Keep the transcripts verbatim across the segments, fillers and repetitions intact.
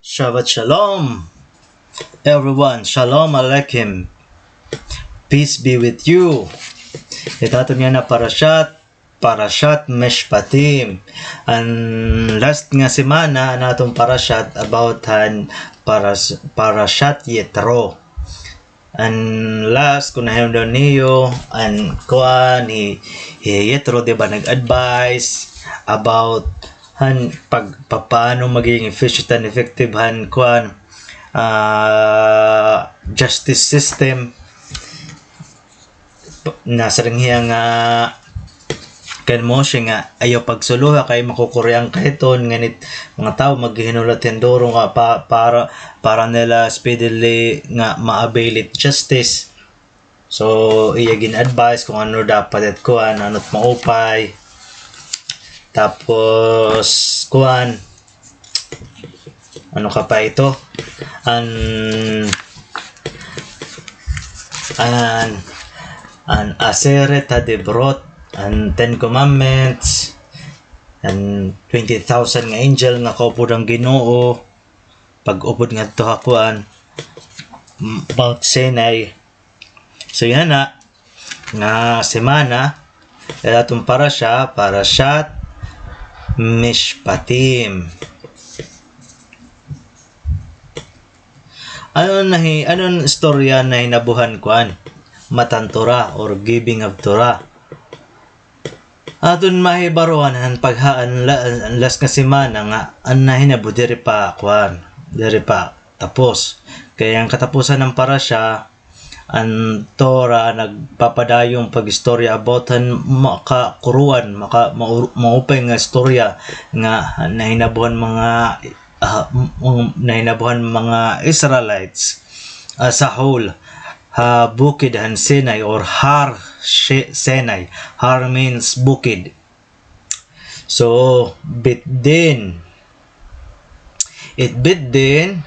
Shabbat Shalom, everyone. Shalom Aleichem. Peace be with you. It aton yana parashat, Parashat Mishpatim. An last nga semana, an aton parashat about han paras-, Parashat Yitro. An last, kon nahinumdom niyo, an kuan, hi, hi Yitro, di ba, nag-advise about han pag-, papaano magiging efficient and effective han kuan, ah, justice system. Nasiring hiya nga kan Moshe nga ayaw pagsuluha kay makukurian ka hiton, ngan it mga tawo maghihinulat hin duro nga pa-, para, para nila speedily nga ma-avail it justice. So, iya gin-advise kung ano dapat it kuan, ano it maupay. Tapos, kuan, ano ka pa ito? An, an, an Aseret HaDibrot, an Ten Commandments, an twenty thousand nga angel nga kaupod han Ginoo, pag-upod ngadto ha kuan, Mount Sinai. So, yana nga semana, it aton parasha, Parashat Mishpatim. Ano nahi-, ano an istorya nahinabuhan kuan? Matan Torah or giving of Torah. Aton mahibaroan han paghaan la-, an last nga semana nga an nahinabo diri pa kuan, diri pa tapos. Kay an katapusan han parasha, an Torah nagpapadayon pag-istorya about han makakuruan, maka-, mau-, maupay nga istorya nga nahinabo han mga, ah, m-, m-, nahinabo han mga Israelites as a whole ha bukid han Sinai or Har Shi-, Sinai. Har means bukid. So, Beit Din. It Beit Din,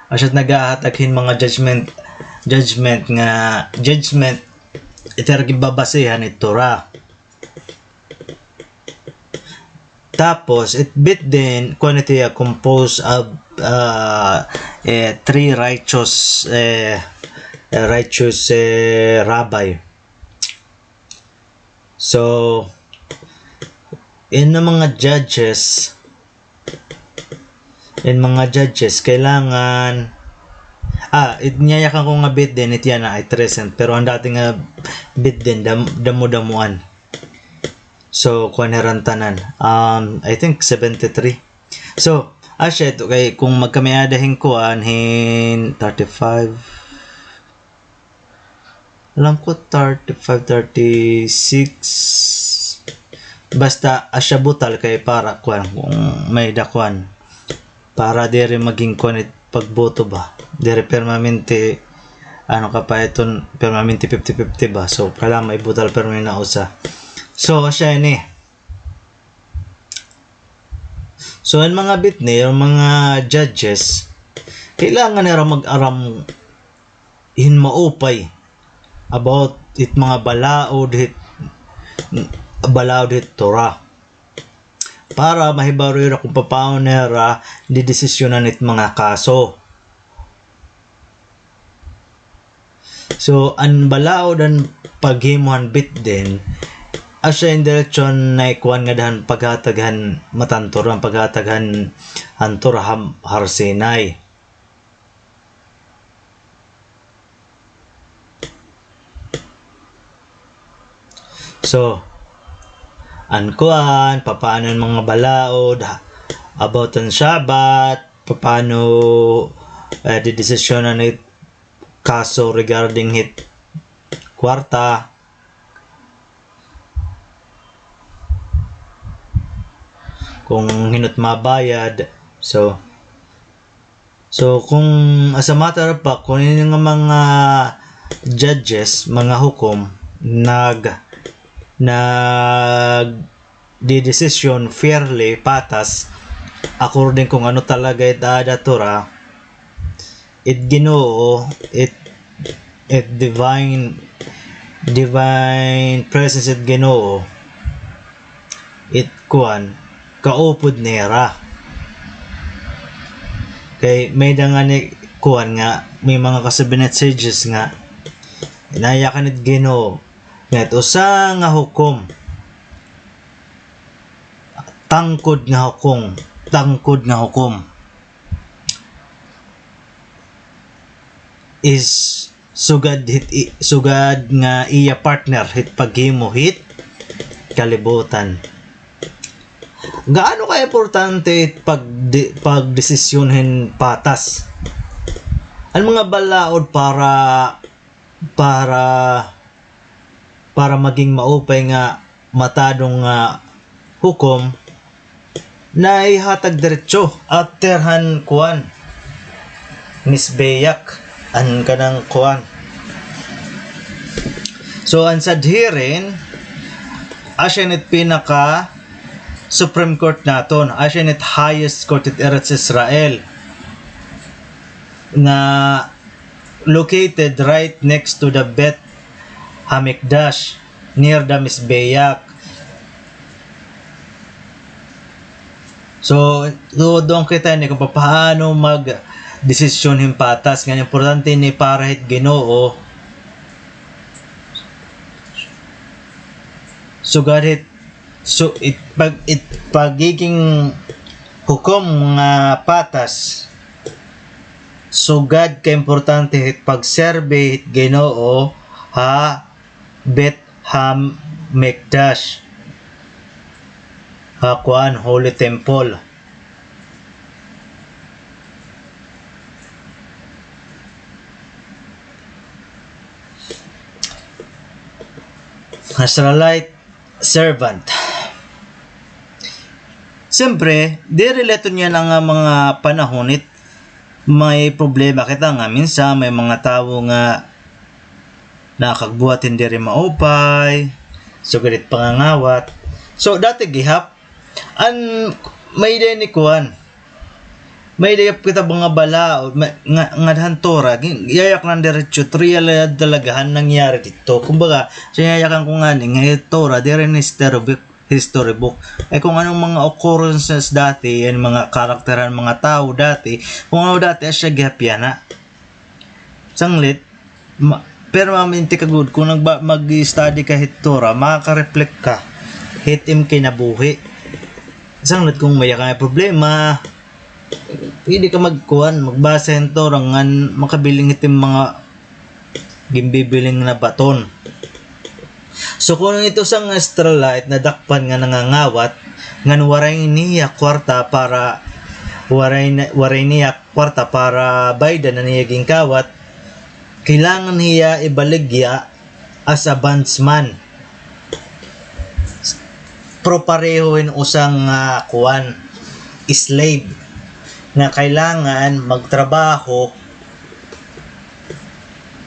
asya it nagahatag hin mga judgment, judgment nga, judgment, it ira ginbabasehan it Torah. Tapos, it Beit Din, kuan it iya, composed of, ah, eh, three righteous, eh, righteous, eh, rabbi. So, in mga judges, in mga judges, kailangan, ah, it niyayakan ko nga Beit Din, it yana, it recent, pero an dati nga Beit Din, dam-, damo-damoan. So, kuan hira an tanan. Um, I think seventy-three. So, asya ito kay kung magkamiada hin kuan, hin thirty-five, alam ko thirty-five, thirty-six. Basta asya butal kay para kuan, kung may-ada kuan. Para diri maging kuan it pagboto ba. Diri permanente, ano ka pa iton, permanente fifty fifty ba. So, kailangan may butal permi na usa. So, asya ini. So, an mga Beit Din, an mga judges, kailangan nira mag-aram hin maupay about it mga balaod hit, balaod hit Torah. Para mahibaro hira kung papaano nira didesisyonan it mga kaso. So, an balaod han paghimo han Beit Din, asya in direksyon na ikuan ngada han paghatag han matan Torah, paghatag han, han Torah ha Har Sinai. So, an kuan, papaano an mga balaod, ha-, about an Shabbat, papaano, eh, didesisyonan it kaso regarding hit kwarta, kung hin-o it mabayad. So, So, kung as a matter of fact, kung ini nga mga judges, mga hukom, nag-, nagdidesisyon fairly, patas, according kung ano talaga it aada Torah, it Ginoo, it, it divine, divine presence it Ginoo, it kuan, kaupod nira. Kay may-ada ngani kuan nga, may mga ka-seventh sages nga, nayakan it Ginoo, nga it usa nga hukom, tangkod nga hukom, tangkod nga hukom, is sugad hit i-, sugad nga iya partner hit paghimo hit kalibutan. Gaano ka importante it pagde-, pagdesisyon hin patas? An mga balaod para, para, para maging maupay nga matadong nga hukom, naihatag diretso after han kuan, Mizbeach, an kanang kuan. So, an Sanhedrin, asya ini it pinaka Supreme Court naton, asya ini it highest court hit Eretz Israel, nga located right next to the Beit Hamikdash, near the Mizbeach. So, tuod doon kita ini kung papaano magdesisyon hin patas. Nga importante ini para hit Ginoo. Sugad hit, so, it, pag, it, pagiging hukom nga patas, sugad ka importante hit pagserbi hit Ginoo ha Beit Hamikdash, ha kuan, Holy Temple. Israelite servant. Siyempre, diri la ito niyan an mga panahon it may problema kita nga minsan may mga tawo nga nakakagbuhat hin diri maupay, sugad hit pangangawat. So, dati gihap, an may-ada ini kuan. May-ada kita mga bala, ma-, nga, ngada han Torah, gi-, yayak na diretso, trial talaga han nangyari didto. Kumbaga, so yayakan ko ngani, nga it Torah, diri ini history book, history book. Ay kung anong mga occurrences dati, an mga karakter han mga tawo dati, kung ano dati, asya gihap yana. Sanglit, ma-, permanente ka gud, kung nagba-, mag-study ka hit Torah, makaka-reflect ka hit im kinabuhi. Sanglit kung may-ada ka nga problema, pwede ka magkuan, magbasa hin Torah ngan makabiling hit im mga ginbibiling na baton. So, kun ito sa nga Israelite nadakpan nga nangangawat, ngan waray niya kwarta para, waray na, waray niya kwarta para baydan an iya ginkawat, kailangan hiya ibaligya as a bondsman. Pero pareho hin usa nga, ah, kuan, slave, nga kailangan magtrabaho,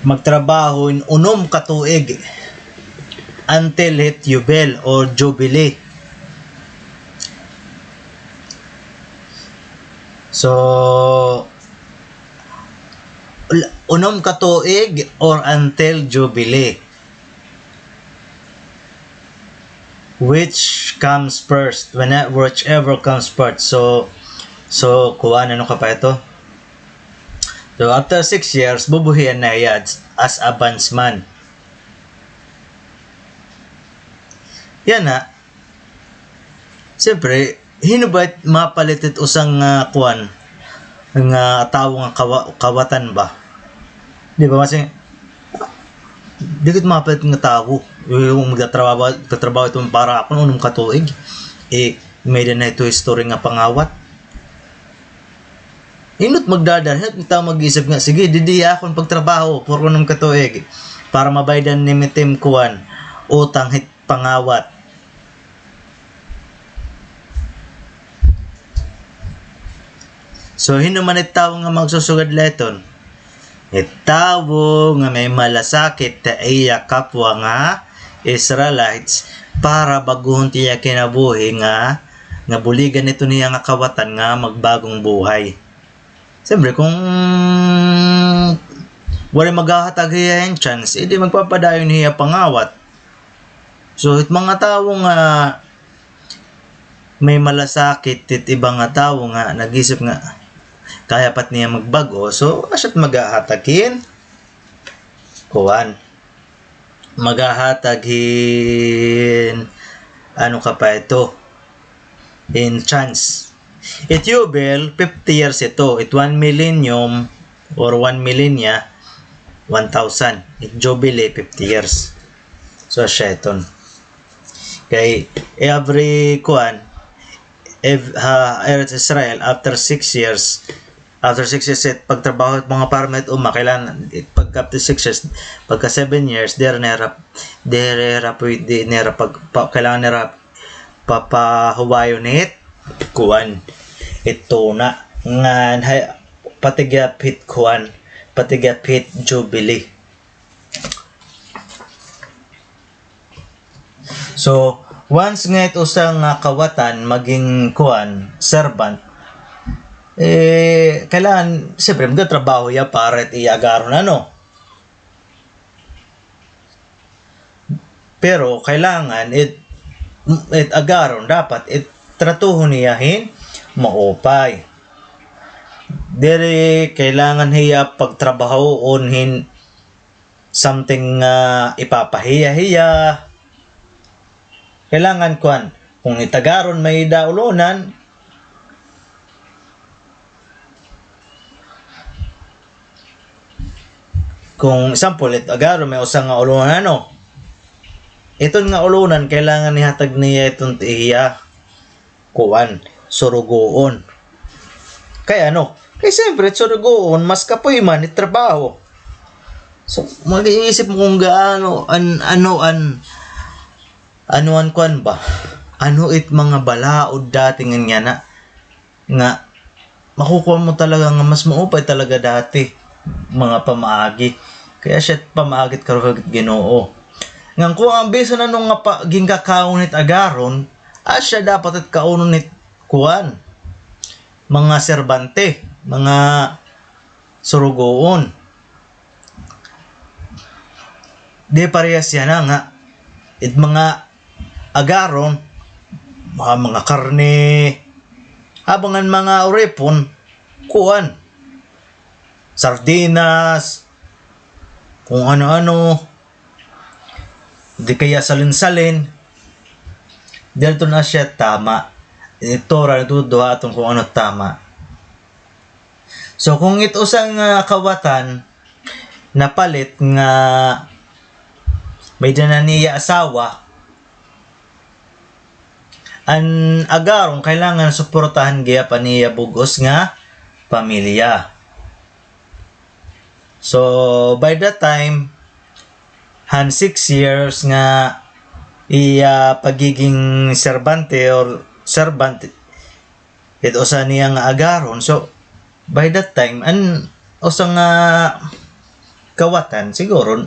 magtrabaho hin unom ka tuig until hit Yubel or Jubilee. So, l-, unom ka tuig or until Jubilee. Which comes first? When, whichever comes first. So, so, kuan, ano ka pa ito? So, after six years, bubuhian na hiya as, as a bondsman. Yana. Siyempre, hin-o ba it mapalit it usa nga, ah, kuan, nga tawo nga kawa-, kawatan ba? Di ba, kasi, di gud mapalit nga tawo. Yung magtatrabaho, magtatrabaho ito para akon, unom ka tuig. Eh, may-ada na ito history nga pangawat. Hin-o it magdadala, hin-o it tawo mag-isip nga, sige, didi akon pagtrabaho, for unom ka tuig. Para mabaydan nimo it im kuan, utang hit pangawat. So, hin-o man it tawo nga magsusugad la iton? It tawo nga may malasakit ha iya kapwa nga Israelites para bag-ohon it iya kinabuhi nga, nga buligan iton iya nga kawatan nga magbagong buhay. Siyempre, kung waray maghahatag hiya hin chance, edi magpapadayon hiya pangawat. So, it mga tawo nga may malasakit, it iba nga tawo nga nag-isip nga, Kaya pa it niya magbag-o. So, asya it maghahatag hin kuan. Maghahatag hin, ano ka pa ito? Hin chance. It Yubel, fifty years ito. It one millennium or one millennia, one thousand. It Jubilee, fifty years. So, asya iton. Kay every kuan, ev-, ha Eretz Israel, after six years, after six years, it pagtrabaho it mga parmit uma, kailangan, it pagka after six years, pagka seven years, diri nira, diri nira pwede, nira pag, pa, kailangan nira papahuwayon it kuan, it tuna. Ngan, hay, pati gihap hit kuan, pati gihap hit Jubilee. So, once nga it usa nga kawatan maging kuan, servant, eh, kailangan, siyempre, magtrabaho hiya para it iya agaron, ano? Pero kailangan it, it agaron, dapat it tratuhon niya hin maupay. Diri kailangan hiya pagtrabahoon hin something nga ipapahiya hiya. Kailangan kuan, kung it agaron may-ada ulonan, kung example, it agaron may usa nga ulonan, ano? Iton nga ulonan, kailangan ihatag niya iton iya kuan, surugoon. Kay ano? Kay siyempre, surugoon, mas kapoy man it trabaho. So, mag-iisip mo kung gaano, an-, ano, an-, ano an kuan ba? Ano it mga balaod dati ngan yana? Nga, makukuha mo talaga nga mas maupay talaga dati, mga pamaagi. Kay asya it pamaagi it karuhag it Ginoo. Ngan kung an bisan ano nga pa, ginkakaon hit agaron, asya dapat it kaunon hit kuan, mga serbante, mga surugoon. Di parehas yana nga, it mga agaron, mga, mga karne, habang an mga uripon, kuan, sardinas, kung ano-ano, di kaya salin-salin, diri iton asya tama. It Torah nagtuduha aton kung ano tama. So, kung it usa nga kawatan napalit nga may-ada na niya asawa, an agaron kailangan suportahan gihap an iya bug-os nga pamilya. So, by that time, han six years nga iya pagiging serbante or servant, it usa niya nga agaron. So, by that time, an usa nga kawatan, siguro,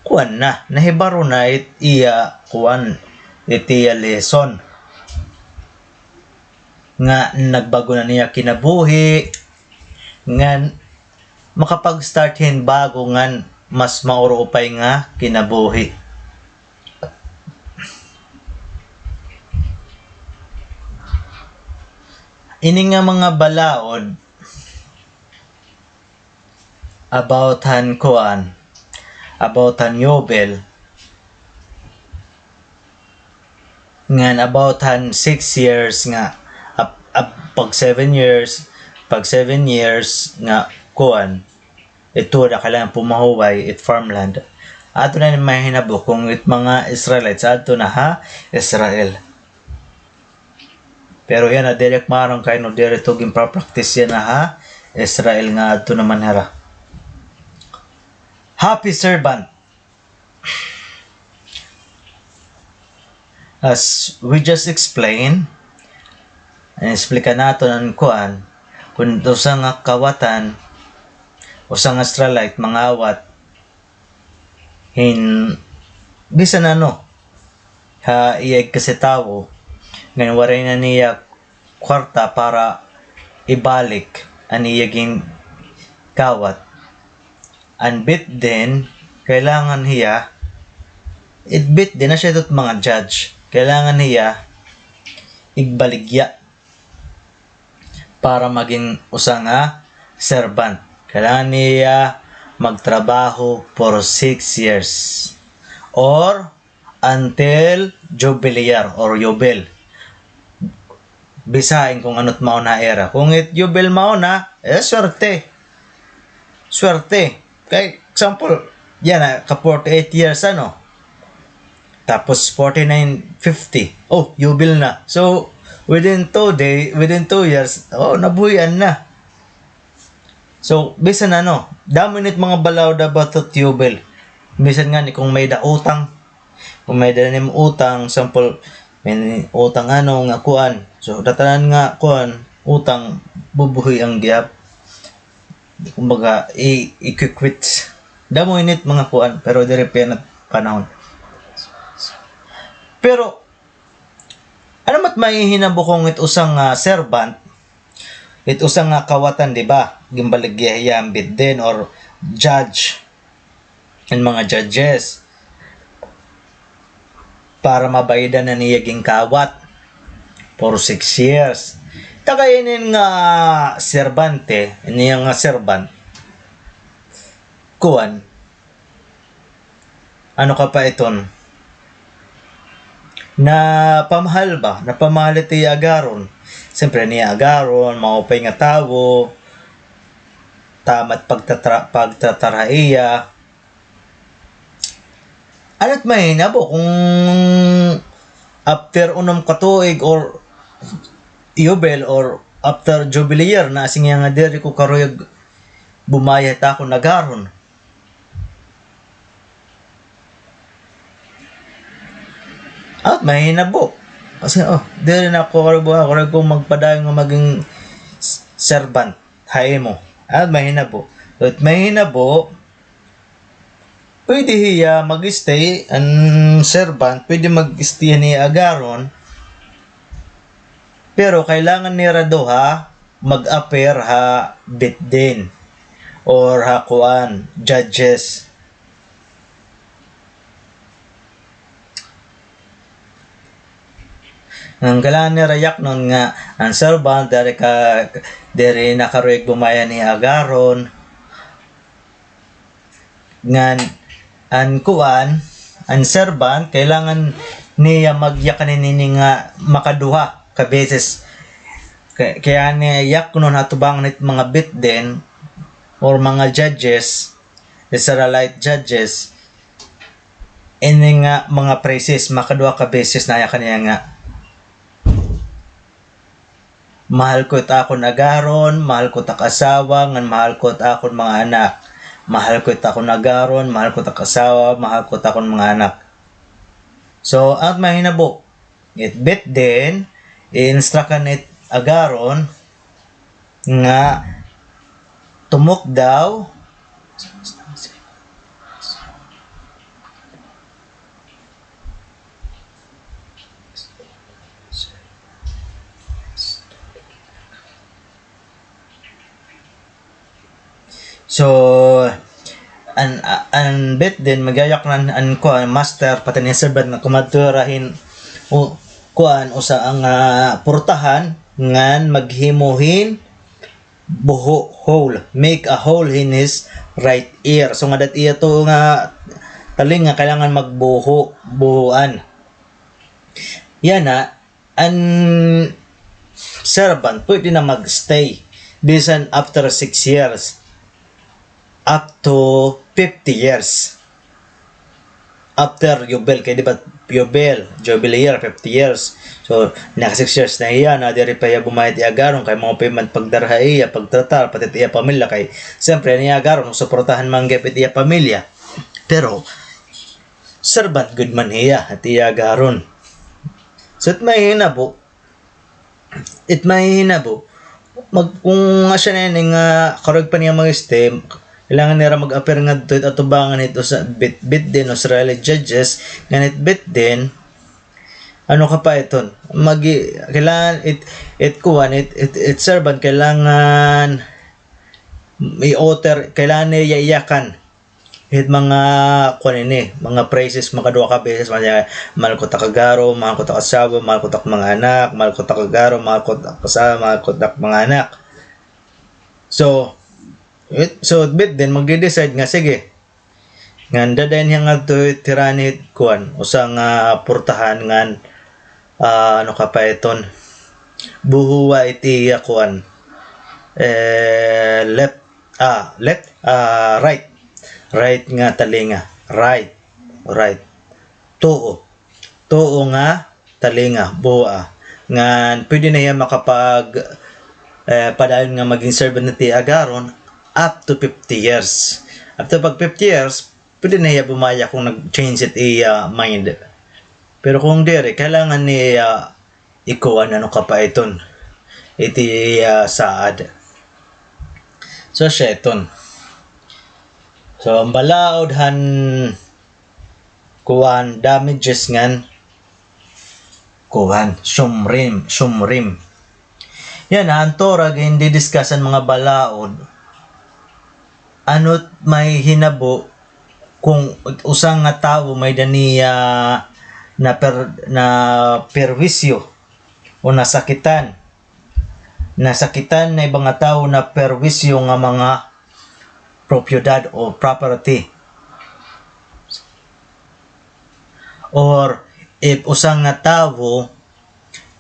kuan na, nahibaro na it iya, kuan, it iya lesson. Nga nagbag-o na niya kinabuhi, ngan makapag-start hin bag-o ngan mas mauruupay nga kinabuhi. Ini nga mga balaod about han kuan, about han Yobel, ngan about han six years nga, ap-, ap-, pag seven years, pag seven years nga kuan, it Torah kailangan pumahuway it farmland. Ato na ini mahinabo kung it mga Israelites adto na ha Israel. Pero yana, diri ak maaram kay ano diri ito ginpa-practice yana ha Israel nga adto naman hira. Happy servant. As we just explained, in-explica naton an kuan, kun usa nga kawatan, usa nga Israelite, mangawat hin bisan ano ha iya igkasitawo, ngan waray na niya kwarta para ibalik an iya ginkawat. An Beit Din, kailangan hiya, it Beit Din, asya ito it mga judge, kailangan hiya igbaligya. para maging usa nga servant. Kailangan niya magtrabaho for six years or until jubilee year or yubel. Bisain kung ano't mauna ira. Kung it yubel mauna, eh, swerte. Swerte. Kay, example, yana, ka forty-eight years, ano? Tapos forty-nine, fifty. Oh, yubel na. So, within two day, within two years, oh, nabuhian na. So, bisan ano, damo ini it mga balaod about it yubel. Bisan ngani kung may-ada utang, kung may-ada nim utang, sample, may utang ano nga kuan. So, datanan nga kuan, utang, bubuhi an gihap. Kumbaga, i-, i-quit. Damo ini it mga kuan, pero diri pa yana it panahon. Pero, ano mat mahihinabo kung it usa nga servant, it usa nga kawatan, di ba? Ginbaligya hiya an bit din or judge, an mga judges, para mabayadan an iya ginkawat for six years. Taga inin nga serbante, ini nga servant, kuan, ano ka pa iton? Napamahal ba? Napamahal it iya agaron. Siyempre, niya agaron, maupay nga tawo, tama it pagtatra-, pagtratar ha iya. Ano't mahinabo kung after unom ka tuig or yubel or after jubilee year, naasing hiya nga diri ko karuyag bumayad ha akon agaron? At mahinabo. Kasi, oh, diri na ako karuyag, karuyag ko magpadayon nga maging s-, servant ha imo. At mahinabo. At mahinabo, pwede hiya mag-stay, an servant, pwede mag-stay an iya agaron, pero kailangan nira duha mag-appear ha Beit Din or ha kuan, judges. Ngan kailangan nira yaknon nga an servant diri ka, diri na karuyag bumayad han iya agaron. Ngan an kuan, an servant, kailangan niya magyakan hini nga makaduha ka beses. Kay-, kailangan niya yaknon ha atubangan hit mga Beit Din or mga judges, Israelite judges, ini nga mga phrases, makaduha ka beses na yakan niya nga, "Mahal ko it akon agaron, mahal ko it ak asawa, ngan mahal ko it akon mga anak. Mahal ko it akon agaron, mahal ko it ak asawa, mahal ko it akon mga anak." So, an mahinabo, it Beit Din, i-instruct-an it agaron nga tumok daw. So, an, an Beit Din, magyayaknan an kuan, master, pati an servant nga kumadto hira hin, u-, kuan, usa nga, ah, purtahan, ngan maghimo hin buho, hole, make a hole in his right ear. So, ngada it iya tuo nga talinga, kailangan magbuho, buhoan. Yana, an servant, pwede na mag-stay bisan after six years, up to fifty years. After Yubel, kay di ba Yubel, Jubilee year, fifty years. So, naka six years na hiya, na diri pa hiya bumayad iya agaron, kay mao pa man pagdara ha iya, pagtratar, pati it iya pamilya, kay, siyempre, an iya agaron, suportahan man gihap it iya pamilya. Pero, servant gud man hiya, it iya agaron. So, it mahinabo, it mahihinabo, mag-, kung asya na ini nga karuyag pa niya mag-stay, kailangan nira mag-appear ngadto it atubangan hit usa Beit, Beit Din, Israeli judges, ngan it Beit Din, ano ka pa iton? Magi-, kailangan it, it kuan, it, it, it servant, kailangan i-order, kailangan niya iyakan. Hit mga, kuan ini, mga phrases, makaduha ka beses, mga, mahal ko ta ka garo, mahal ko ta ka asawa, mahal ko ta ka mga anak, mahal ko ta ka garo, mahal ko ta ka asawa, mahal ko ta ka mga anak. So, it, so, bit din, magde-decide nga, sige. Ngan dadayon hiya ngadto hit hirani hit kuan, usa nga purtahan ngan, ah, ano ka pa iton? Buhuwa it iya kuan. Eh, left, ah, left, ah, right. Right nga talinga. Right. Right. Tuo. Tuo nga talinga, buhoa. Ngan pwede na hiya makapag, eh, padayon nga maging servant hit iya agaron up to fifty years. Up to pag fifty years, pwede na hiya bumaya kung nag-change it iya mind. Pero kung diri, kailangan niya ikuan, ano ka pa iton, it iya saad. So, siya iton. So, an balaod han kuan, damages ngan kuan, sumrim, sumrim. Yana, an Torah gindidiscuss an mga balaod. Ano it mahihinabo kung usa nga tawo may-ada niya na per-, na perwisyo o nasakitan. Nasakitan na iba nga tawo na perwisyo nga mga propiedad o property. Or if usa nga tawo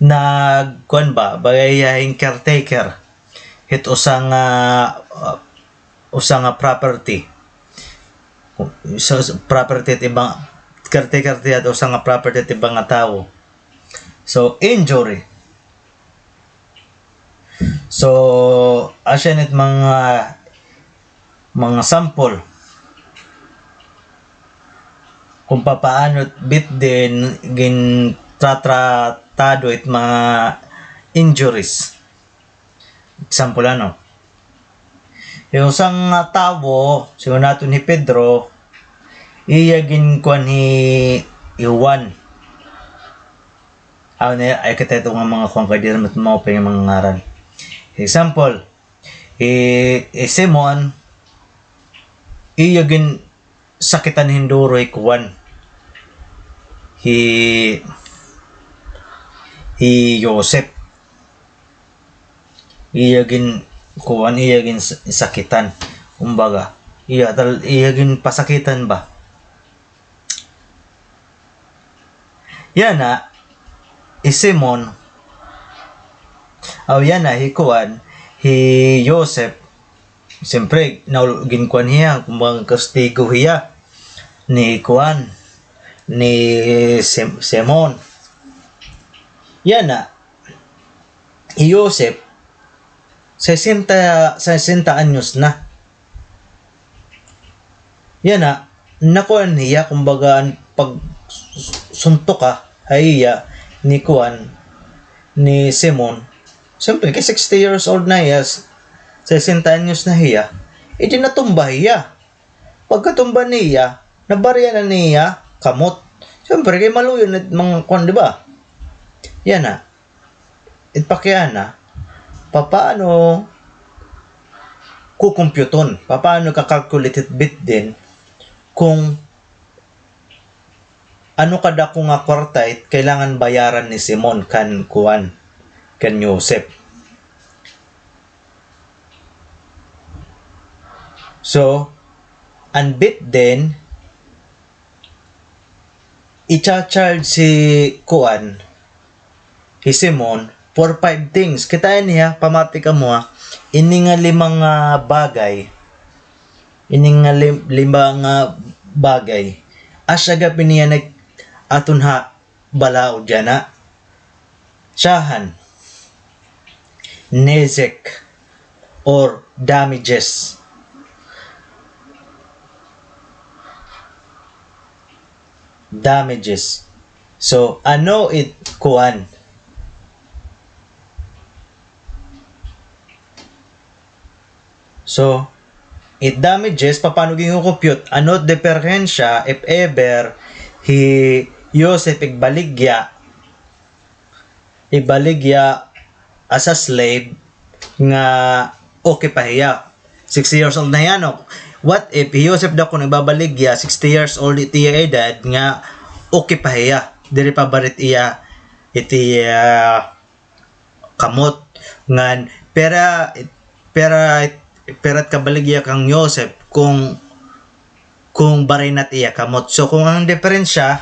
nag-, kuan ba, bagay hiya hin caretaker hit usa nga, uh, usa nga property. So, property hit iba, caretaker hiya hit usa nga property hit iba nga tawo. So, injury. So, asya ini it mga, mga sample kung papaano it bit din gintratratado it mga injuries. Example, ano? Yung usa nga tawo, siring naton hi Pedro, iya ginkuan hi, hi Juan. Aw, na, ay kita ito nga mga kuan kay diri man maupay nga mga ngaran. Example, hi, hi Simon, iya ginsakitan hin duro hi kuan, hi, hi Joseph. Iya gin-, kuan, iya gin-, sakitan. Kumbaga, iya tal-, iya ginpasakitan ba? Yana, hi Simon, aw yana, hi kuan, hi Joseph, siyempre, naul-, ginkuan hiya, kumbaga, kastigo hiya ni kuan, ni Sim-, Simon. Yana, hi Joseph, sesenta, sesenta anyos na. Yana, nakuan hiya, kumbaga, an pagsuntoka ha iya ni kuan, ni Simon. Siyempre, kay sixty years old na hiya, sesenta anyos na hiya, edi natumba hiya. Pagkatumba niya, nabarya na niya kamot. Siyempre, kay maluyo na it mga kuan, di ba? Yana. It pakiana, papaano kukumpyuton? Papaano ka-calculate it bit din kung ano kadako nga kwarta it kailangan bayaran ni Simon kan kuan, kan Joseph? So, an bit din, icha-charge si kuan, si Simon, for five things. Kitaa niya, pamati kamo, ha, ini nga lima nga bagay, ini nga lim-, lima nga bagay, asya gihap ini nga nag-, aton ha balaod yana. Syahan, nezek or damages. Damages. So, ano it kuan? So, it damages, papaano ginko-compute? Ano it diperensya if ever hi Joseph igbaligya, igbaligya as a slave nga okay pa hiya? Sixty years old na hiya, no? What if hi Joseph daw kon ibabaligya, sixty years old it iya edad, nga okay pa hiya. Diri pa barit iya, it iya kamot. Ngan, pira, pira, pira it kabaligya kan Joseph kon, kon bari na it iya kamot. So, kon an diperensya,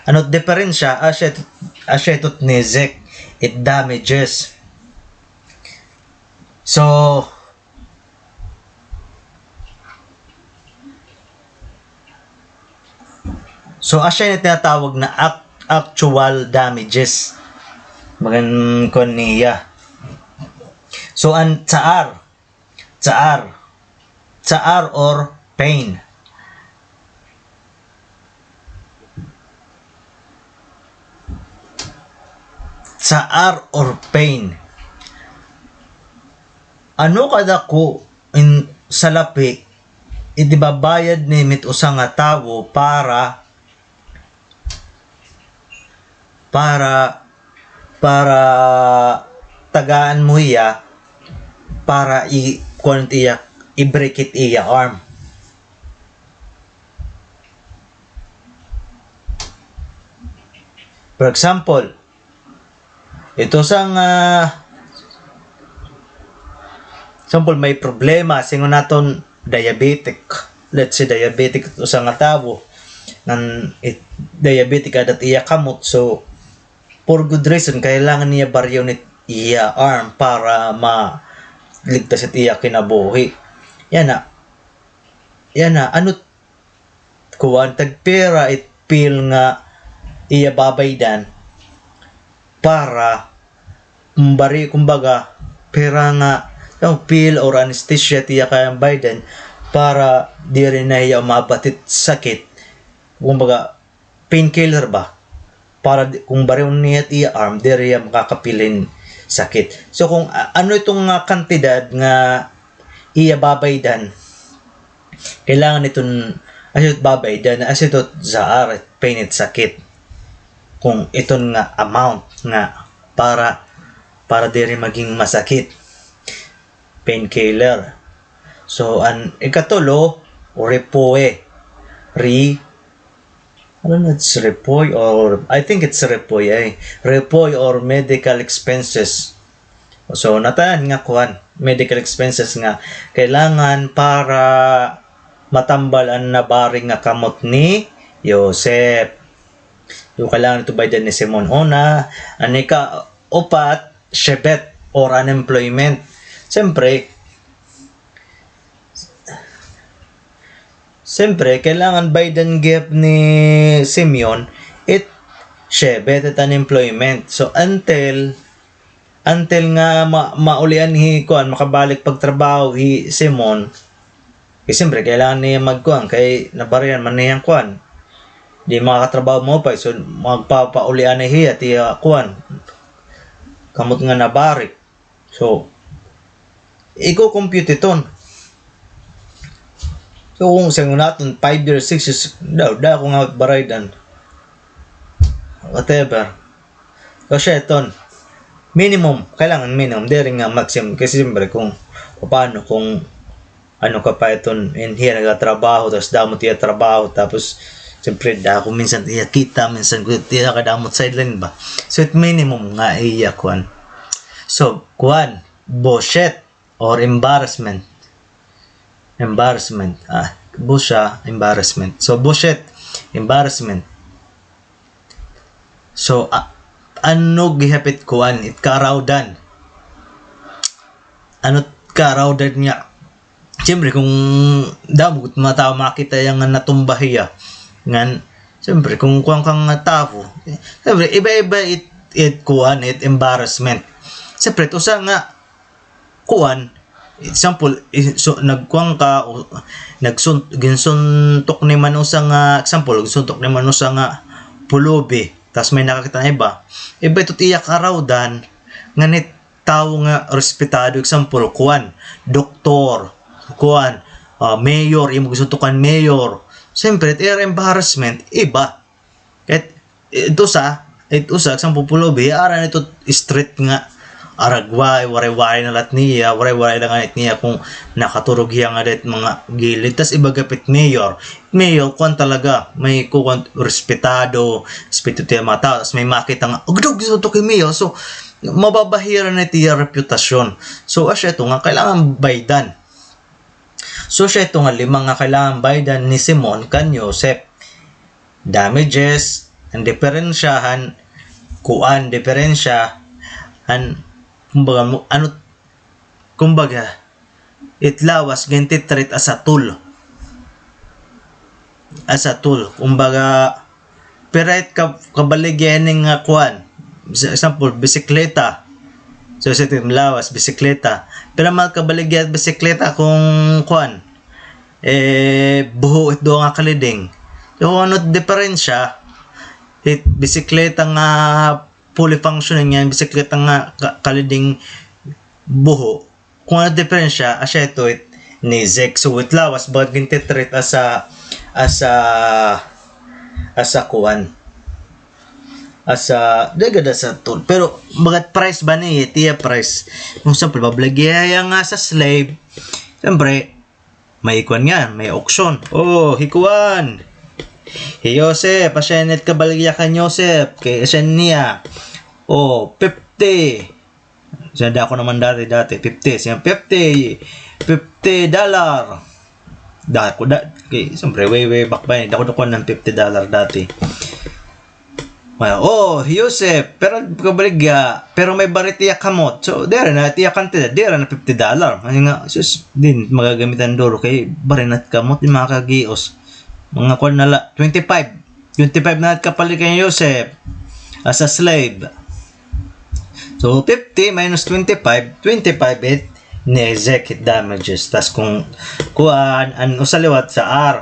ano it diperensya, asya, asya ito it nizek, it damages. So, So, asya ini tinatawag na act-, actual damages. Magan-, kuan niya. So, an tsar, tsar, tsar or pain. Tsar or pain. Ano kadako in salapi it ibabayad nimo it usa nga tawo para, para, para tagaan mo hiya, para i-, kuan it iya, i-break it iya arm. For example, ito sa nga, example, may problema, siring naton diabetic. Let's say, diabetic ito sa nga tawo. Ngan, it, diabetic ada it iya kamot. So, for good reason, kailangan niya baryon it iya arm para maligtas it iya kinabuhi. Yana. Yana, ano kuan, tagpira it pill nga iya babaydan para, kumbari, kumbaga, pira nga, yung pill or anesthesia it iya kayang baydan para diri na hiya umabot it sakit. Kumbaga, painkiller ba? Para di, kung baryon niya it iya arm, diri hiya makakapil hin sakit. So, kung a-, ano iton nga kantidad nga iya babaydan, kailangan iton, asya ito babaydan, asya ito tsar, pain it sakit. Kung iton nga amount nga para, para diri maging masakit. Painkiller. So, an ikatulo, repos. Re-, I don't know, it's repos or, I think it's repos, eh. Repos or medical expenses. So, natanan nga kuan, medical expenses nga kailangan para matambal an nabari nga kamot ni Joseph. So, kailangan ito baydan ni Simon. Una, an ikaupat, shevet or unemployment. Siyempre, siyempre, kailangan baydan gihap ni Simeon it shevet, it unemployment. So, until, until nga ma-, maulian hi kuan, makabalik pagtrabaho hi Simon, kay siyempre, kailangan niya magkuan, kay nabarian man niya an kuan. Di makakatrabaho maupay, so magpapaulian na hiya, it iya kuan. Kamot nga nabari. So, iko-compute iton. So, kung siring naton, five years, six years, daw, daw ako nga baraydan. Whatever. Kasi iton, minimum, kailangan minimum, diri nga maximum. Kasi siyempre, kung paano, kung ano ka pa iton, in hiya nagatrabaho, tapos damo it iya trabaho, tapos, siyempre, dako minsan iya kita, minsan gud iya kadamo it sideline ba. So, it minimum nga iya, kuan. So, kuan, bullshit or embarrassment. Embarrassment. Ah, busha, embarrassment. So, bullshit, embarrassment. So, a-, ano gihap it kuan, it karawdan? Ano it karawdan niya? Siyempre, kung damo gud mga tawo makita hiya nga natumba hiya, ngan, siyempre, kung kuan ka nga tawo, siyempre, iba-iba it, it kuan, it embarrassment. Siyempre, it usa nga, kuan, example, i-, so, nagkuan ka, o, nagsun-, ginsuntok ni man usa nga, example, ginsuntok ni man usa nga pulubi, tas may nakakita nga iba. Iba ito it iya karawdan, ngan it tawo nga respetado, example, kuan, doktor, kuan, ah, mayor, imo ginsuntokan mayor. Siyempre, it iya embarrassment, iba. Kay it usa, it usa, example, pulubi, aram ito street nga, aragway, waray-waray na la it niya, waray-waray la ngani it niya kon nakaturog hiya ngada hit mga gilid. Tas iba gihap it mayor. Mayor, kuan talaga, may kuan, respetado, respeto it iya mga tawo. Tas may makita nga, "Agdog, isu to kay mayor." So, mababahiran na it iya reputasyon. So, asya ito nga, kailangan baydan. So, asya ito nga lima nga kailangan baydan ni Simon kan Joseph. Damages, an diperensya han kuan, diperensya han, kumbaga, mo-, ano, kumbaga, it lawas gin-treat as a tool. As a tool. Kumbaga, pira it ka-, kabaligya ini nga kuan. Sa example, bisikleta. So, sa tim lawas, bisikleta. Pira man kabaligya bisikleta kon kuan, eh, buho it duha nga kaliding. So, ano it diperensya? It bisikleta nga fully functioning niyan, bisikleta nga ka-, kaliding buho. Kon ano diperensya, asya ito it nezek. So, it lawas, baga gin-treat as a, as a, as a kuan. As a, di gad as a tool. Pero, bagat price ba niya, it iya price. Kon example, babaligya hiya nga sa slave, siyempre, may kuan nga, may auction. Oh, hi kuan. Hi Joseph, asya ini it kabaligya kan Joseph. Kay asya niya. Oh, fifty. Siya, dako naman dati, dati, fifty. Siya, fifty, fifty dollar. Dako, da-, okay, siyempre, way, way back pa yun. Dako, dako ng fifty dollar dati. Well, oh, Joseph, pero kabaligya, pero may bari it iya kamot. So, diri na, it iya kantidad, diri na fifty dollar. Kasi nga, sus, din, magagamitan duro kay bari na it kamot, di makakagios. Mga kuwan na la, twenty-five. Twenty-five na it kapalit kan Joseph as a slave. So, fifty minus twenty-five, twenty-five it nezek it damages. Tas kon kuan, an usa liwat sa R,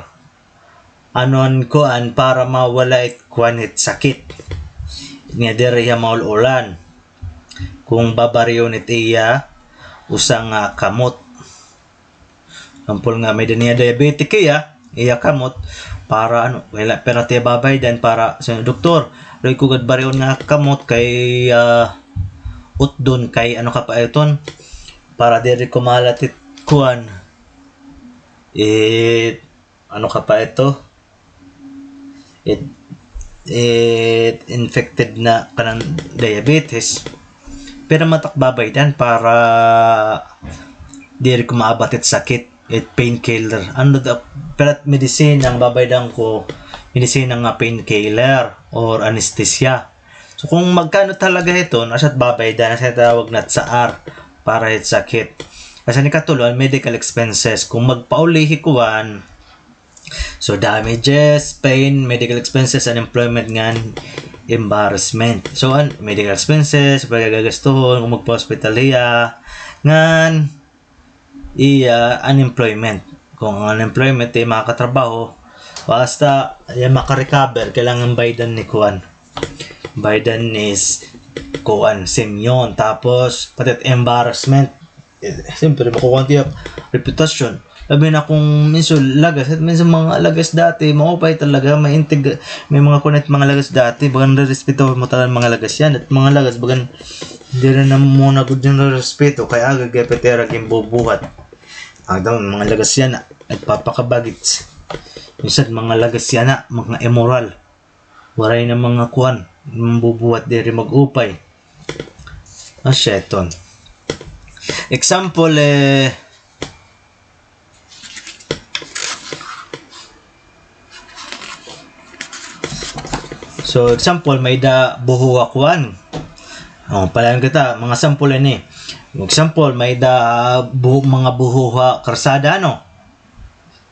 ano an kuan para mawala it kuan it sakit. Nga diri hiya maul-ulan. Kon babarion it iya usa nga kamot. Example nga, may-ada niya diabetic hiya, iya kamot, para ano, kailan, pero tiya babaydan para sa doktor. Luoy ko gad barion nga kamot kay, ah, utdon kay ano ka pa iton, para diri kumalat it kuan. It, ano ka pa ito? It, it infected na kanan diabetes. Pero matak babaydan para diri ko maabat it sakit, it painkiller. Ano da, pero medisina nga babaydan ko, medisina nga painkiller or anesthesia. So, kung magkano talaga ito, nasa babaydan, nasa tawag na sa R para it sakit. Kasi ni katulo, ang medical expenses. Kung magpauli hi kuan, so, damages, pain, medical expenses, unemployment, ngan embarrassment. So, an medical expenses, pagkagagastuhon, kung magpa-hospital hiya, ngan iya unemployment. Kung an unemployment, di makakatrabaho, basta iya makarecover, kailangan baydan ni kuan. Baydan ni s-, kuan, Simeon. Tapos, pati embarrassment. Eh, siyempre, makukuha niya reputasyon. Labi na kung minsan lagas, at minsan mga lagas dati, maupay talaga, may intig-, may mga kunit mga lagas dati, bagan respeto mo talaga mga lagas yana, at mga lagas, bagan, diri na mo na gud din respeto, kay aga gapit ira ginbubuhat. Ang damo, mga lagas yana, nagpapakabagits. Minsan, mga lagas yana, mga immoral. Waray na mga kuan, mambubuhat diri mag-upay. Asya iton. Example, eh, so, example, may-ada buho ha kuan. O, palayon kita, mga sample ini. Example, may-ada buho, mga buho ha karsada, ano?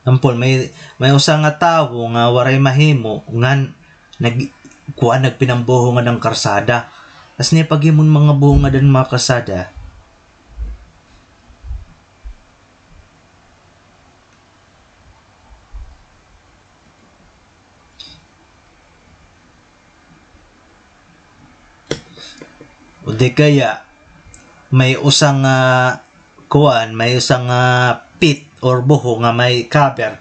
Example, may, may usa nga tawo nga waray mahimo ngan nag-, kuan, nagpinambuho ngada han karsada. Tas niya paghimo hin mga buho ngada han mga karsada. O di kaya, may usa nga kuan, may usa nga pit or buho nga may cover.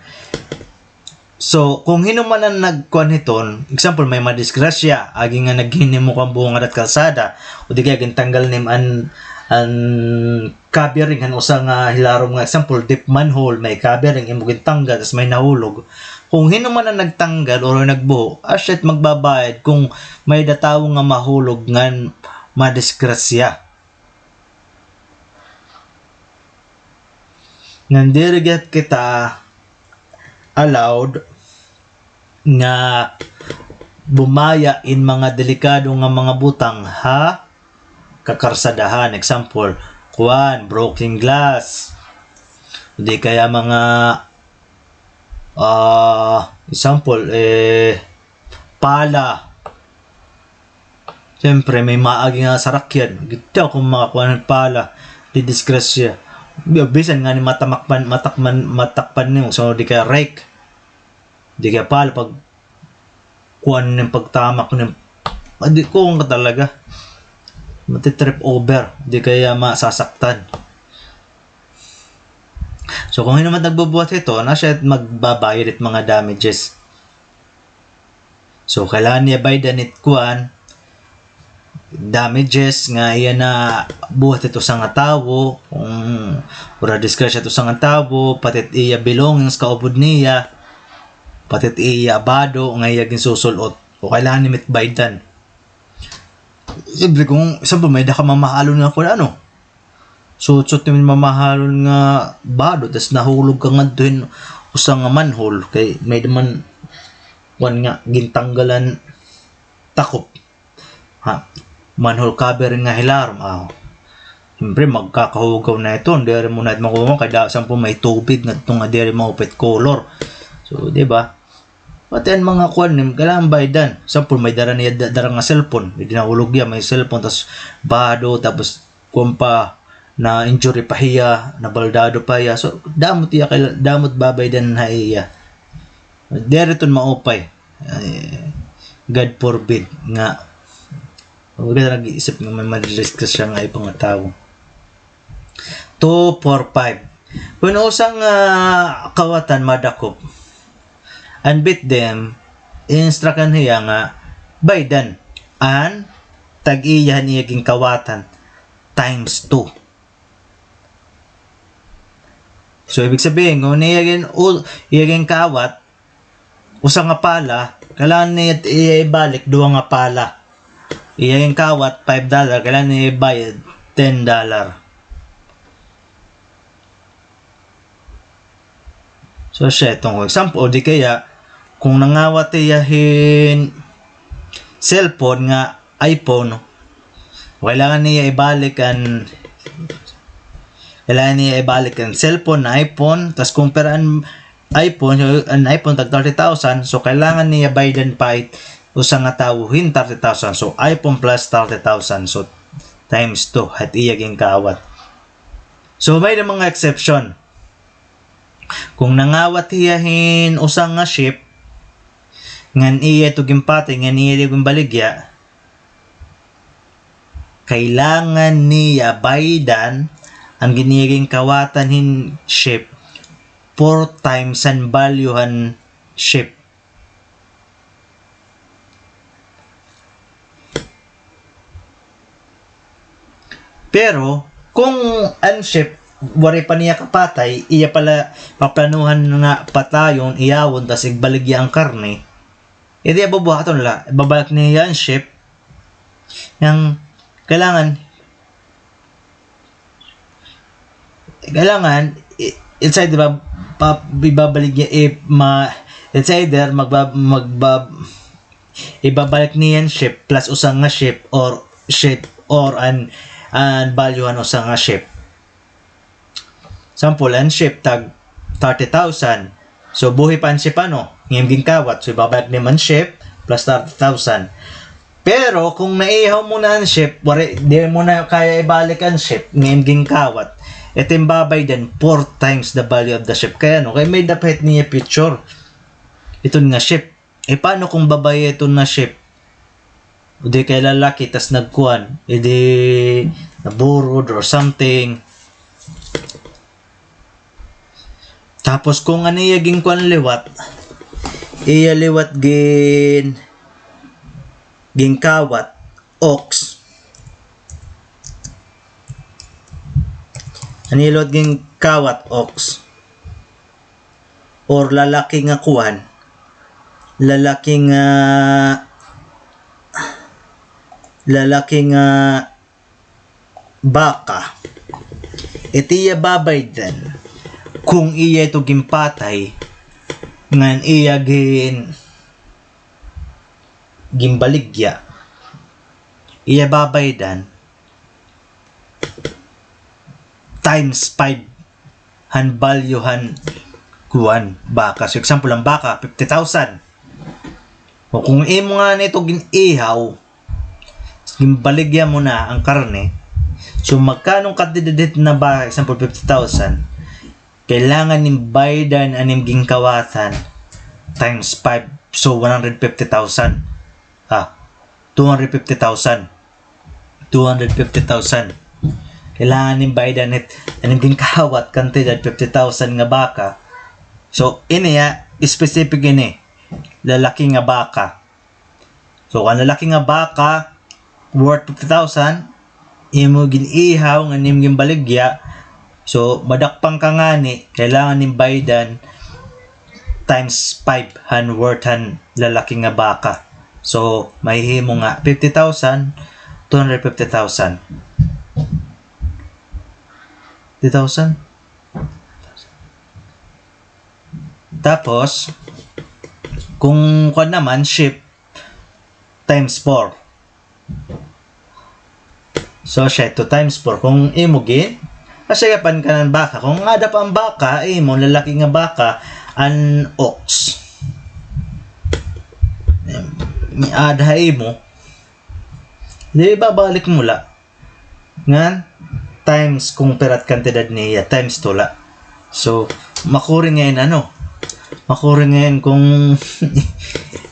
So, kung hin-o man an nagkuan hiton, example, may madisgrasya, agi nga naghinimo ka buho ngada hit kalsada, o di kaya gintanggal nim an, an covering han usa nga hilarom nga, example, deep manhole, may covering, imo gintanggal, tas may nahulog. Kung hin-o man an nagtanggal or nagbuho, asya it magbabayad kung may-ada tawo nga mahulog ngan madisgrasya. Ngan diri gihap kita allowed nga bumaya in mga delikado nga mga butang ha kakarsadahan. Example, kuan, broken glass. Di kaya mga, ah, example, eh, pala. Siyempre, may maagi nga sarakyan. Gitaw kung makakuha ng pala, didisgrasya. Bisan nga ni matamakpan, matakman, matakpan niyo. So, di kaya rake. Di kaya pala pag kuan ng pagtamak ng, adi ko ka talaga. Matitrip over. Di kaya masasaktan. So, kung hin-o man nagbubuhat hito, na siya magbabayad it mga damages. So, kailangan niya baydan it kuan, damages nga iya nabuhat it usa nga tawo, kung wala disgrasya it usa nga tawo, pati it iya belongings kaupod niya, pati it iya bado nga iya ginsusul-ot. O kailangan niya it baydan. Siyempre, kung, example, may-ada ka mamahalon nga kuan, ano, sutsot nimo mamahalon nga bado, tas nahulog ka ngadto hin usa nga manhole, kay may-ada man kuan nga gintanggalan takop. Ha? Manhole cover nga hilarom, ah. Siyempre, magkakahugaw na ito. Diri mo na ito makuha, kay da-, sampo may tubig ngadto nga diri maupay it color. So, di ba? Pati an mga kuan nim, kailangan baydan. Sample, may dara niya, da-, dara nga cellphone. May dinahulog niya, may cellphone, tas bado, tapos kuan pa, na-injury pa hiya, nabaldado pa hiya. So, damo it iya, kaila-, damo it babaydan ha iya. Diri iton maupay. Ay, God forbid nga. Huwag ka nag-iisip nga may madidisgrasya nga iba nga tawo. Two, four, five. Kun usa nga kawatan madakop, an victim, i-instruct-an hiya nga baydan an tag-iya han iya ginkawatan times two. So, ibig sabihin, kung iya gin-, u-, iya ginkawat, usa nga pala, kailangan niya it iya ibalik duha nga pala. Iya ginkawat, five dollar, kailangan niya ibayad ten dollar. So, siya itong example, o di kaya, kung nangawat hiya hin cellphone nga iPhone, kailangan niya ibalik an, kailangan niya ibalik an cellphone na iPhone, tas kung pira an iPhone, so, an iPhone tag thirty thousand, so kailangan niya baydan pa it usa nga tawo hin thirty thousand. So, iPhone plus thirty thousand, so times two, hat iya ginkawat. So, may mga exception. Kung nangawat hiya hin usa nga sheep, ngan iya ito ginpatay, ngan iya ito ginbaligya, kailangan niya baydan an iya ginkawatan hin sheep four times an value han sheep. Pero, kung an sheep, waray pa niya kapatay, iya pala paplanuhan nga patayon, iyawon, tas igbaligya an karne, edi bubuhaton la, ibabalik niya an sheep, nga kailangan, kailangan, i-, it's either ba, pa, ibabalik niya, i-, ma-, it's either magba-, magba-, ibabalik niya an sheep plus usa nga sheep or sheep or an, an value han usa nga sheep. Sample, an sheep tag thirty thousand. So, buhi pa an sheep, ano, nga iyam ginkawat. So, ibabalik nimo an sheep plus thirty thousand. Pero, kung naihaw mo na an sheep, wari, di mo na kaya ibalik an sheep nga iyam ginkawat, ito it babaydan four times the value of the sheep. Kay ano, kay may-ada pa hit niya future iton nga sheep. E, paano kung babaye iton nga sheep? O di kay lalaki, tas nagkuan, e di naburod or something. Tapos kung an iya ginkuan liwat, iya liwat gin-, ginkawat, ox. Nilot ginkawat, ox. Or lalaki nga kuan. Lalaki nga, lalaki nga baka. It iya babaydan, kung iya ito ginpatay, ngan iya gin-, ginbaligya, iya babaydan times five han value han kuan, baka. So, example, an baka, fifty thousand. O kung imo ngani ito gin-ihaw, ginbaligya mo na an karne, so, magkano an kantidad hit na baka, example, fifty thousand, kailangan nim baydan an im ginkawatan times five, so, one hundred fifty thousand. Ah, two hundred fifty thousand. Two hundred fifty thousand. Kailangan nim baydan it, an im ginkawat kantidad fifty thousand nga baka. So, ini, ah, specific ini. Lalaki nga baka. So, an lalaki nga baka, worth fifty thousand, imo gin-ihaw ngan imo ginbaligya. So, madakpan ka ngani, kailangan nim baydan times five han worth han lalaki nga baka. So, mahihimo nga fifty thousand, two hundred fifty thousand. Fifty thousand? Tapos, kung kuan naman, sheep, times four. So, siya ito times four. Kung imo gin, kasi kapan ka ng baka. Kung ada pa ang baka, imo, lalaki nga baka, an ox. Ni ada imo. Di babalik mo la. Ngan, times kung pira it kantidad niya, times two la. So, makuri ngay-an ano, makuri ngay-an kung,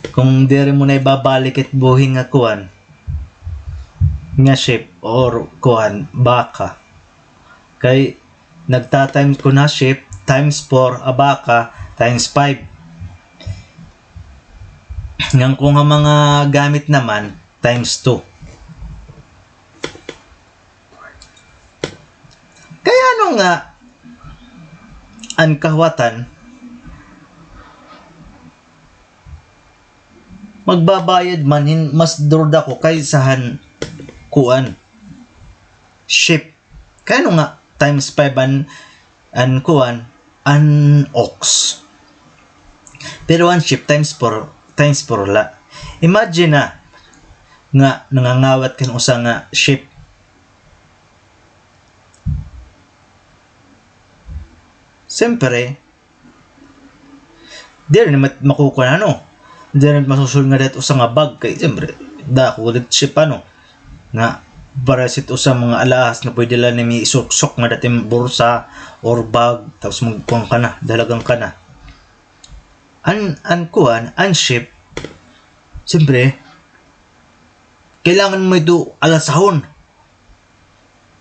kung diri mo na ibabalik it buhi nga kuan, nga sheep or kuan, baka. Kay, nagta-times ko na sheep, times four, a baka, times five. Ngan kung ha mga gamit naman, times two. Kay ano nga an kawatan, magbabayad man hin mas durdako kaysa han kuan, sheep. Kay ano nga times five an, an kuan, an ox. Pero an sheep times four, times four la. Imagine na nga nangangawat ka hin usa nga sheep. Siyempre, diri na mat-, makukuha na, no? Diri na masusul nga dahit usa nga bag kay, siyempre, dako dahit sheep, ano? Nga, para sa usa mga alahas nga pwede la nimo isuksok nga dati bursa or bag, tapos magkuan ka na, dalagan ka na. An, an kuan, an sheep, siyempre, kailangan mo ito alasahon.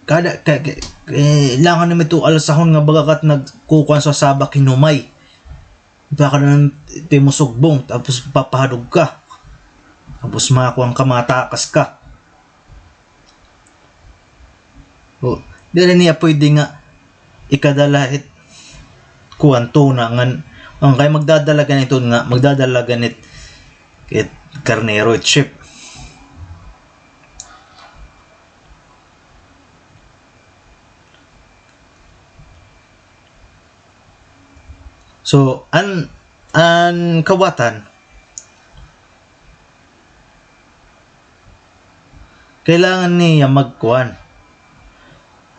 Kada, ka-, ka-, kailangan nimo ito alasahon nga baga ka it nagkukuan sa sabak hin humay. Baka na ito imo sugbong, tapos papahadog ka. Tapos makakuan ka, makatakas ka. O, diri niya pwede nga ikadala it kuan, tuna ngan, an kay magdadala gani it tuna, magdadala gani it, it karnero, it sheep. So, an, an kawatan, kailangan niya magkuan.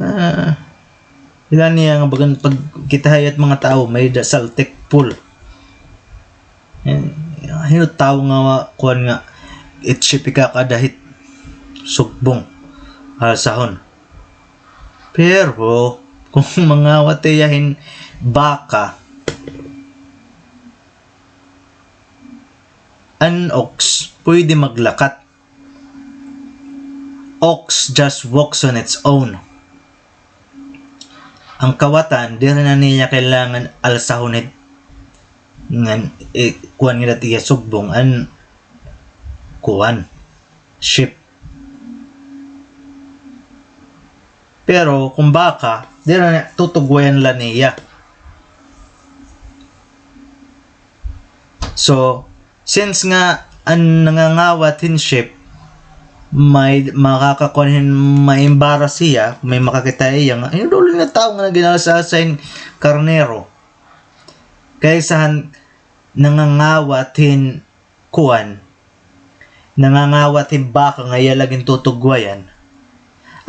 Ah, kailangan niya nga bagan, pag kita ha iya it mga tawo, may-ada Celtic pool. Eh, hin-o it tawo nga kuan nga, it sheep ikakada hit sugbong, alasahon. Pero, kung mangawat hiya hin baka, an ox, pwede maglakat. Ox just walks on its own. An kawatan, diri na niya kailangan alasahon hit, ngan, eh, kuan nga dati iya sugbong, an kuan, sheep. Pero kung baka, diri na tutugwayan la niya. So, since nga an nangangawat hin ship, may makakakuan hin, maimbaras hiya, may makakita hiya nga, "Ay, duli nga tawo nga nag-inalsa-alsa hin karnero." Kaysa han nangangawat hin kuan, nangangawat hin baka nga iya la gintutugwayan.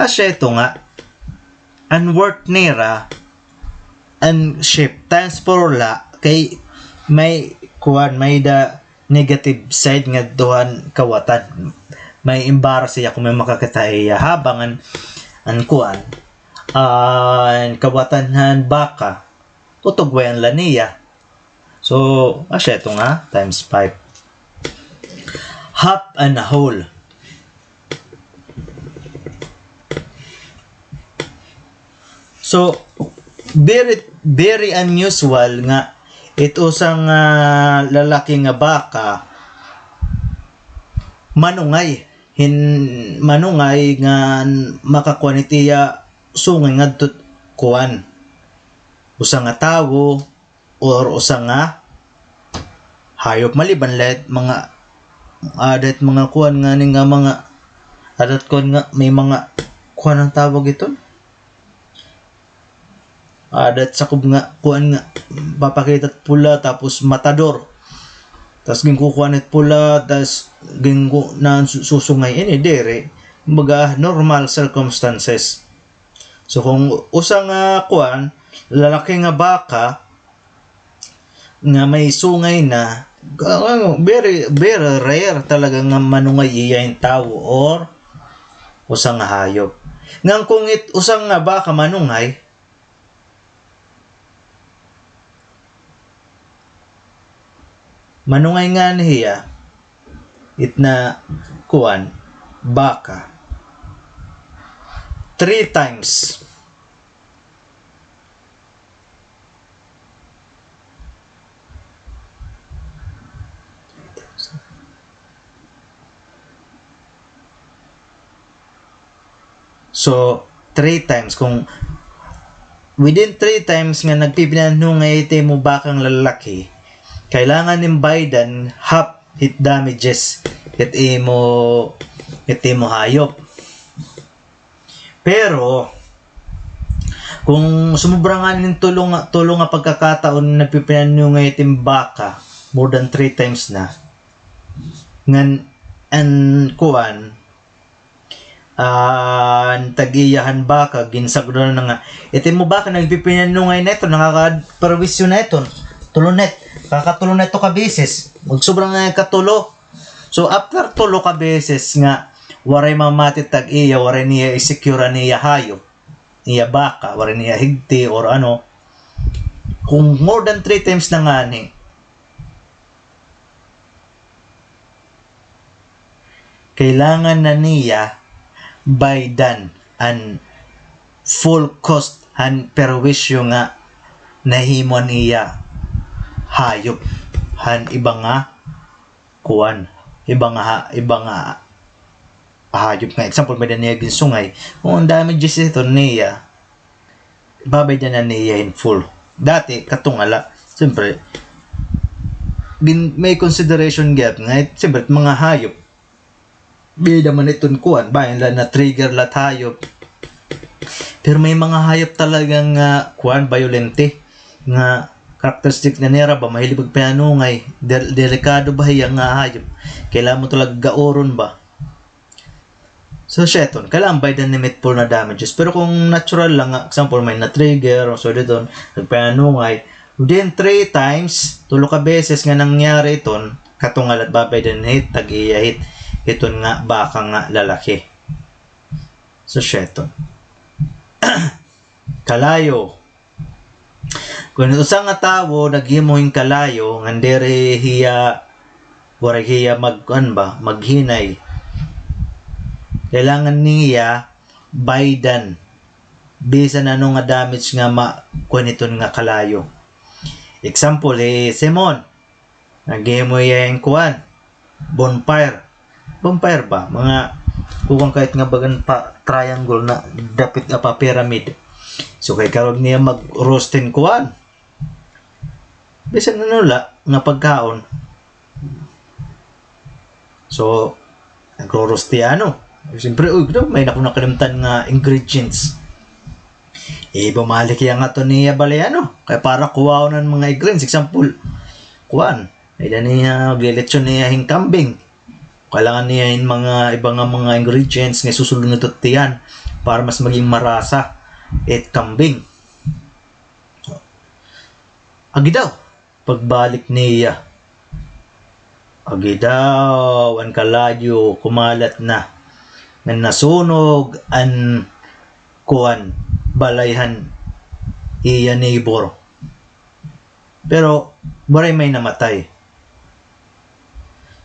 Asya ito nga, an worth nira, an ship, times four la, kay may kuan, may-ada negative side ngadto han kawatan. May embarrass hiya kon may makakita hiya. Habang an, an kuan, an kawatan han baka, tutugwayan la niya. So, asya ito nga times five. Half and a whole. So, very, very unusual nga it usa nga lalaki nga baka manungay, hin-, manungay nga makakuan it iya sungay ngadto kuan. Usa nga tawo, or usa nga hayop, maliban la it mga, ada it mga kuan ngani nga mga, ada it kuan nga may mga kuan, an tawag iton? Ada it sakob nga kuan nga papakita it pula tapos matador. Tas ginkukuan it pula, tas ginku-, na su-, susungay ini, diri. Kumbaga, normal circumstances. So, kung usa nga kuan, lalaki nga baka, nga may sungay na, ah, ano, very, very rare talaga nga manungay iya hin tawo or usa nga hayop. Ngan kung it-, usa nga baka manungay, manungay ngani hiya, it na kuan, baka. Three times. So, three times. Kung within three times nga nagpipinanhungay it imo baka nga lalaki, kailangan nim baydan half hit damages hit imo, hit imo hayop. Pero, kung sumobra ngani hin tulo nga, tulo nga pagkakataon nagpipinanhungay it im baka, more than three times na, ngan, an kuan, an tag-iya han baka, ginsagdan na nga, it imo baka nagpipinanhungay na iton, nakakaperwisyo na iton, tulo na it-, kakatulo na ito ka beses, magsobra na katulo. So, after tulo ka beses nga waray mamati tag-iya, waray niya i-secure an iya hayop, iya baka, waray niya higti or ano, kung more than three times na ngani, kailangan na niya baydan an full cost han perwisyo nga nahimo han iya hayop han iba nga kuan, iba nga ha-, iba nga hayop nga, example, may-ada niya ginsungay. Kung an damages iton niya, babaydan na niya in full. Dati, kato nga la, siyempre, gin-, may consideration gihap nga, siyempre, mga hayop. Bida man iton kuan, bangin la na-trigger la it hayop. Pero may mga hayop talaga nga, kuan, bayolente. Nga characteristic na nira ba, mahilig magpinanungay. Del-, delikado ba hiya nga hayop? Kailangan mo talaga gauron ba? So, siya iton. Kailangan baydan nim it full na damages. Pero kung natural lang, example, may na-trigger, o so, diton, nagpinanungay, within three times, tulo ka beses nga nangyari iton, kato nga la it babaydan hit tag-iya hit, hiton nga baka nga lalaki. So, siya iton. Kalayo. Kon usa nga tawo naghimo hin kalayo, ngan diri hiya, waray hiya mag-, kuan ba, maghinay. Kailangan niya baydan bisan ano nga damage nga ma-, kuan hiton nga kalayo. Example, eh, Simon, naghimo hiya hin kuan, bonfire. Bonfire ba? Mga kuan, kahit nga bagan pa triangle na dapit nga pa pyramid. So, kay karog niya mag-roast hin kuan. Bisan ano la nga pagkaon. So, nagro-roast hiya, ano. Siyempre, uy, ginaw, may naku nakalimtan nga ingredients. Eh, bumalik hiya ngadto niya balay, ano. Kay para kuhaon an mga ingredients. Example, kuan. May-ada niya, maglilitson hiya hin kambing. Kailangan niya hin mga iba nga mga ingredients nga isusulod ngadto tiyan para mas maging marasa it kambing. Agi daw, pagbalik niya. Agi daw, an kalayo, kumalat na. Ngan nasunog an kuan, balay han iya neighbor. Pero, waray may namatay.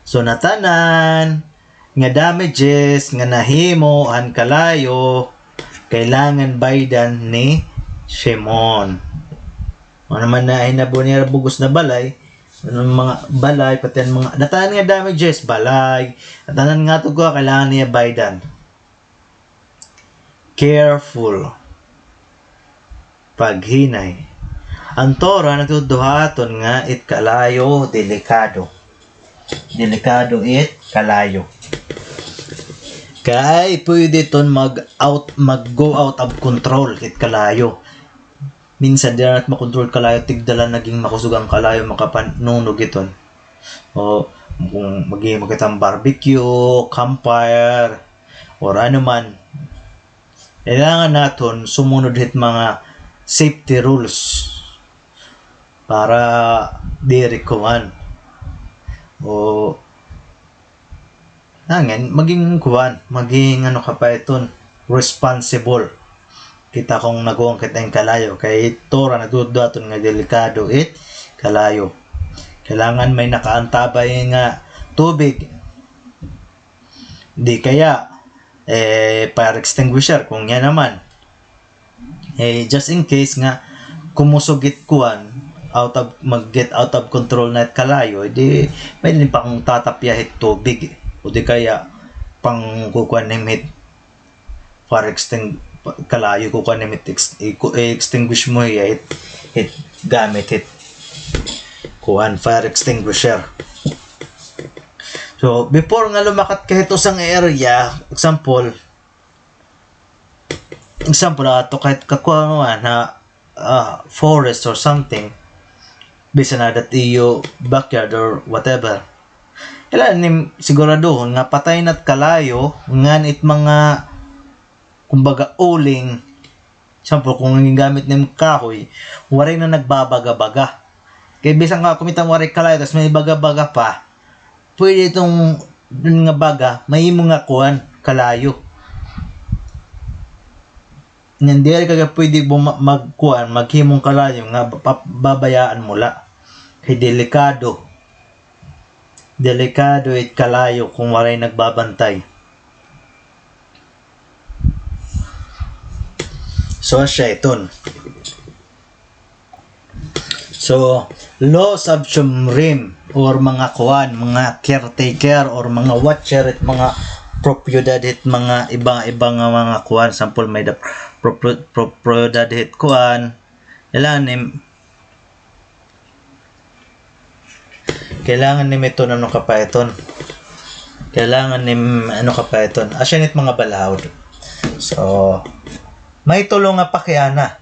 So, ngatanan nga damages nga nahimo han kalayo, kailangan baydan ni Shimon. Ano man nahinabo niya bug-os na balay, ano, mga balay, pati an mga, ngatanan nga damages, balay, ngatanan nga tuga, kailangan niya baydan. Careful. Paghinay. An Torah nagtutdo ha aton nga it kalayo delikado. Delikado it kalayo. Kay pwede iton mag-out, mag-go out of control it kalayo. Minsan, diri na naton makontrol kalayo, tigda la naging makusog an kalayo, makapanunog iton. O, kung mag-, magkita hin barbecue, campfire, or ano man, kailangan naton sumunod hit mga safety rules para diri kuan. O, ngan, maging kuan, maging ano ka pa iton, responsible. Kita kon nagkuan kita hin kalayo, kay Torah nagtutdo ha aton nga delikado it kalayo. Kailangan may nakaantabay nga tubig. Di kaya, eh, fire extinguisher, kung yana man. Eh, just in case nga kumusog it kuan, out of, mag-get out of control na it kalayo, eh, di, may din pangtatapya hit tubig, eh. O di kaya, pangkukuan nim hit fire exting-, kalayo, kukuan nim hit ex-, i-, ku-, i-extinguish mo hiya hit, hit gamit hit kuan, fire extinguisher. So, before nga lumakat ka hit usa nga area, example, example, ato kahit kakuha nga na, ah, forest or something, bisan na that iyo backyard or whatever. Kailangan nim siguraduhon nga patay na it kalayo, ngan it mga, kumbaga, uling, example, kung gingamit nim kahoy, waray na nagbabaga-baga. Kay bisan nga kumita waray kalayo, tas may baga-baga pa, pwede iton nga baga, mahimo nga kuan, kalayo. Ngan diri ka pwede buma-, magkuan, maghimong kalayo nga pa-, babayaan mo la. Kay delikado. Delikado it kalayo kung waray nagbabantay. So, asya iton. So, laws of Shomrim, or mga kuan, mga caretaker, or mga watcher, it mga propiedad, it mga iba-iba nga mga kuan, sample, may-ada pro-, pro-, propiedad, it kuan, kailangan nim, kailangan nim iton, ano ka pa iton, kailangan nim, ano ka pa iton, asya it mga balahod. So, may tulo nga pakiana.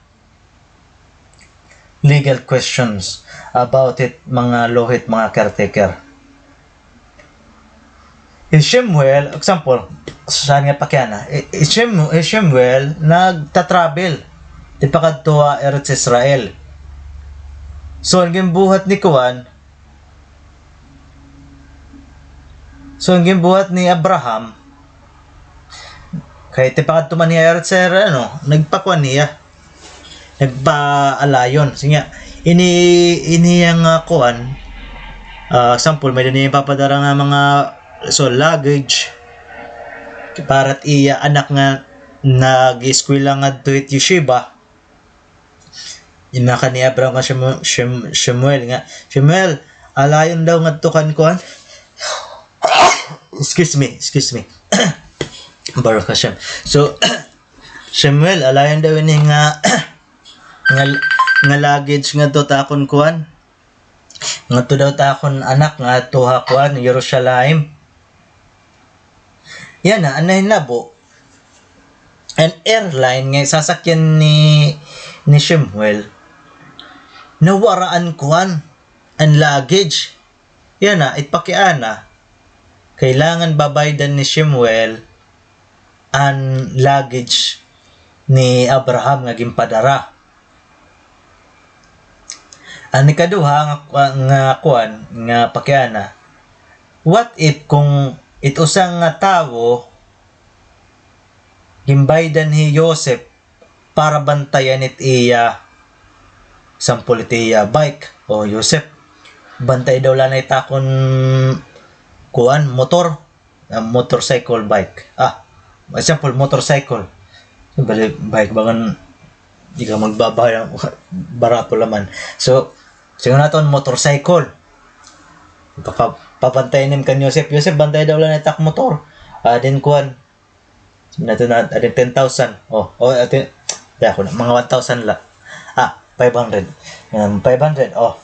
Legal questions about it, mga law hit mga caretaker. Hi Shemuel, example, saan nga pakiana? Hi, hi Shem-, hi Shemuel nagta-travel tipakadto ha Eretz Israel. So, an ginbuhat ni kuan, So, an ginbuhat ni Abraham, kay tipakadto man hiya, sir, ano, nagpakuan hiya. Nagpaalayon. Sige nga, ini, ini nga kuan, ah, sample, may-ada niya ipapadara nga mga, so, luggage, para it iya anak nga nag-eskwela ngadto hit yeshiva. Ginbaga ni Abraham kan Shemu-, Shem-, Shemuel nga, "Shemuel, alayon daw ngadto kan kuan." Excuse me, excuse me. Baruch Hashem. So, Shemuel, alayon daw ini nga, nga, nga luggage ngadto ta akon kuan. Ngadto daw ta akon anak ngadto ha kuan, Jerusalem. Yana, an nahinabo, an airline nga sasakyan ni, ni Shemuel, nawara an kuan, an luggage. Yana, it pakiana, kailangan babaydan ni Shemuel an luggage ni Abraham nga ginpadara. An ikaduha nga, nga kuan, nga pakiana, what if kung it usa nga tawo ginbaydan hi Joseph para bantayan it iya, sampol it iya bike. O, Joseph, bantay daw la anay it akon kuan, motor. Ah, motorcycle, bike. Ah, example, motorcycle. Siyempre, bike, bagan ikaw magbabayad, barato la man. So, siring naton, motorcycle. Papa-, pabantayan nim kan Joseph, "Joseph, bantay daw la anay it ak motor." Ah, then kuan, naton na, adi ten thousand. O, o, adi, di ako na, mga one thousand la. Ah, five hundred. Um, five hundred, o.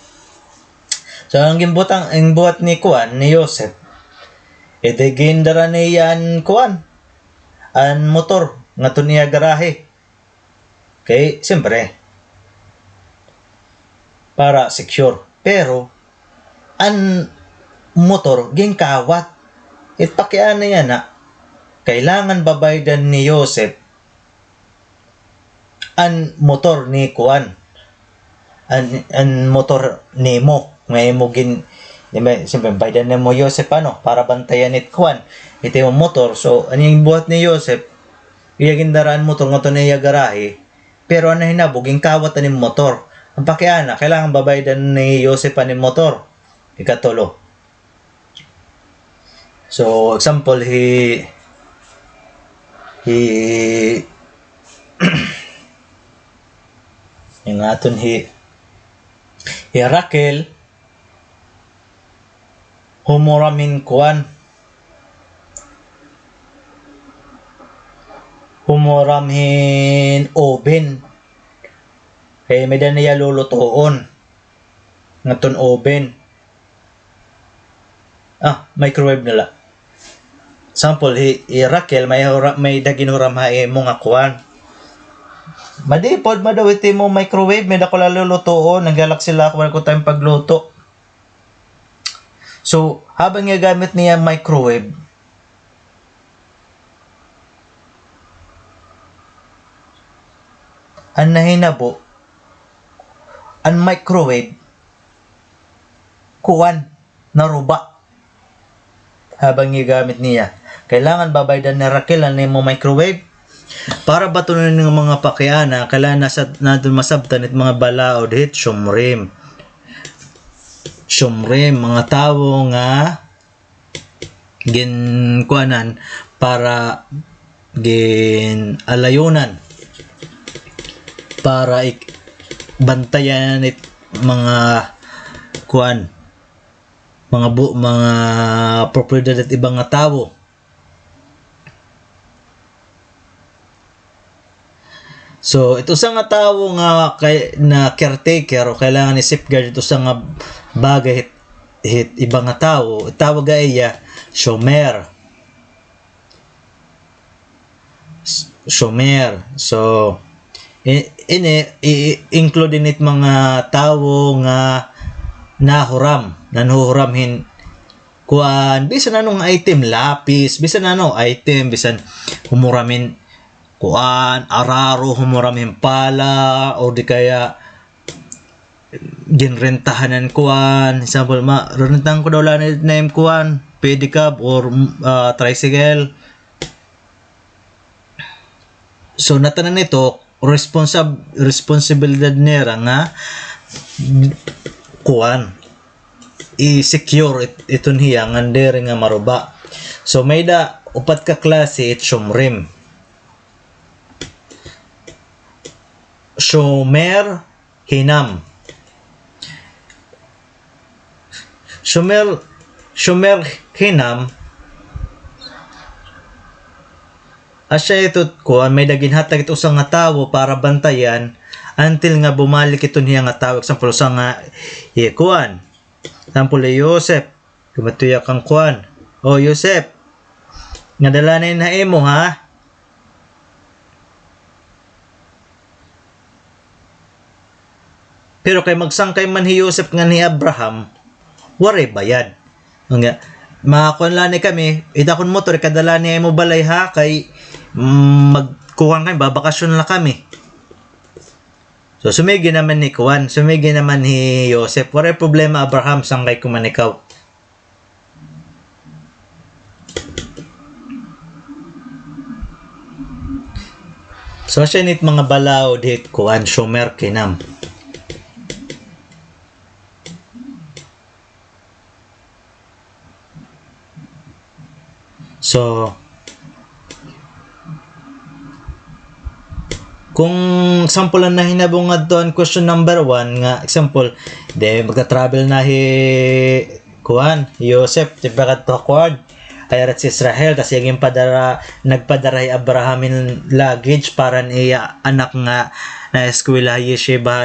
So, an ginbuhat, an buhat ni kuan, ni Joseph, edi gindara niya an kuan, an motor, ngadto niya garahe. Kay, siyempre, para secure. Pero, an motor, ginkawat. It pakiana yana, kailangan babaydan ni Joseph an motor ni kuan. An, an motor nimo. Nga imo gin-, di ba, siyempre, baydan nimo, Joseph, ano, para bantayan it kuan, it imo motor. So, an ginbuhat ni Joseph, iya gindara an motor ngadto niya garahe, pero an nahinabo, ginkawat an imo motor. An pakiana, kailangan babaydan ni Joseph an imo motor. Ikatulo. So, example, hi, hi, an aton hi, hi Raquel, humuram hin kuan. Humuram hin oven. Kay may-ada niya lulutoon. Ngadton oven. Ah, microwave na la. Sample, hi, hi Raquel, may hura-, may-ada ginhuram ha imo nga kuan. Madi pod, madaw it imo microwave, may-ada ko la lulutoon, naglalak sila ako, wala ko time pagluto. So, habang gigamit niya microwave, an nahinabo, an microwave, kuan, naruba. Habang gigamit niya. Kailangan babaydan ni Raquel an imo microwave. Para batunon nga mga pakiana, kailangan nasa, naton masabtan it mga balaod hit shomrim. Shomrim, mga tawo nga ginkuanan para gin-alayonan para ik-, bantayan it mga kuan, mga bu-, mga propiedad it iba nga tawo. So, it usa nga tawo nga kay, na caretaker o kailangan i-safeguard it usa nga bagay hit, hit iba nga tawo, tawag ha iya shomer. S-, shomer. So, i-, ini, i-, include ini it mga tawo nga nahuram, nanhuhuram hin kuan, bisan ano nga item, lapis, bisan ano item, bisan humuram hin kuan, araro, humuram hin pala, o di kaya ginrentahan hin kuan. Example, ma-, rentahan ko daw la anay it im kuan, pedicab or, ah, tricycle. So, natanan ito, responsab-, responsibilidad nira nga, kuan, i-secure it-, iton hiya ngan diri nga maruba. So, may-ada upat ka klase it shomrim. Shomer hinam. Shomer, shomer hinam, Asya ito, kuan, may-ada ginhatag ito usa nga tawo para bantayan until nga bumalik iton hiya nga tawo. Example, usa nga, hi, kuan. Example, hi Joseph. Kumatuya kan kuan. O, Joseph, ngadala na ini ha imo, ha? Pero kay magsangkay man hi Joseph ngan hi Abraham, waray bayad. Nga, mga kuan la ni kami, ita kon motor, ikadala ni ha imo balay ha, kay, mm, magkuan kami, babakasyon la kami. So, sumigi naman hi kuan, sumigi naman hi Joseph. Waray problema, Abraham, sangkay ko man ikaw. So, asya ini it mga balaod hit kuan, Shomer Kinam. So, kung example an nahinabo ngadto an question number one nga, example, di magta-travel na hi, kuan, Joseph, di ba kadto ha kuan? Ay, arat sa Israel, tas iya ginpadara, nagpadara hi Abraham hin luggage para han iya anak nga naeskwela ha yeshiva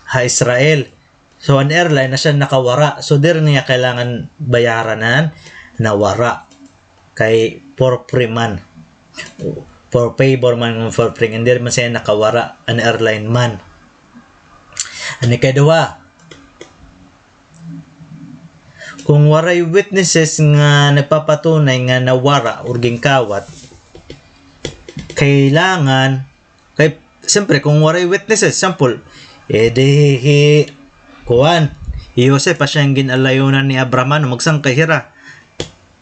ha Israel. So, an airline, asya nakawara. So, diri niya kailangan bayaran an nawara. Kay for free man. For favor man, for free. Diri man siya nakawara, an airline man. An ikaduha, kung waray witnesses nga nagpapatunay nga nawara or ginkawat, kailangan Kay, siyempre, kung waray witnesses, example, eh, di hi, kuan, hi Joseph, asya an gin-alayunan ni Abraham, ano, magsangkay hira.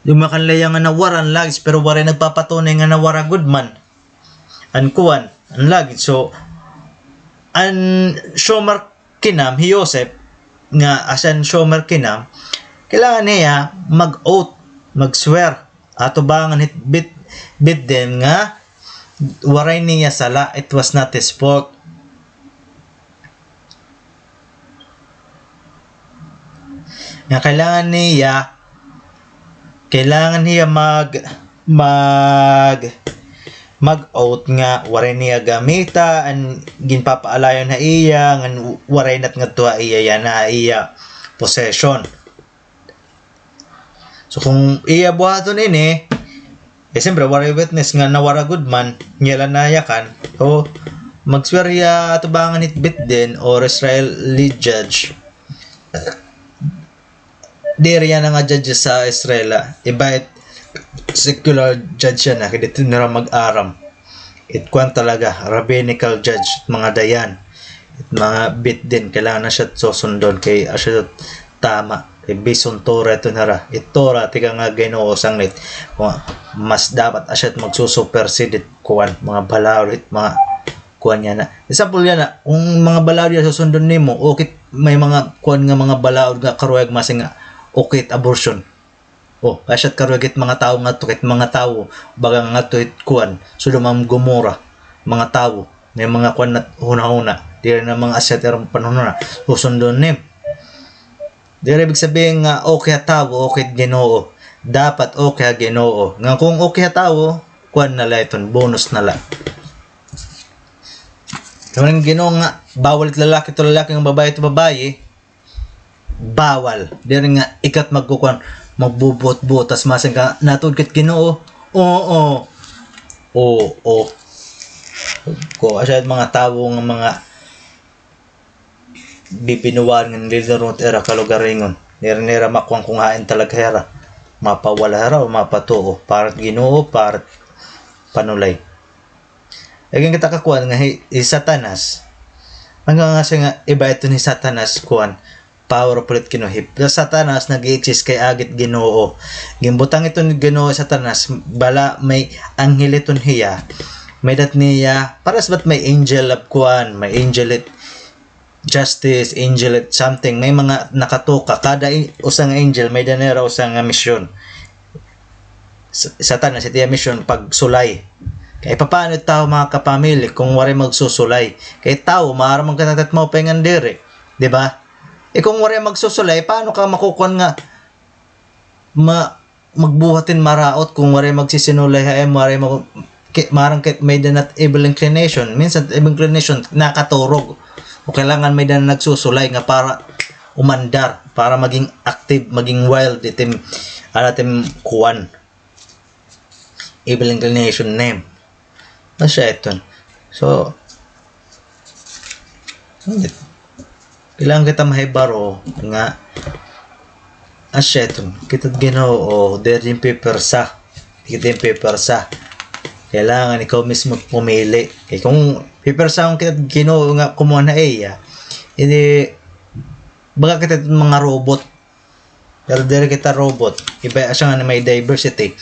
Dumakan la iya nga nawara an luggage, pero waray nagpapatunay nga nawara gud man an kuan, an luggage. So, an Shomer Kinam, hi Joseph, nga asya an Shomer Kinam, kailangan niya mag-oath, mag-swear. Atubangan hit Beit, Beit Din nga waray niya sala, it was not his fault. Nga kailangan niya, kailangan niya mag, mag, mag-oath nga waray niya gamita an ginpapaalayon ha iya, ngan waray na it ngadto ha iya, yana ha iya possession. So, kung iya buhaton ini, eh, siyempre, waray witness nga nawara gud man, niya la nayakan. So, mag-swear hiya atubangan hit Beit Din or Israeli judge. Diri yana nga judges sa Israel, ah. Iba it secular judge yana, kay didto nira mag-aram. It kuan talaga, rabbinical judge, it mga dayan, it mga Beit Din, kailangan na siya susundon kay asya tama. Kay based on Torah ito nira. It Torah, tikang nga Ginoo sanglit. Kung mas dapat asya magsusupersede it kuan, mga balaod, it mga kuan yana. Example yana, kung mga balaod yana susundon nimo, okay, may mga kuan nga mga balaod nga karuyag masing nga okay it abortion. O, asya it karuyag it mga tawo ngadto, kay it mga tawo, baga nga ngadto it kuan, Sodom and Gomorrah, mga tawo, may mga kuan na hunahuna, diri na mga asya it ira panhunahuna, susundon nim. Diri ibig sabihin nga okay ha tawo, okay it Ginoo. Dapat okay ha Ginoo. Nga kung okay ha tawo, kuan na la iton, bonus na la. Kay an Ginoo nga, bawal it lalaki to lalaki, nga babaye to babaye, bawal. Diri nga ikaw it magkukuan, magbubuot-buot, tas masing ka, natuod ka it Ginoo. Oo. Oo. Ko, asya it mga tawo nga mga bibinuwaan nga nilirunot ira kalugaringon. Diri nira makuan kung hain talaga hira. Mapawala hira o mapatuo. Para it Ginoo, para it panulay. Lagi kita kakuan nga hi, hi Satanas. An nga, nga siya nga iba iton hi Satanas, kuan, powerful it Ginoo. Hi Satanas nag-i-exist kay agi it Ginoo. Ginbutang iton Ginoo hi Satanas, bala may anghel iton hiya. May-ada it niya, parehas ba it may angel of kuan, may angel it justice, angel it something, may mga nakatuka. Kada i-, usa nga angel, may-ada nira usa nga misyon. Sa-, Satanas, it iya misyon, pagsulay. Kay papaano it tawo, mga kapamilya, kung waray magsusulay? Kay tawo, maaram man kita it maupay ngan diri. Di ba? Eh, kung waray magsusulay, paano ka makukuan nga ma-, magbuhat hin maraot kung waray magsisinulay ha imo, waray mag-, ki-, maaram kay may-ada na it evil inclination. Minsan, evil inclination, nakaturog. O kailangan may-ada na nagsusulay nga para umandar, para maging active, maging wild, itim, ala, itim kuan. Evil inclination name. Asya iton. So, kailangan kita mahibaro nga asya iton. Kita it Ginoo, diri it paper sa. Kita it paper sa. Kailangan ikaw mismo pumili. Kay kung paper sa kita it Ginoo nga kumuha na iya, hindi, baga kita mga robot. Pero diri kita robot. Iba siya nga may diversity.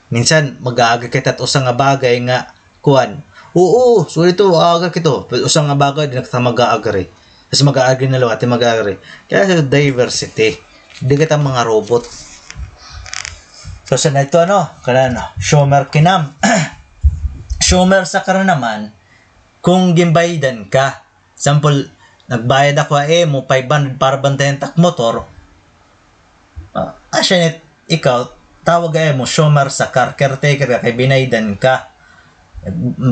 Minsan, mag-a-agree kita usa nga bagay nga, kuan. Oo, so ito, aga kito. Pero usa nga bagay, di na kita mag-a-agree. Tapos mag-a-agree na liwat, di mag-a-agree. Kaya sa diversity. Di kita mga robot. So, sa na ito, ano? Kana, ano? Shomer Kinam. Shomer Sakar naman, kung ginbaydan ka. Sample, nagbayad ako ha imo five hundred para bantayan tak motor. Ah, asya nit ikaw, tawag ha imo, Shomer Sakar, caretaker ka, kay binaydan ka.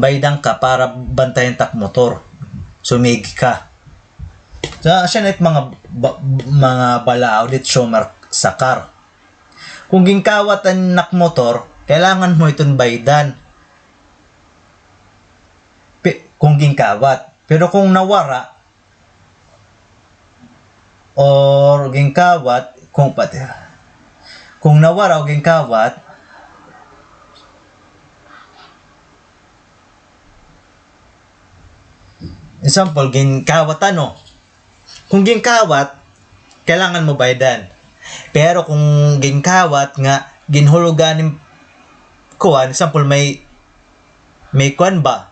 Baydan ka para bantayan tak motor. Sumigi ka. So, asya nit mga ba-, mga balaod it Shomer Sakar. Kung ginkawat an nak motor, kailangan mo iton baydan. Pi-, kung ginkawat. Pero kung nawara, or ginkawat, kung pati, kung nawara o ginkawat, example, ginkawat ano? Kung ginkawat, kailangan mo baydan. Pero kung ginkawat nga ginhulugan nim kuan, example, may, may kuan ba?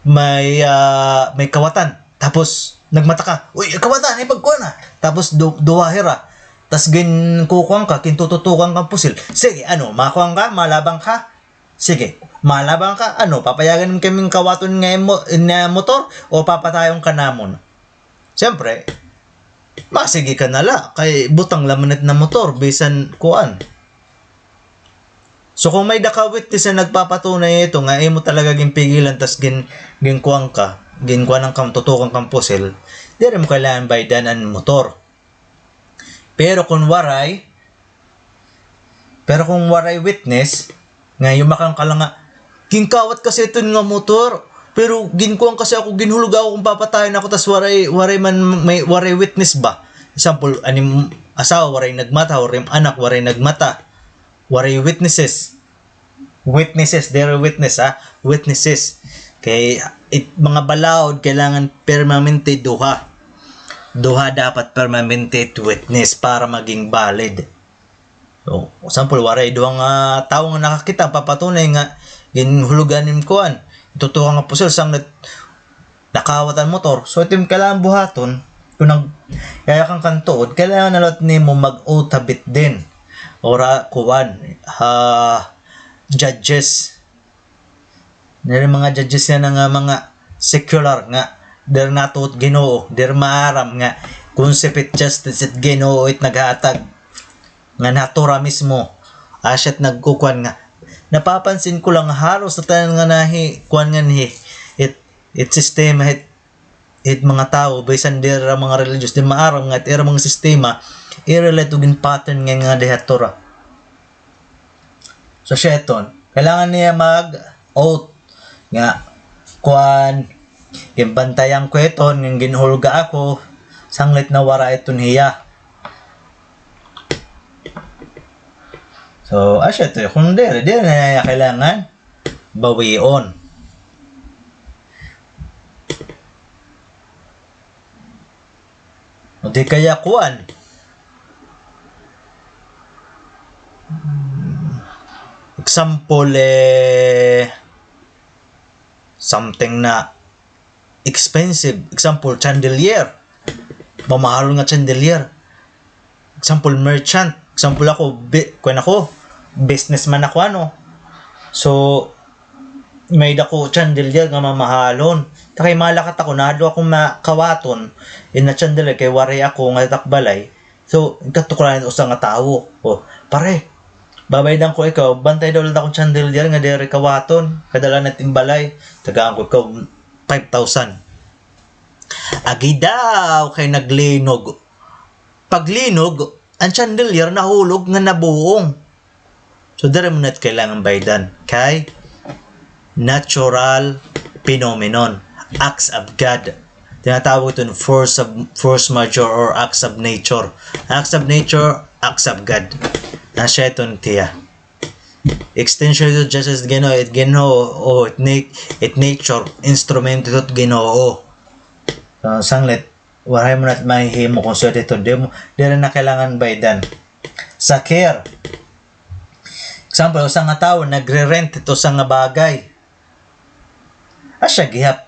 May, ah, may kawatan. Tapos, nagmata ka, "Uy, kawatan, ipagkuan na." Tapos, du-, duha hira. Tas ginkukuan ka, kintututukan ka pusil. Sige, ano, makuan ka, malabang ka? Sige, malabang ka, ano, papayagan mo kaming kawaton nga imo-, nga motor o papatayon ka namon? Siyempre, masigi ka na la, kay butang la man it na motor, bisan kuan. So, kung may-ada ka witness nga nagpapatunay ito nga imo talaga ginpigilan, tas gin-, ginkuan ka, ginkuanan ka, tutukan kang pusil, diri mo kailangan baydan an motor. Pero kung waray, pero kung waray witness, nga yumakan ka la nga, "Ginkawat kasi iton nga motor, pero ginkuan kasi ako, ginhulog ako kung papatayon ako, tas waray, waray man, may, waray witness ba?" Example, an im asawa, waray nagmata, or im anak, waray nagmata. Waray witnesses. Witnesses, diri witness, ha? Witnesses. Kay, it, mga balaod, kailangan permanente duha. Duha dapat permanente it witness para maging valid. So, example, waray duha nga tawo nga nakakita, papatunay nga ginhulugan nim kuan, tutukan nga pusil, sanglit nakawat an motor. So, ito it im kailangan buhaton, kung nag-, kaya kang kantuod, kailangan na liwat nimo mag-oath ha Beit Din. Or ha, kuan, ha, judges. Diri mga judges yana nga mga secular nga, diri natuod Ginoo, diri maaram nga concept it justice it Ginoo it naghatag. Nga natura mismo, asya it nagkukuan nga. Napapansin ko lang, haros sa tanan nga nahi, kuan nganhi, it, it sistema, it, it mga tawo, bisan diri mga religious, di maaram nga it ira mga sistema, i-relate ug in pattern nga, nga diha Torah. So, siya iton. Kailangan niya mag-oath nga, kuan, ginbantayan ko iton, nga ginhulga ako, sanglit nawara iton hiya. So, asya ito. Kung diri, diri na niya kailangan bawion. O di kaya kuan. Example, eh, something na expensive. Example, chandelier. Mamahalon nga chandelier. Example, merchant. Example ako, bi-, kuan ako, businessman ako, ano. So, may-ada ko chandelier nga mamahalon. Ta kay malakat ako, naadto ako makawaton, ina chandelier kay waray ako nga takbalay. So, katukuran usa nga tawo. O, pare, Babaydan ko ikaw, bantay daw la akon chandelier nga diri kawaton, kadala na it im balay, tagaan ko ikaw five thousand. Agi daw kay naglinog. Paglinog, an chandelier nahulog nga nabuong. So, diri mo na it kailangan baydan. Kay natural phenomenon, acts of God. Tinatawag iton force of, force majeure or acts of nature. Acts of nature, acts of God. Asya iton tiya. Extension ito justice it Ginoo, it Ginoo, o it na-, it nature, instrumento ito it Ginoo. So, sanglit, waray mo na mahihimo kon swerte ito. Di mo, diri na kailangan baydan. Sakir. Example, usa nga tawo nagre-rent ito usa nga bagay. Asya gihap.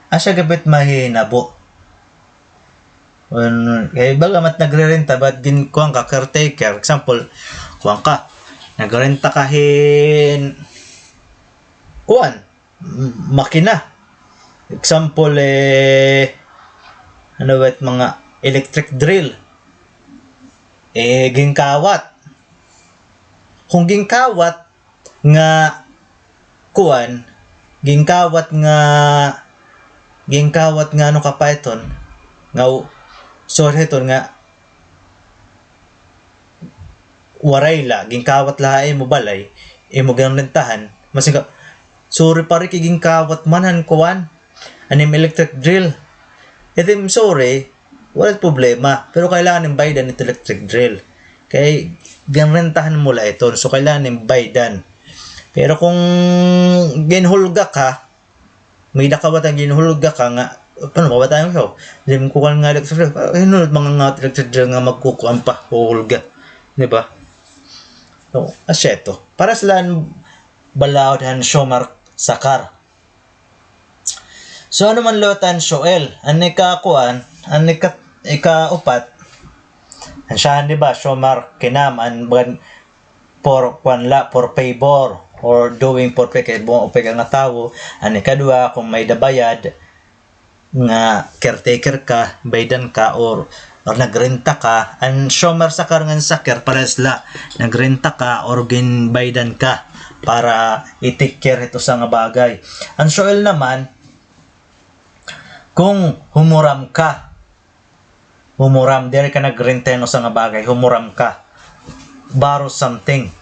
Asya gihap it mahinabo. Un, kay baga man it nagre-renta, but gin-, kuan ka, caretaker. Example, kuan ka, nagrenta ka hin, kuan, m-, makina. Example, eh, ano ba it mga electric drill? Eh, ginkawat. Kung ginkawat nga, kuan, ginkawat nga, ginkawat nga ano ka pa iton, nga u-, sorry, iton nga, waray la, ginkawat la ha imo balay, imo ginrentahan, masing ka, sorry, pare, kay ginkawat man han kuan, an im electric drill. It im sorry, waray problema. Pero kailangan im baydan it electric drill. Kay ginrentahan mo la iton. So, kailangan im baydan. Pero kung ginhulga ka, may-ada ka ba it ginhulga ka nga, ano, mabatayan ka, di mo kukuan nga electric drill. Ay, ano, mga nga electric drill nga magkukuan pa, huhulga. Di ba? So, asya ito. Para sila an balaod han Shomer Sakar. So, ano man liwat an Shoel? An ikakuan, an ika-, ikaupat, an siya, di ba, Shomer Chinam, an bagan for, kuan la, for favor, or doing for favor, kay buang upay ka nga tawo, an ikaduha, kung may-ada bayad, nga caretaker ka, baydan ka, or, or nagrenta ka, an Shomer Sakar ngan Sakir, parehas la, nagrenta ka, or ginbaydan ka, para i-take care hit usa nga bagay. An Shoel naman, kung humuram ka, humuram, diri ka nagrenta hin usa nga bagay, humuram ka, borrow something.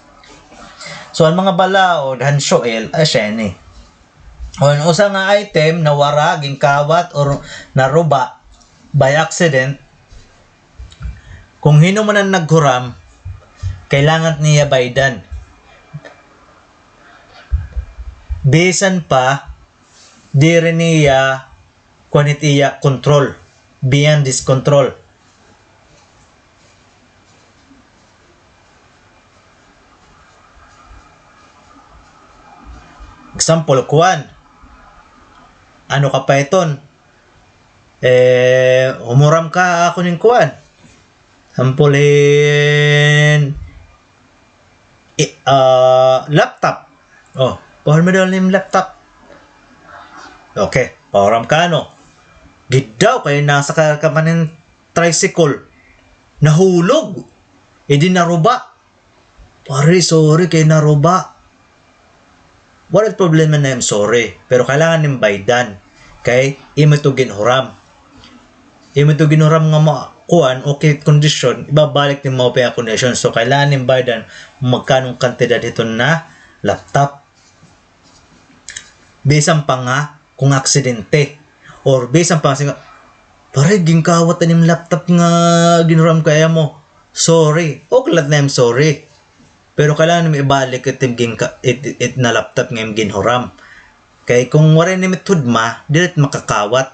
So, an mga balaod han Shoel, asya ini. Kon usa nga item nawara, ginkawat, or naruba by accident, kung hin-o man an naghuram, kailangan niya baydan. Bisan pa, diri niya kuan it iya control, beyond his control. Example, kuan. Ano ka pa iton? Eh, humuram ka ha akon hin kuan. Example hin, i-, ah, laptop. O, pahuram daw hin laptop. Okay, pahuram ka, no? Giddaw kay nasakay ka man hin tricycle. Nahulog. Idi naruba. Pare, sorry kay naruba. Waray problema na im sorry, pero kailangan im baydan. Kay imo ito ginhuram. Imo ito ginhuram nga ma-, kuan, okay kondisyon, ibabalik nimo maupay nga kondisyon. So, kailangan im baydan magkanong kantidad hiton nga laptop. Bisan pa nga kung aksidente, or bisan pa nga, "Pare, ginkawat an im laptop nga ginhuram ko ha imo." Sorry. Okay la na im sorry. Pero kailangan nimo ibalik it im ginka-, it, it na laptop nga im ginhuram. Kay kung waray nimo it hudma, diri it makakawat.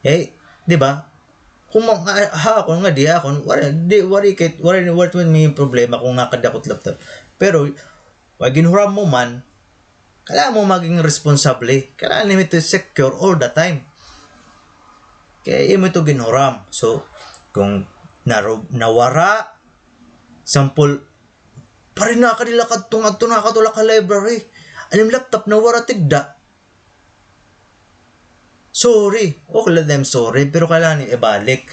Eh, di ba? Kung ma-, ha, ha akon nga, di akon, waray, di, waray kay, waray, waray man mi problema kung nga kadi ako it laptop. Pero, wa, ginhuram mo man, kailangan mo maging responsable. Kailangan nimo ito secure all the time. Kay imo ito ginhuram. So, kung naru-, nawara, sample, "Pare, nakadi la kadto, ngadto na kadto la ha library. An im laptop nawara, tigda." Sorry. Okay la na im sorry, pero kailangan ibalik.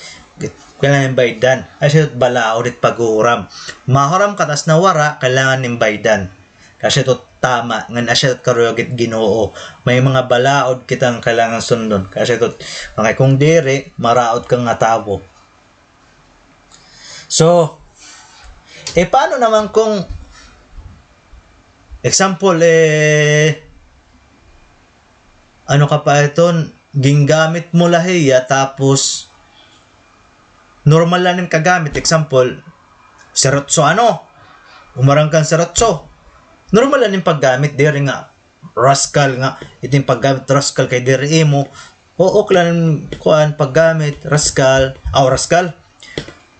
kailangan nim baydan. Asya it balaod it paghuhuram. Mahuram ka tas nawara, kailangan nim baydan. Kay asya it tama, ngan asya it karuyag it Ginoo. May mga balaod kita nga kailangan sundon. Kay asya it, okay, kung diri, maraot ka nga tawo. So, eh, paano naman kung, example, eh, ano ka pa iton, gingamit mo la hiya, tapos normal la nim kagamit, example, serotso ano, umarang kan serotso. Normal la nim paggamit, diri nga rascal nga, iton paggamit rascal kay diri imo. Oo, kailangan kuan, paggamit, rascal, aw, rascal.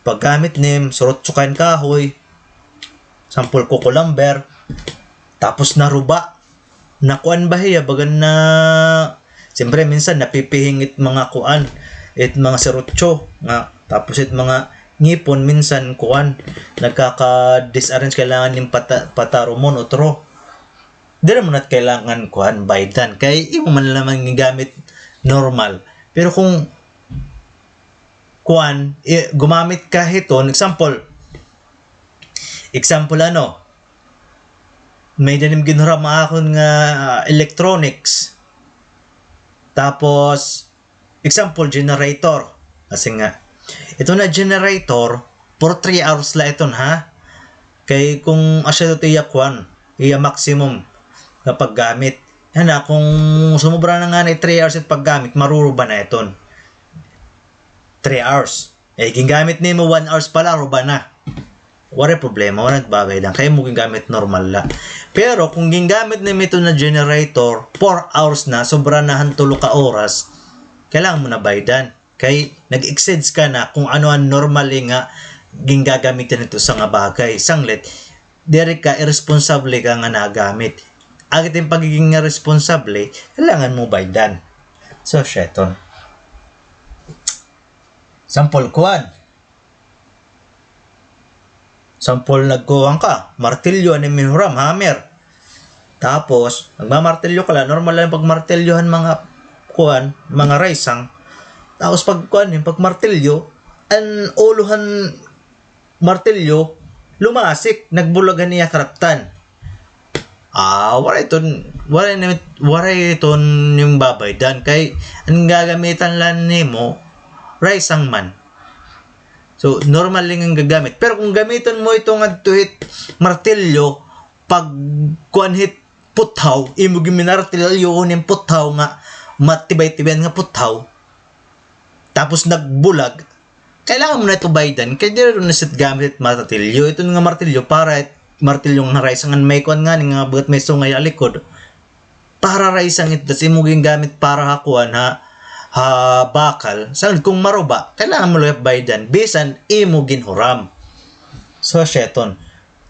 Paggamit nim, serotso kan kahoy, example, cucumber, tapos naruba. Nakuan ba hiya, baga na, siyempre, minsan napipihing it mga kuan, it mga serotso, nga, tapos it mga ngipon, minsan, kuan, nagkaka-disarrange, kailangan nim pata-, patarumon, utro. Diri mo na kailangan, kuan, baydan. Kay imo man la man gigamit normal. Pero kung, kuan, i-, gumamit ka hiton, example, example, ano, may-ada nim ginhuram ha akon nga, ah, electronics. Tapos, example, generator. Kasi nga, ito na generator, for three hours la iton, ha? Kay kung asya ito iya kuan, iya maximum nga paggamit. Yana, kung sumobra na ngani three hours it paggamit, maruruba na iton. Three hours. Eh, gingamit nimo one hours pa la, ruba na. Waray problema, waray nagbabaydan. Kay imo gingamit normal la. Pero kung gingamit nimo ito na generator, four hours na, sobra na han tulo ka oras, kailangan mo na baydan. Kay nag-exceeds ka na kung ano an normally nga gingagamitan hito sa nga bagay. Sanglit, diri ka, iresponsable ka nga nagamit. Agit it pagiging iresponsable, kailangan mo baydan. So, asya iton. Sampol, kuan. Sampol, nagkuan ka, martilyo, an imo ginhuram, hammer. Tapos, nagmamartilyo ka la, normal la pagmartilyo han mga, kuan, mga raysang. Tapos pagkuan, pagmartilyo, an ulo han martilyo, lumasik, nagbulag an iya karaptan. Ah, waray iton, waray na, waray iton nim babaydan. Kay, an gagamitan la nimo, raysang man. So, normal la nga gagamit. Pero kung gamiton mo ito ngadto hit martilyo, pag kuan hit puthaw, imo giminartilyo nim puthaw nga matibay-tibayan nga puthaw, tapos nagbulag, kailangan mo na ito baydan, kay diri na siya gamit martilyo. Ito nga martilyo, para it martilyo nga raysang, an may kuan ngani nga bugat may sungay ha likod. Para raysang ito, tas imo gingamit para ha kuan, ha, ha bakal. Sanglit kung maruba, kailangan mo la baydan, bisan imo ginhuram. So, asya iton.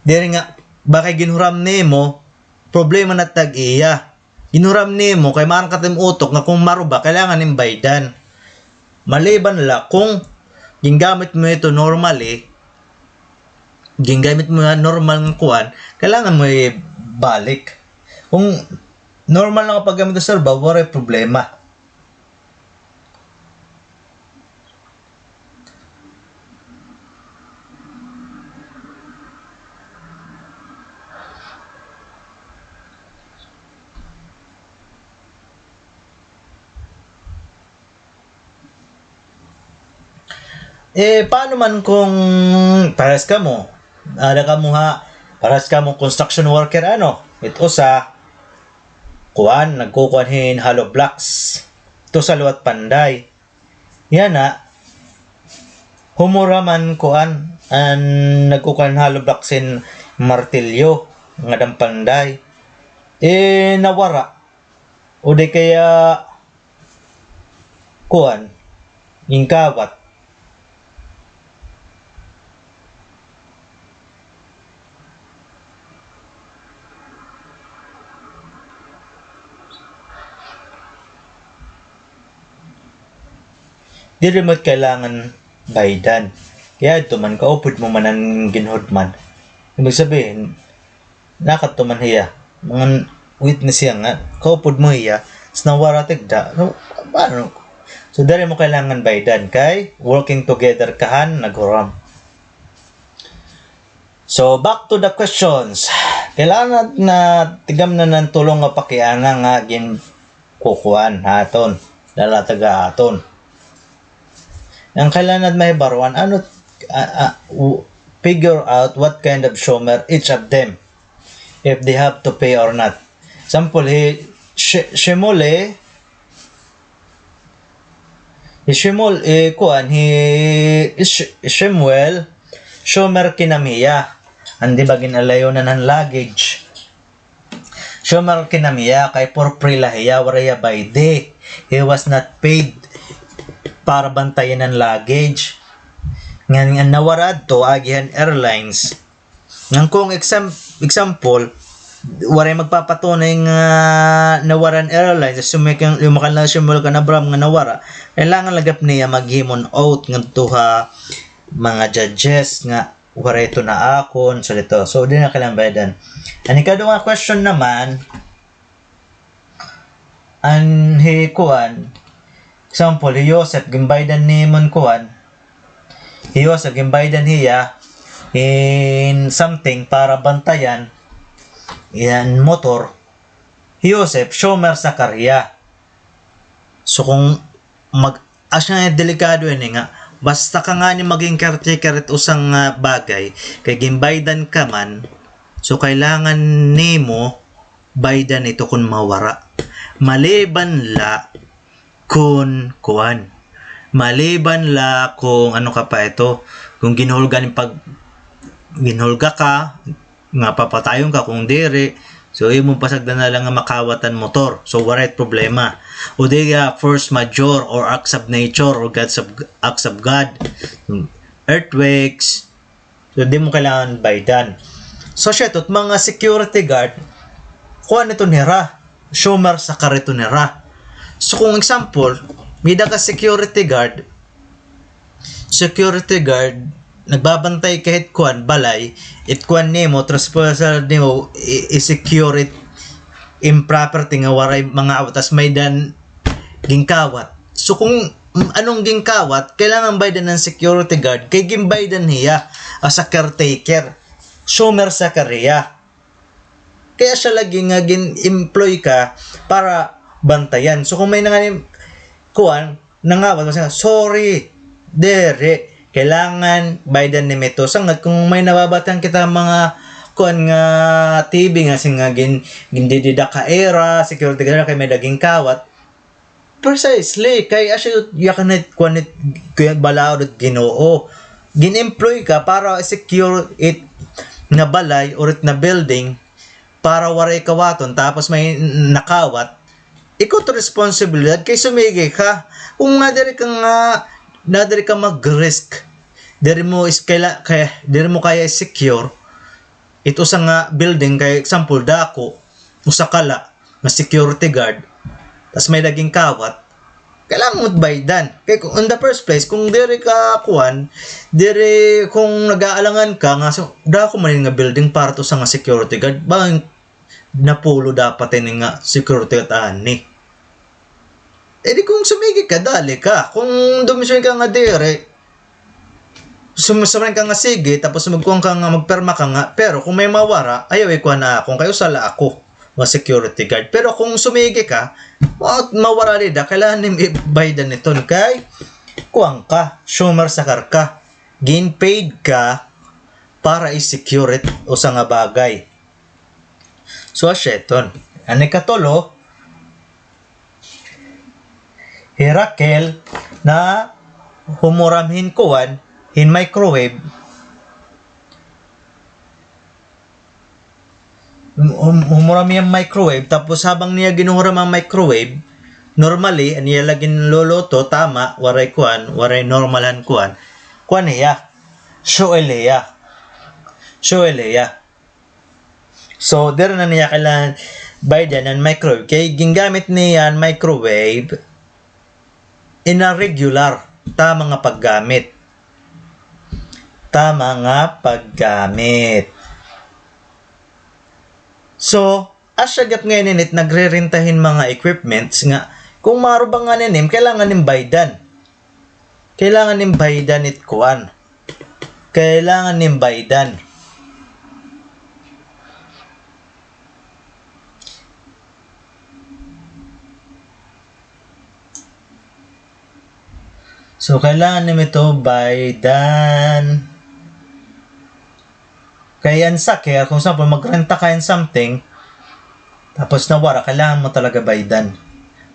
Diri nga, baka ginhuram nimo, problema na tag-iya. Ginhuram nimo kay maaram ka tim utok nga kung maruba, kailangan nim baydan. Maliban la kung gingamit mo ito normally, gingamit mo nga normal nga kuan, kailangan mo ibalik. Kung normal nga paggamit sa serba, waray problema. Eh, paano man kung parehas kamo? Ada kamo ha, parehas kamo construction worker, ano? It usa, kuan, nagkukuan hin hollow blocks. Ito sa liwat panday. Yana, humura man kuan, an nagkukuan hollow blocks hin martilyo, ngada han panday. Eh, nawara. O di kaya, kuan, ginkawat. Diri mo kailangan baydan. Kay adto man, kaupod mo man an ginhudman. Ibig sabihin, nakadto man hiya. Mga witness hiya nga kaupod mo hiya, tas nawara tigda. So, paano? So, diri mo kailangan baydan kay working together ka han naghuram. So, back to the questions. Kailangan na tigamnan an tulo nga pakiana nga ginkukuan ha aton, dala taga aton. Ang kailangan mahibaro-an, ano, ah, ah, w-, figure out what kind of shomer each of them, if they have to pay or not. Example, hi She-, Shemule, hi Shemul-, eh, kuan, hi Sh-, Shemuel, shomer kinam hiya. An di ba gin-alayonan han luggage. Shomer kinam hiya, kay for free la hiya, waray hiya bayde. He was not paid para bantayan an luggage. Ngan, ngan nawara adto, agi han airlines. Ngan kung exam-, example, waray magpapatunay nga nawara an airlines, sumikang, lumakan lang Shemul kan Abram nga nawara, kailangan la gihap niya maghimo hin oath ngadto ha mga judges nga waray ito naakon, so dito. So, di na kailangan bayadan. An ikaduha nga question naman, an hi kuan, example, hi Joseph, ginbaydan nimo hin kuan, hi Joseph, ginbaydan hiya hin something para bantayan, hin motor. Hi Joseph, shomer sakar hiya. So, kung mag-, asya nga delikado ini nga, basta ka ngani maging caretaker it usa nga bagay, kay ginbaydan ka man, so kailangan nimo baydan ito kun mawara. Maliban la kun kuan. Maliban la kung ano ka pa ito, kung ginhulga ni pag-, ginhulga ka, nga papatayon ka kung diri. So, imo pasagdan na lang nga makawat an motor. So, waray problema. O di, ah, force majeure or acts of nature or gods of, acts of God. Earthquakes. So, di mo kailangan baydan. So, siya ito, mga security guard, kuan ito nira. Shomer sakar ito nira. So, kung example, may-ada ka security guard, security guard, nagbabantay ka hit kuan, balay, it kuan nimo, trespassal nimo, i-, i-secure it im property nga waray mga awat, tas may-ada hin ginkawat. So, kung, mm, ano an ginkawat, kailangan baydan han security guard, kay ginbaydan hiya as a caretaker. Shomer sakar hiya. Kay asya lagi nga gin-employ ka para bantayan. So, kung may nanganim-, kuan, nangawat, basta, "Sorry, diri, kailangan baydan nimo ito." Sangad kung may nababatian kita mga kuan nga T V nga, sing nga gin-, gindidida ka ira, security guard, kay may-ada ginkawat. Precisely, kay asya, yakan it, kuan it, kuan balaod it Ginoo. Gin-employ ka para secure it na balay or it na building para waray kawaton, tapos may nakawat. Ikaw to responsibilidad kay sumigi ka. Kung nadiri ka nga, nadiri ka mag-risk, diri mo is-, kaila-, kay, diri mo kaya secure it usa nga building, kay example, dako, usa ka la, nga security guard, tas may-ada ginkawat, kailangan mo baydan. Kay kung, in the first place, kung diri ka, kuan, diri, kung nag-aalangan ka nga, so, dako man ini nga building para to sa nga security guard, bangin napulo dapat ini nga security guard ani. Eh, di kung sumigi ka, dali ka. Kung dumisyon ka nga diri, sum-, sumreng ka nga sige, tapos magkuan ka nga, magpirma ka nga, pero kung may mawara, ayaw ikuan ha akon, kay usa la ako nga security guard. Pero kung sumigi ka, ma-, mawara dida, kailangan nim baydan iton kay kuan ka, shomer sakar ka, gin-paid ka para i-secure it usa nga bagay. So, asya iton. An ikatulo, hi Raquel na humuram hin kuan, hin microwave. Hum-, hum-, humuram hiya microwave, tapos habang niya ginhuhuram an microwave, normally, an iya la ginluluto, tama, waray kuan, waray normal han kuan. Kuan hiya, show oil hiya. Show oil hiya. So, diri na niya kailangan baydan an microwave. Kay gingamit niya an microwave in a regular, tama nga paggamit. Tama nga paggamit. So, asya gihap ngay-an ini it nagrerenta hin mga equipments nga Kung maaro ba nga nim, kailangan nim baydan. Kailangan nim baydan it kuan. Kailangan nim baydan. So, kailangan nim ito baydan. Kay an saker, kung example, magrenta ka hin something, tapos nawara, kailangan mo talaga baydan.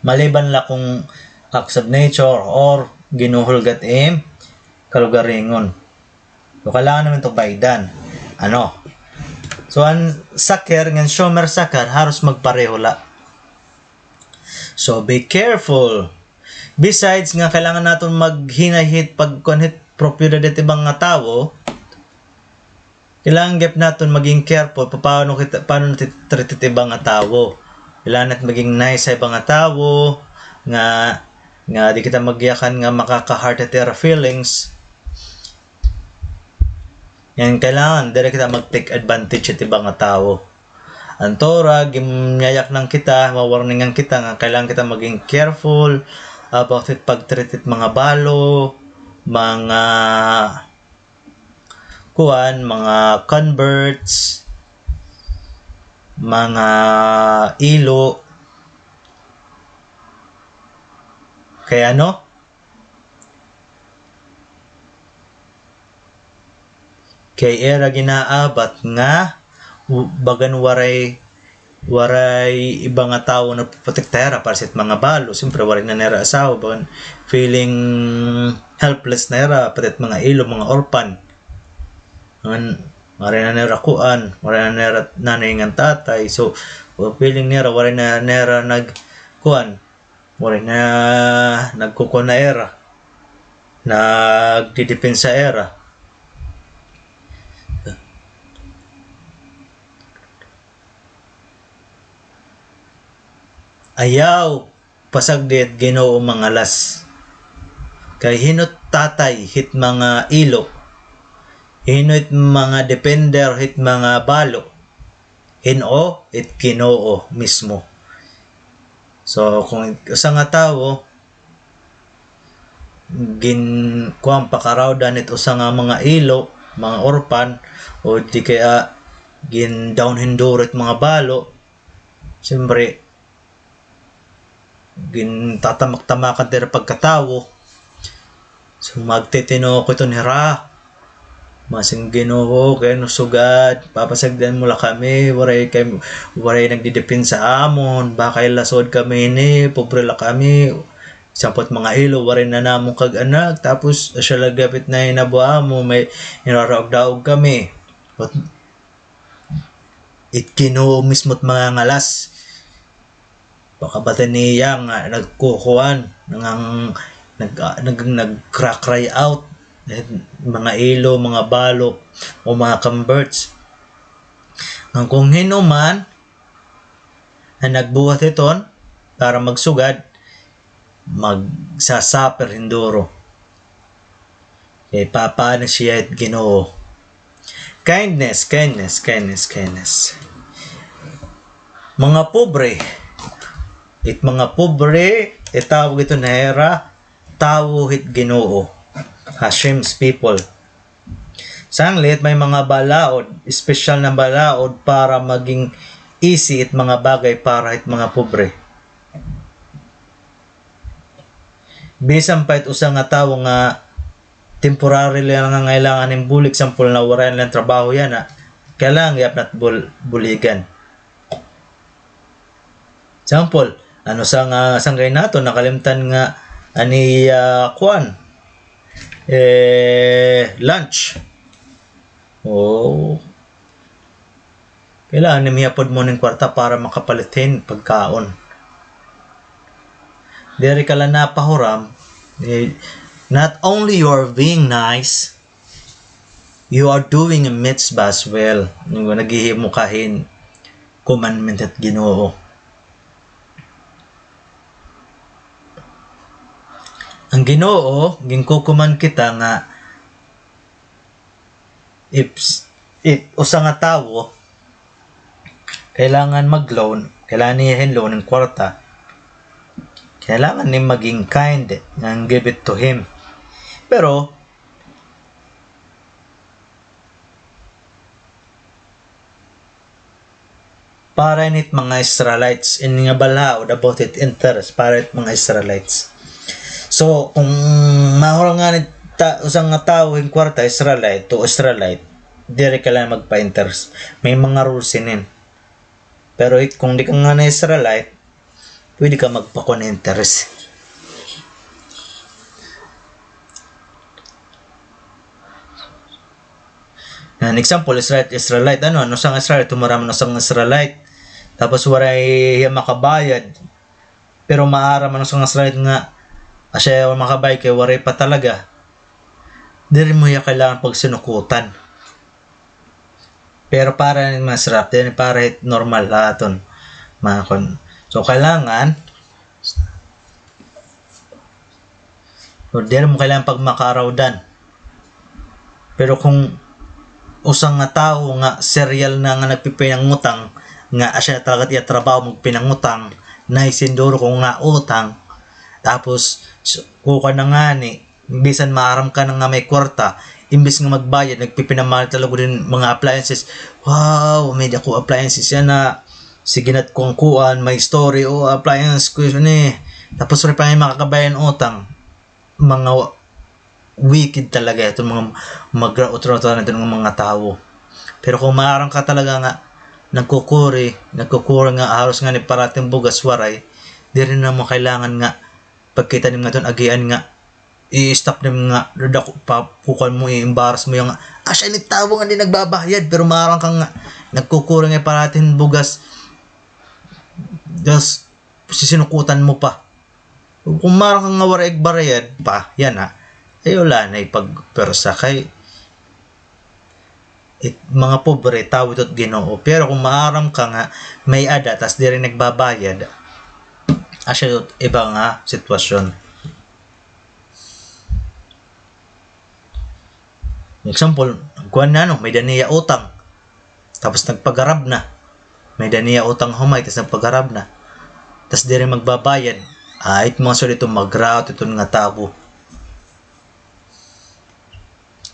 Maliban la kung acts of nature or ginhuhulga it im kalugaringon. So, kailangan nim ito baydan. Ano? So, an saker ngan shomer saker, haros magpareho la. So, be careful. Besides nga kailangan naton maghinay hit pagkuan hit propiedad hit iba nga tawo, kailangan gihap naton maging careful pa-, paano kita, paano natin treat it iba nga tawo. Kailangan natin maging nice sa iba nga tawo, nga, nga di kita magyakan nga makaka-hurt it ira feelings. Ngan kailangan diri kita mag-take advantage hit iba nga tawo. An Torah, ginyayak na kita, wa-warningan kita nga kailangan kita maging careful about it pag-treat it mga balo, mga kuan, mga converts, mga ilo. Kay ano? Kay ira ginaabat nga w-, bagan waray, waray iba nga tawo nagpoprotekta hira para sa it mga balo. Siyempre, waray na nira asawa, bagan feeling helpless na hira, pati it mga ilo, mga orphan. Ngan, waray na nira kuan, waray na nira nanay ngan tatay. So, feeling nira, waray na nira nag-, kuan, waray na nagkukuan ha ira, nagdidepensa ha ira. Ayaw pasagdi it Ginoo mangalas. Kay hin-o it tatay hit mga ilo, hin-o it mga defender hit mga balo, hin-o it Ginoo mismo. So, kung usa nga tawo, gin-, kuan, pakarawdan it usa nga mga ilo, mga orphan, o di kaya gin-down hinduro it mga balo, siyempre, gintatamak-tamakan it ira pagkatawo. So, magtitinuok iton hira. Masiring, Ginoo, kay ano sugad, papasagdan mo la kami, waray kay, waray nagdidepensa ha amon, bakay la sugad kami hini, pobre la kami, sampot mga ilo, waray na namon kag-anak, tapos asya la gihap it nahinabo ha amon, may niraraog-daog kami. But it Ginoo mismo it mangangalas. Pakabati niya nga nagkukuan, ngan nag-, nag-, nag-cry out, eh, mga ilo, mga balo, o mga converts. Ngan kung hin-o man an nagbuhat hiton para magsugad, magsa-suffer hinduro. Kay papaano siya it Ginoo. Kindness, kindness, kindness, kindness. Mga pobre. It mga pobre, itawag iton hira tawo hit Ginoo. Hashem's people. Sanglit, may mga balaod, espesyal na balaod para maging easy it mga bagay para hit mga pobre. Bisan pa it usa nga tawo nga temporary la nga nangangailangan hin bulig, sampol nga waray na la trabaho yana, kailangan gihap na it bul-, buligan. Sampol, ano sa nga sanggay naton, nakalimtan nga an iya, ah, kuan, eh, lunch. Oh. Kailangan nim hiyapod mo nin kwarta para makapalit hin pagkaon. Diri ka la napahuram, eh, not only you are being nice, you are doing a mitzvah as well. Naghihimo ka hin commandment hit Ginoo. An Ginoo, ginkukuman kita nga if, if usa nga tawo kailangan mag-loan, kailangan niya hin loan hin kwarta, Kailangan ni maging kind and give it to him. Pero, para ini it mga Israelites, ini nga balaod about it interest, para it mga Israelites. So, kung mahurang ngani ta-, usa nga tawo hin kwarta, Israelite, to Israelite, diri ka lang magpa-interest. May mga rules inin. Pero it, kung di ka ngani Israelite, pwede ka magpakon interest. An example, Israelite, Israelite, ano, an usa nga Israelite, humaram an usa nga Israelite. Tapos waray hiya makabayad. Pero maaram an usa nga Israelite nga, asya waray makabayad kay waray pa talaga. Diri mo hiya kailangan pagsinukutan. Pero para ini masarap, diri para hit normal ha aton. Mga kun-, so, kailangan, o diri mo kailangan pagmakarawdan. Pero kung usa nga tawo nga serial na nga nagpipinangutang, nga asya talaga it iya trabaho magpinangutang, naay sinduro ko nga utang, tapos, s-, kukuan na ngani, bisan maaram ka na nga may kwarta, imbis nga magbayad, nagpipinamalit la gud hin mga appliances. Wow, may dako appliances yana. Sige na it kuan-kuan, may story, o, appliance ko ini. Tapos waray pa nga makakabayad hin utang. Mga wa-, wicked talaga iton mga magra-utra-utra na iton nga mga tawo. Pero kung maaram ka talaga nga nagkukuri, nagkukuri nga haros ngani parati hin bugas waray, diri na mo kailangan nga pagkita nim nga iton agian nga i-stop nim nga dako pa kukuan mo, i-embarrass mo yana nga, "Asya ini tawo nga di nagbabayad," pero maaram ka nga nagkukuri nga parati hin bugas, tas sisinukutan mo pa. Kung maaram ka nga waray igbarayad pa, yana, ay wala na ipagpwersa kay it mga pobre, tawo ito it Ginoo. Pero kung maaram ka nga may-ada, tas diri nagbabayad, asya ito it iba nga sitwasyon. Example, kuan na, no, may-ada niya utang. Tapos nagpagarab na. May-ada niya utang humay, tas nagpagarab na. Tas diri magbabayad. Ay, it mga sugad ito, magra-out iton nga tawo.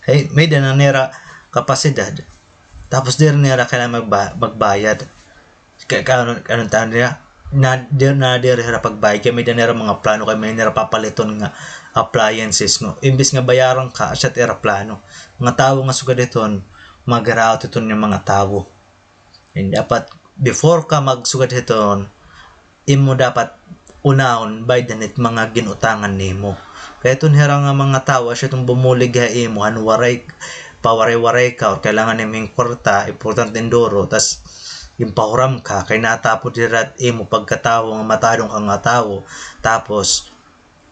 Hay, may-ada na nira kapasidad. Tapos diri nira kailangan magba-, magbayad. Kay, kay ano, ano ta nira? Na, diri, na diri hira pagbayad. Kay may-ada nira mga plano, kay may nira papaliton nga appliances, no? Imbis nga bayaran ka, asya it ira plano. Mga tawo nga sugad hiton, magra-out hiton nga mga tawo. And dapat, before ka magsugad hiton, imo dapat unahon baydan it mga gin-utangan nimo. Kay iton hira nga mga tawo, asya iton bumulig ha imo, han waray, pawaray-waray ka, or kailangan nimo hin kwarta, importante hin duro, tas ginpahuram ka, kay natapod hira it imo pagkatawo nga matadong ka nga tawo, tapos,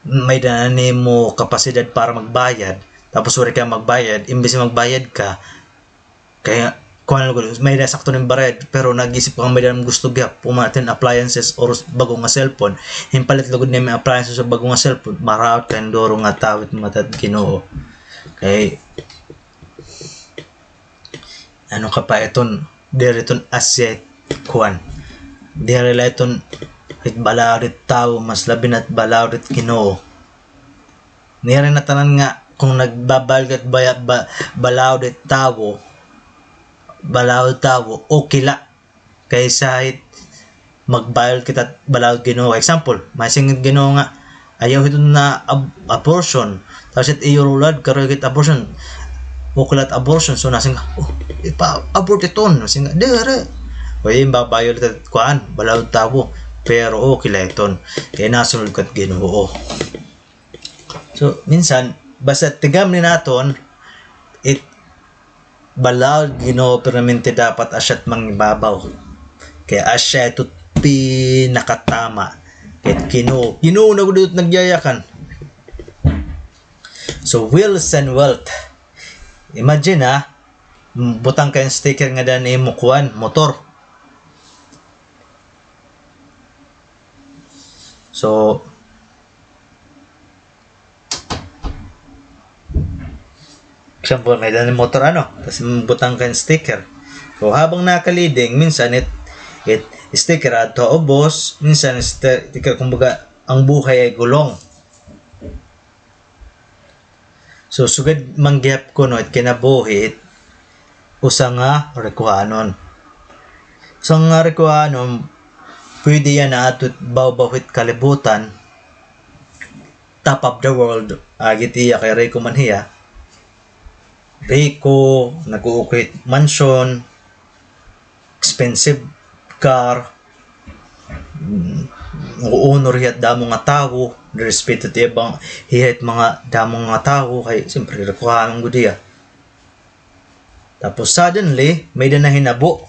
may-ada na nimo kapasidad para magbayad, tapos waray ka magbayad, imbis magbayad ka, kay kuan la gud, may-ada sakto nim barayad, pero nag-isip ka nga may-ada gusto gihap, human aton appliances or bag-o nga cellphone. Himpalit la gud nimo appliances or bag-o nga cellphone, maraot ka hin duro nga tawo it mga tawo it Ginoo. Kay, ano ka pa iton, diri iton asya it kuan. Diri la iton it balaod it tawo, mas labi na it balaod it Ginoo. Nira na tanan nga, kung nagbabayad ka it baya-, ba-, balaod it tawo, balaod tawo, okay la. Kaysa it magbayad kita balaod Ginoo. Example, masingit Ginoo nga, ayaw hiton nga ab-, abortion. Tapos it iyo rulad, karuyag it abortion. Okay la it abortion. So, nasing, "Oh, ipa-abort iton." Nasing, "Diri." O, yun, babayad kita, kuan, balaod tawo. Pero okay la iton. Kay nasunod ka it Ginoo. So, minsan, basta tigam ni naton, it balaod Ginoo, permanente dapat asya it mangibabaw. Kay asya ito it pinakatama. Kay Ginoo, Ginoo na gud it nagyayakan. So, wills and wealth. Imagine, ha, butang ka hin sticker ngada han imo kuan, motor. So, example, may-ada hin motor, ano, tas butang ka hin sticker. So, habang nakaliding, minsan it, it sticker adto ha ubos, minsan sti-, sticker, kumbaga, ang buhay ay gulong. So, sugad man gihap kuno it kinabuhi it usa nga rekuhanon. Usa nga rekuhanon, pwede yana adto bawbaw hit kalibutan, top of the world, agi it iya kay riko man hiya. Riko, nag-uukit mansion, expensive car, mm, nag-uunor hiya it damo nga tawo, respeto it iya bang, hiya it mga damo nga tawo, kay siyempre, rekuhanon gud hiya. Tapos suddenly, may-ada nahinabo.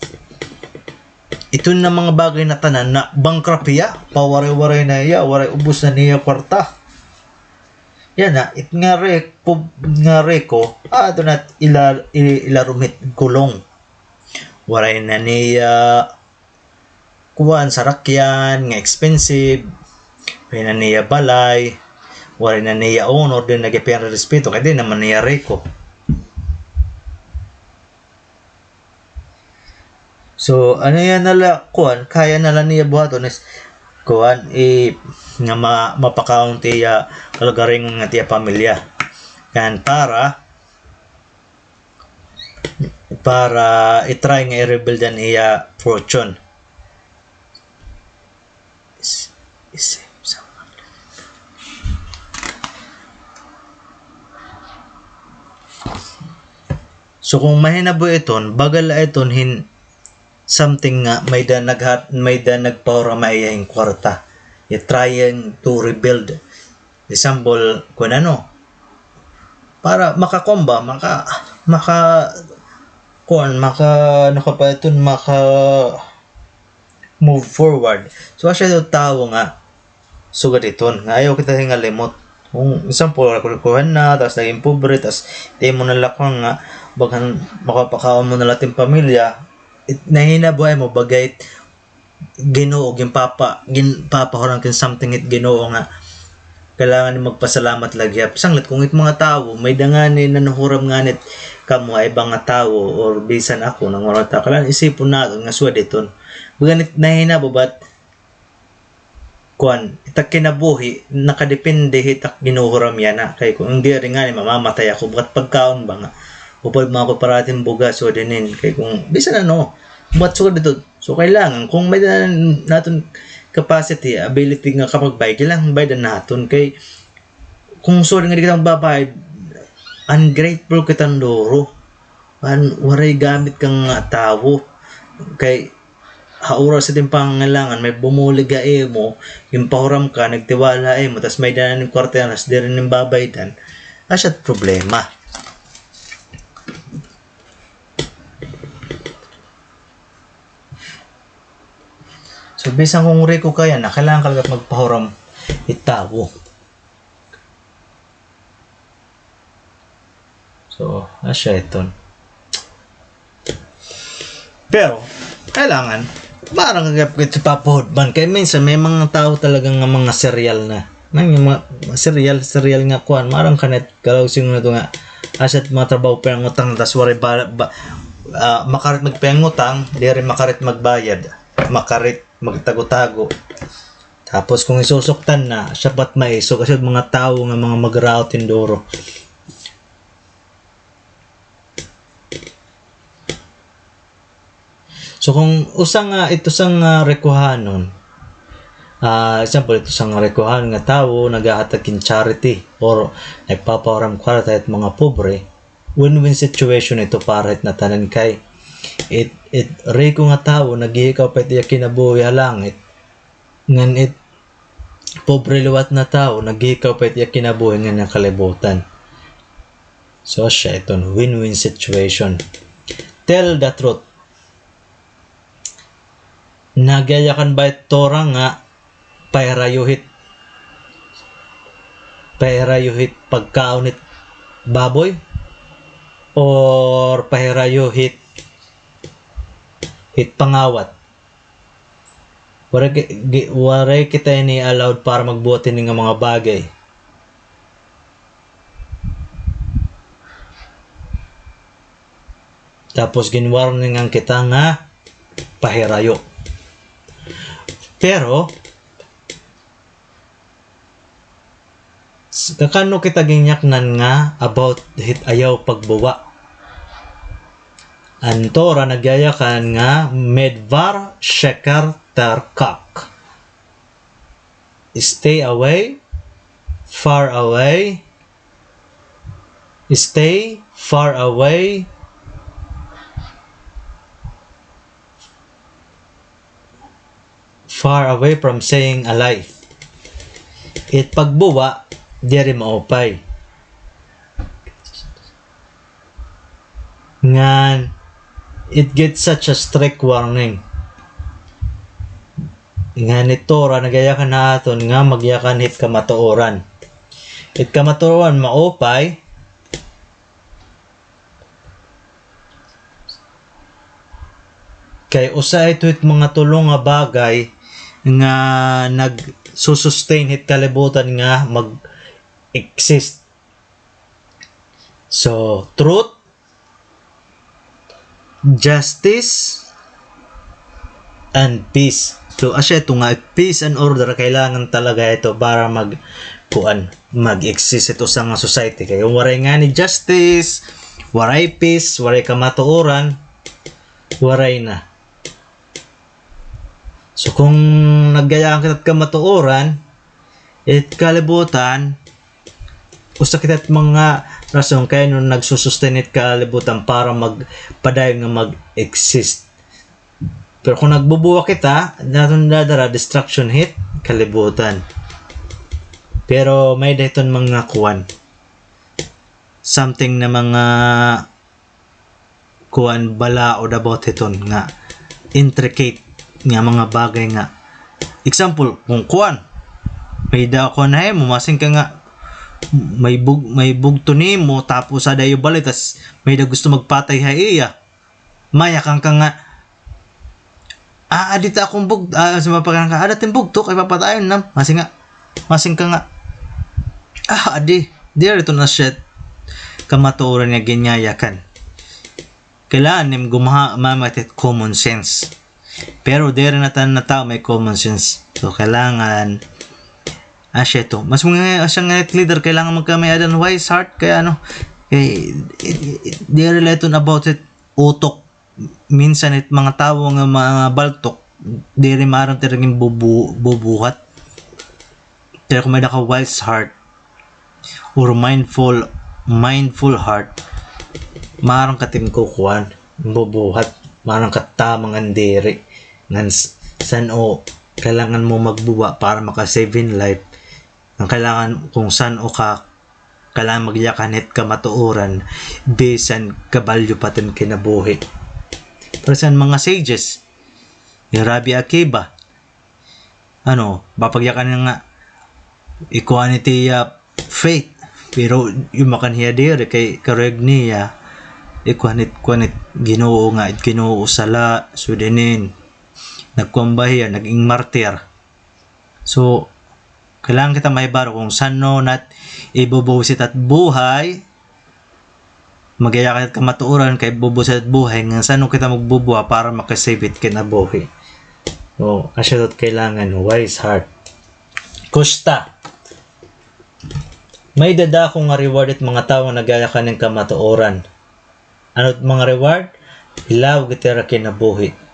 Ito na mga bagay na tanan na bankrupt hiya, pawaray-waray na hiya, waray, ubos na niya kwarta. Yana, it nga re-, pub-, nga riko, ah, ito na ila-, i-, ilarom hit gulong. Waray na niya kuan, sarakyan nga expensive, waray na niya balay, waray na niya unor, diri na gihap hiya respeto, kay diri na man hiya riko. So, ano yana la, kuan, kaya na la niya buhaton is, kuan, i-, nga ma-, mapakaon it iya kalugaringon nga it iya pamilya. Kan para, para i-try nga i-rebuild an iya fortune. Is, is, so, kung mahinabo iton, baga la iton hin something nga may-ada naghat-, may-ada nagpahuram ha iya hin kwarta. He trying to rebuild. Example, kun ano, para makakuan ba, maka-, maka-, kuan, maka-, ano ka pa iton, maka-move forward. So, asya ito tawo nga, sugad iton, nga ayaw kita hingalimot. Kung example, kuan na, tas naging pobre, tas it imo na la kuan nga, bagan makapakaon mo na la it im pamilya, it, nahinabo ha imo, baga it Ginoo, ginpapa-, ginpapahuram kin something it Ginoo nga kailangan magpasalamat la gihap. Sanglit, kung it mga tawo, may-ada ngani nanhuhuram ngani kamo ha iba nga tawo or bisan ako, nanghuram ta, kailangan isipon naton nga sugad iton. Baga it nahinabo ba it kuan, it ak kinabuhi, nakadepende hit ak ginhuhuram yana. Kay kung diri ngani, mamamatay ako, baga it pagkaon ba nga, upod man ako parati hin bugas o dinin. Kay kung bisan ano, baga it sugad ito, so, kailangan, kung may-ada naton capacity, ability nga kapagbayad, kailangan bayad naton. Kay, kung sugad nga di kita magbabayad, ungrateful kita hin duro. An, waray gamit ka nga tawo. Kay, ha oras it im pangangailangan, may bumulig ha imo, ginpahuram ka, nagtiwala ha imo, tas may-ada na nim kwarta yana, tas diri nim babaydan. Asya it problema. So, bisan kung riko ka yana, kailangan ka la gad magpahuram hit tawo. So, asya iton. Pero, kailangan, maaram ka gihap hit papahudman. Kay minsan, may mga tawo talaga nga mga serial na. May mga serial, serial nga kuan. Maaram ka na Kalaw singon nato nga, asya it mga trabaho, pangutang, tas waray ba, ba, ah, makarit magpangutang, diri makarit magbayad, makarit magtago-tago. Tapos kung isusuktan na, siya pa it maisog, asya it mga tawo nga mga magraot hin duro. So, kung usa nga, ito usa nga rekuhanon, ah, example, ito usa nga rekuhanon nga tawo naghahatag hin charity or nagpapahuram kwarta hit mga pobre, win-win situation ito para hit natanan kay it, it riko nga tawo naghihikaw pa it iya kinabuhi ha langit, ngan it pobre liwat na tawo, naghihikaw pa it iya kinabuhi ngan ha kalibutan. So, asya iton, win-win situation. Tell the truth. Nagyayakan ba it Torah nga pahirayo hit, pahirayo hit pagkaon hit baboy? Or pahirayo hit, hit pangawat? Waray ki-, gi-, waray kita ini allowed para magbuhat hini nga mga bagay. Tapos gin-warningan kita nga pahirayo. Pero, Kakano kita ginyaknan nga about hit ayaw pagbuwa? An Torah nagyayakan nga medvar shekar terkak. Stay away, far away, stay far away, far away from saying a lie. It pagbuwa, diri maupay. Ngan, it gets such a strict warning. Ngan it Torah nagyayakan ha aton nga magyakan hit kamatuoran. It kamatuoran maupay, kay usa ito hit mga tulo nga bagay nga nagsusustain hit kalibutan nga mag-exist. So, truth, justice, and peace. So, asya ito nga peace and order, kailangan talaga ito para mag, kuan, mag-exist ito sa nga society. Kay kung waray ngani justice, waray peace, waray kamatuoran, waray na. So, kung nagyayakan kita kamatuoran, it kalibutan, usa kita mga rason kay ano nagsusustain it kalibutan para magpadayon nga mag-exist. Pero kung nagbubuwa kita, naton dadara destruction hit kalibutan. Pero may-ada hiton mga kuan, something na mga kuan balaod about hiton nga intricate nga mga bagay nga, example, kung kuan, may-ada kuan ha imo, masing ka nga may bug-, may bugto nimo, tapos ada iyo balay, tas may-ada gusto magpatay ha iya. Mayakan ka nga, "Ah, adi ta akon bug-, ah," sa mga pagkakang ka, "Ada tin bugto, kay papatayon na." Masing nga, masing ka nga, "Ah, adi." Diri ito na siya kamatuoran nga ginyayakan. Kailangan nim gumaha-, mamit it common sense. Pero diri na tanan na tawo may common sense. So, kailangan, asya ito. Mas mga, asya nga it leader, kailangan magkamay-ada hin wise heart. Kaya ano, eh, eh, eh, diri la ito about it utok. Minsan it mga tawo nga mga baltok, diri maaram tiragin bubu-, bubuhat. Pero kung may-ada ka wise heart or mindful, mindful heart, maaram ka tin kukuan, bubuhat, maaram ka tamang andiri. Ngan s-, san-o, kailangan mo magbuwa para maka-save hin life. Ngan kailangan kung san-o ka, kailangan magyakan hit kamatuoran, bisan kabalyo pa tin kinabuhi. Pero san mga sages, ni Rabbi Akiba, ano, papagyakan niya nga, ikuan it iya faith, pero yumakan hiya diri kay karuyag niya, ikuan it, kuan it Ginoo nga, it Ginoo sala, sudinin, nagkuan ba hiya, nag-ing martir. So, kailangan kita mahibaro kung san-o nat ibubuhos it at buhay, magyayakan it kamatuoran kay bubuhos it buhay, ngan san-o kita magbubuha para makasave it kinabuhi. O, asya ito kailangan, wise heart. Kusta. May dadako nga reward it mga tawo nga nagyayakan hin kamatuoran. Ano it mga reward? Hilawig it ira kinabuhi.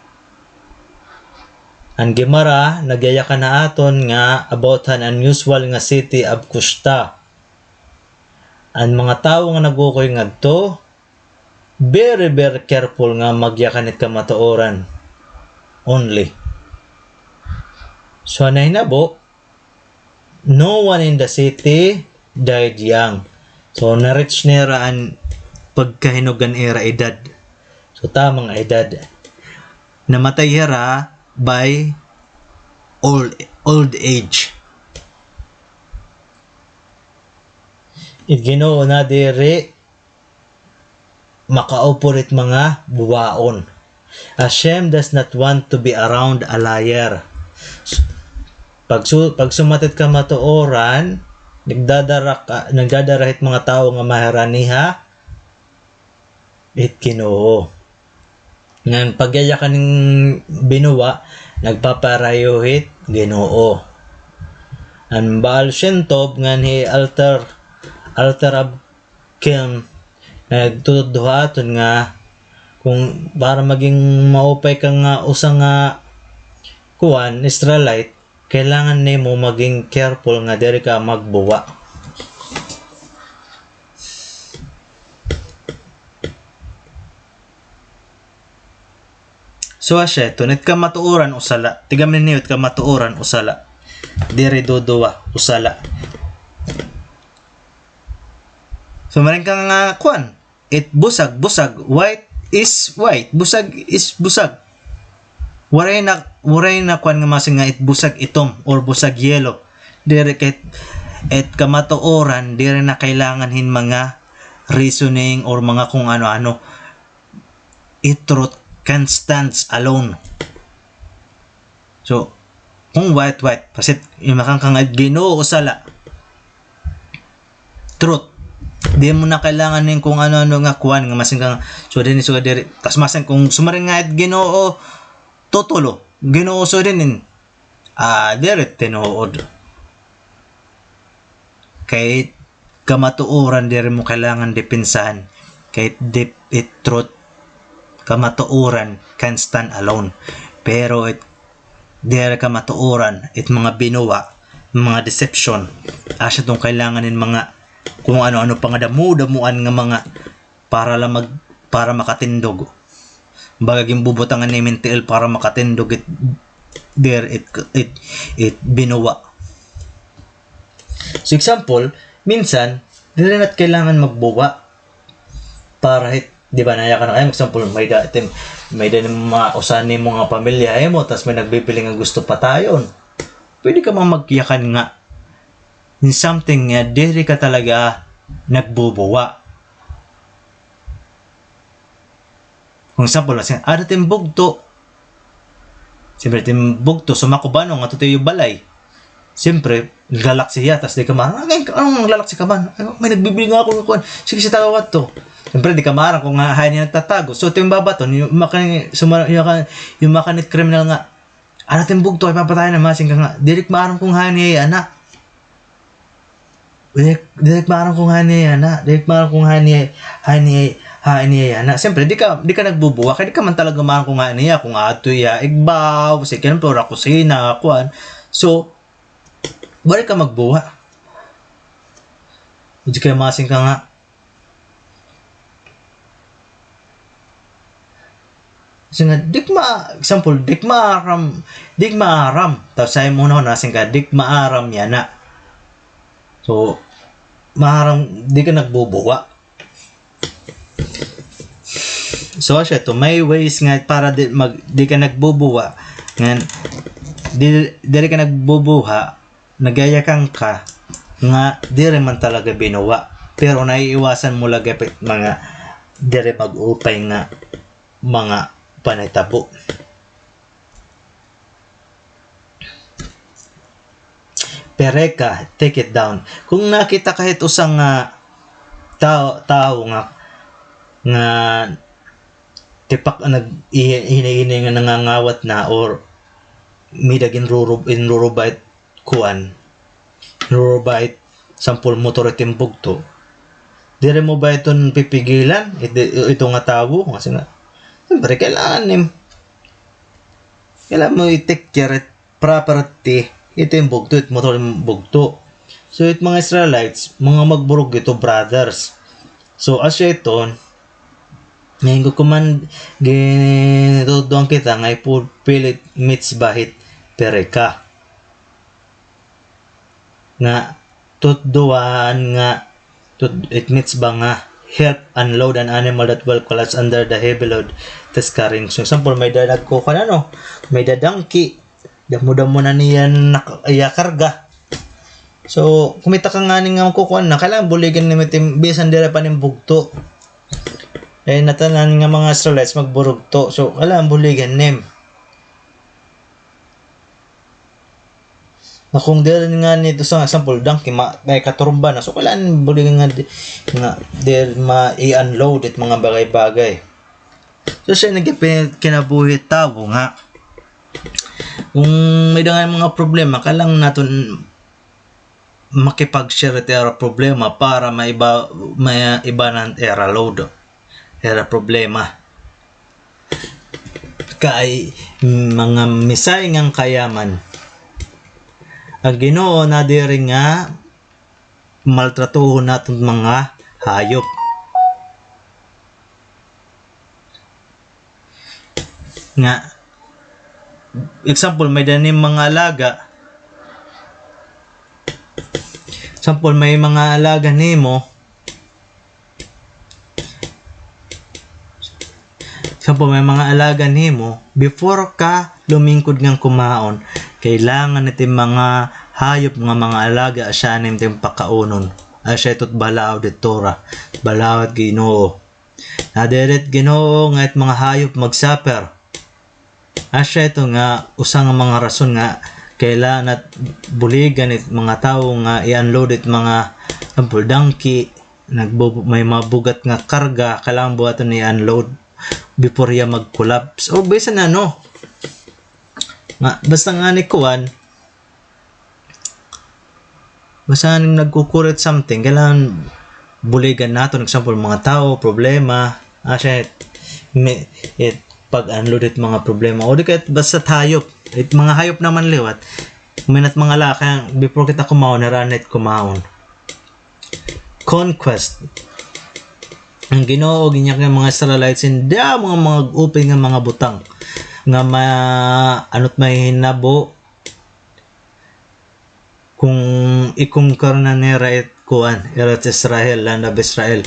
An Gemara nagyayakan ha aton nga about han unusual nga city of Kusta. An mga tawo nga nag-ukoy ngadto, very, very careful nga magyakan hit kamatuoran only. So, an nahinabo, no one in the city died young. So, na-reach nira an pagkahinog han ira edad. So, tamang edad. Namatay hira by old, old age. It Ginoo nadiri makaupod it mga buwaon. Hashem does not want to be around a liar. Pag su-, pag sumat it kamatuoran, nagdadara ka, nagdadara hit mga tawo nga maharani ha it Ginoo. Ngan pagyayakan hin binuwa, nagpaparayo hit Ginoo. An Baal Shem Tov ngan hi Alter, Alter Rebbe Kim, nagtutudlo ha aton nga kung para maging maupay ka nga usa nga kuan, Israelite, kailangan nimo maging careful nga diri ka magbuwa. So, asya iton, it kamatuoran o sala. Tigam niyo, it kamatuoran o sala. Diri duduwa o sala. So, maring ka nga, kuan, it busag, busag. White is white. Busag is busag. Waray na, waray na kuan nga masing nga it busag itom or busag yellow. Diri kay it kamatuoran, diri na kailangan hin mga reasoning or mga kung ano-ano. It truth can stands alone. So, kung white, white, pasit, imakan ka nga Ginoo o sala. Truth. Di mo na kailangan nin kung ano-ano nga kuan, nga masing ka nga, so, diri, so, diri. Tas masing kung sumaring nga it Ginoo, tutulo. Ginoo, so, diri, ah, diri tinuod. Kay kamatuoran diri mo kailangan depensahan. Kay it, it truth, kamatuoran can stand alone. Pero it, diri kamatuoran, it mga binuwa, mga deception, asya iton kailangan hin mga kung ano-ano pa nga damo-damoan nga mga para la mag-, para makatindog. Baga ginbubutangan ni Mintiil para makatindog it, diri it, it, it binuwa. So, example, minsan, diri nat kailangan magbuwa para hit, di ba, nayakan na kay, example, may-ada, itim, may-ada ni mga usa nimo nga pamilya, imo, tas may nagbibiling nga gusto patayon. Pwede ka man magyakan nga, in something nga diri ka talaga nagbubuwa. Kung example, sige, ada tim bugto. Siyempre, tim bugto, sumakuban, nga tutuyo balay. Siyempre, lalak siya, tas di ka ma-, "Ay, anong lalak si kaban? Ay, may nagbibiling nga ako ng kuwan. Sige, si tawag to." Siyempre, di ka maaram kung nga, hain niya nagtatago. So, tim babaton, yung maka-, suma-, yung maka-, yung makanit kriminal nga, "Ada tim bugto, ay papatayan na, masing ka nga." Diri maaram kung hain niya, ana. Diri, diri maaram kung hain niya yana. Diri maaram kung hain niya, hain niya, hain niya yana. Siyempre, di ka, di ka nagbubuwa, kay di ka man talaga maaram kung hain niya, kung adto iya igbaw, sige, pero kusina, kuan. So, waray ka magbuwa. Di ka masing ka nga, Sige, di ko ma-, example, di ko maaram, di ko maaram. Tapos sa imo na, nasing ka, di ko maaram yana. So, maaram, di ka nagbubuwa. So, siya to, may ways nga para di, mag, di ka nagbubuwa. Ngan, di, diri ka nagbubuha, nagayakan ka nga diri man talaga binuwa, pero naiiwasan mo la gihap it mga diri mag-upay nga mga panitabo. Pereka, take it down. Kung nakita ka hit usa nga tawo, tawo nga, nga tipak nag-, ihi-, hinay-hinay nga nangangawat na or may-ada ginrurub-, inrurubay kuan, rurobait, sampol motor iton bugto. Diri mo ba iton pipigilan, ito, ito nga tawo? Kasi nga, siyempre, kailangan nim-, kailangan mo i-take care it property, iton bugto, it motor bugto. So, it mga Israelites, mga magburog ito, brothers. So, asya iton, ngayon ko kuman, gintutuan kita nga i-fulfill it mitzvah it pereka. Nga, tutduan nga, tut-, it mitzvah nga, help unload an animal that will collapse under the heavy load, tas carrying. So, example, may-ada nagkukuan, ano, may-ada donkey, damo-damo na niya nak-, iya karga. So, kumita ka ngani nga magkukuan na, kailangan buligan nim it im-, bisan diri pa nim bugto. Eh, natanan nga mga Israelites magburugto. So, kailangan buligan nim. Nga kung diri nga nito sa example, donkey, ma-, may katurumba na. So, kailangan buligan nga di-, nga diri ma-i-unload it mga bagay-bagay. So, siya nagkipin-, kinabuhi tawo nga kung may dangan mga problema, kailangan naton makipag-share it ira problema para maiba-, maibanan it ira load, ira problema. Kay mga misay ngan kayaman, an Ginoo nadiri nga maltratuhon naton mga hayop. Nga, example, may-ada nim mga alaga. Example, may mga alaga nimo. Example, may mga alaga nimo. Before ka lumingkod ngan kumaon, kailangan it im mga hayop nga mga alaga, asya an im pakaunon. Asya ito it balaod it Torah, balaod it Ginoo. Nadiri it Ginoo nga it mga hayop mag-suffer. Asya ito nga usa nga mga rason nga kailangan nat buligan it mga tawo nga i-unload it mga, example, donkey, nagbu-, may mga bugat nga karga, kailangan buhaton i-unload before hiya mag-collapse. O bisan ano. Nga, basta ngani kuan, basta nag-occur it something, kailangan buligan naton, example, mga tawo, problema, asya it, may, it pag-unload it mga problema. O di kaya basta hayop, it mga hayop naman liwat, may-ada it mga alaga, before kita kumaon, hira na it kumaon. Conquest. An Ginoo, ginyakyan an mga Israelites, hin damo nga mga open nga mga butang. Nga ma-, ano it mahihinabo, kung i-conquer na nira it kuan, Eretz Israel, land of Israel,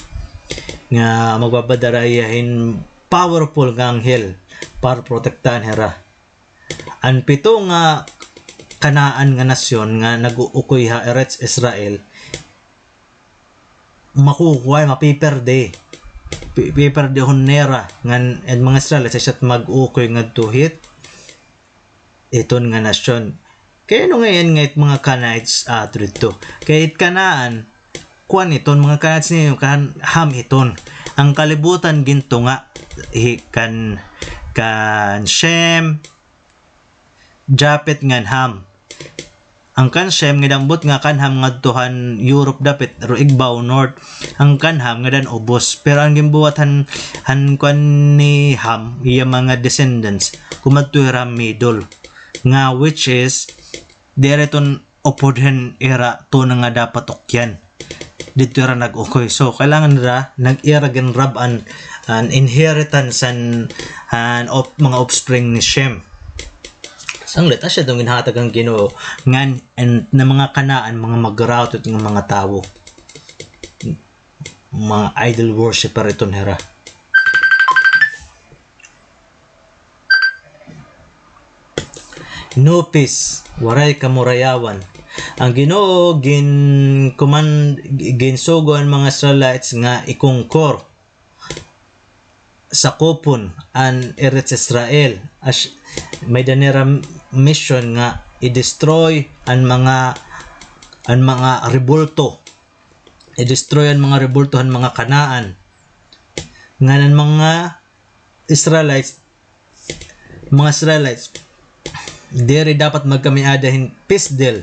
nga magbabadara hiya hin powerful nga anghel para protektahan hira. An pito nga Canaan nga nasyon nga nag-uukoy ha Eretz Israel, makukuha, mapiperde. Pi-, piperdehon nira ngan an mga Israelites asya it mag-uukoy ngadto hit iton nga nasyon. Kay ano ngay-an nga it mga Canaanites aadto didto? Kay it Canaan, kuan iton, mga Canaanites niyo, kan Ham iton. An kalibutan gintunga hi-, kan, kan Shem, Japhet ngan Ham. An kan Shem ngada ambot nga kan Ham ngadto han Europe dapit, ro igbaw, north. An kan Ham ngada han ubos. Pero an ginbuhat han, han kuan ni Ham, iya mga descendants, kumadto hira middle. Nga which is, diri iton upod han ira tuna nga dapat ukyan. Didto ira nag-ukoy. So, kailangan nira, nag-ira ginrab an, an inheritance han, han op-, mga offspring ni Shem. Sanglit, asya iton ginhatag han Ginoo ngan, an, na mga Canaan, mga magrautot nga mga tawo. Mga idol worshipper iton hira. No peace, waray kamurayawan. An Ginoo gin-, kuman-, ginsugo an mga Israelites nga i-conquer, sakupon an Eretz Israel. As, may-ada nira mission nga i-destroy an mga, an mga rebulto. I-destroy an mga rebulto han mga Canaan. Ngan an mga Israelites, mga Israelites, diri dapat magkamay-ada hin peace deal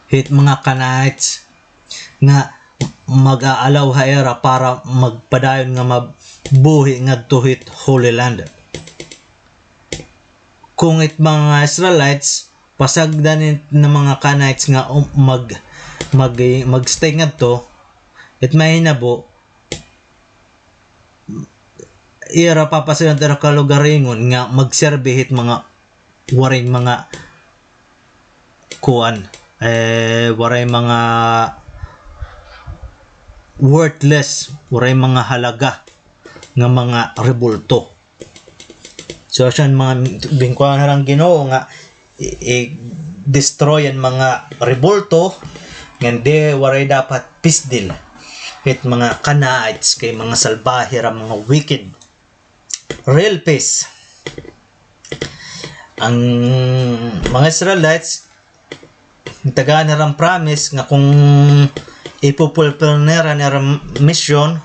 hit mga Canaanites nga mag-aalaw ha ira para magpadayon nga mabuhi ngadto hit Holy Land. Kung it mga Israelites, pasagdan it na mga Canaanites nga, um, mag-, mag-, mag-stay ngadto, it mahinabo, ira papasagdan it ira kalugaringon nga magserbi hit mga waray mga kuan, eh, waray mga worthless, waray mga halaga nga mga rebulto. So, asya an mga ginkuan han Ginoo nga i-, i-destroy an mga rebulto, ngan di waray dapat peace deal hit mga Canaanites kay mga salbahe hira, mga wicked. Real peace. An mga Israelites, tagaan hira hin promise nga kung ipupulpil nira an ira mission,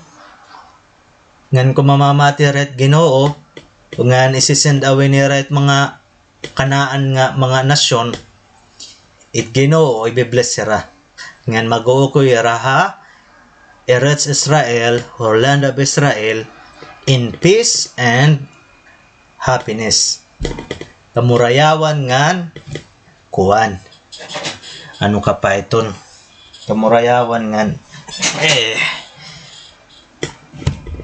ngan kung mamamati hira hit Ginoo, ngan isi-send away nira it mga Canaan nga mga nasyon, it Ginoo ibe-bless hira. Ngan mag-uukoy hira ha Eretz Israel, or land of Israel, in peace and happiness. Kamurayawan ngan kuan. Ano ka pa iton? Kamurayawan ngan, eh,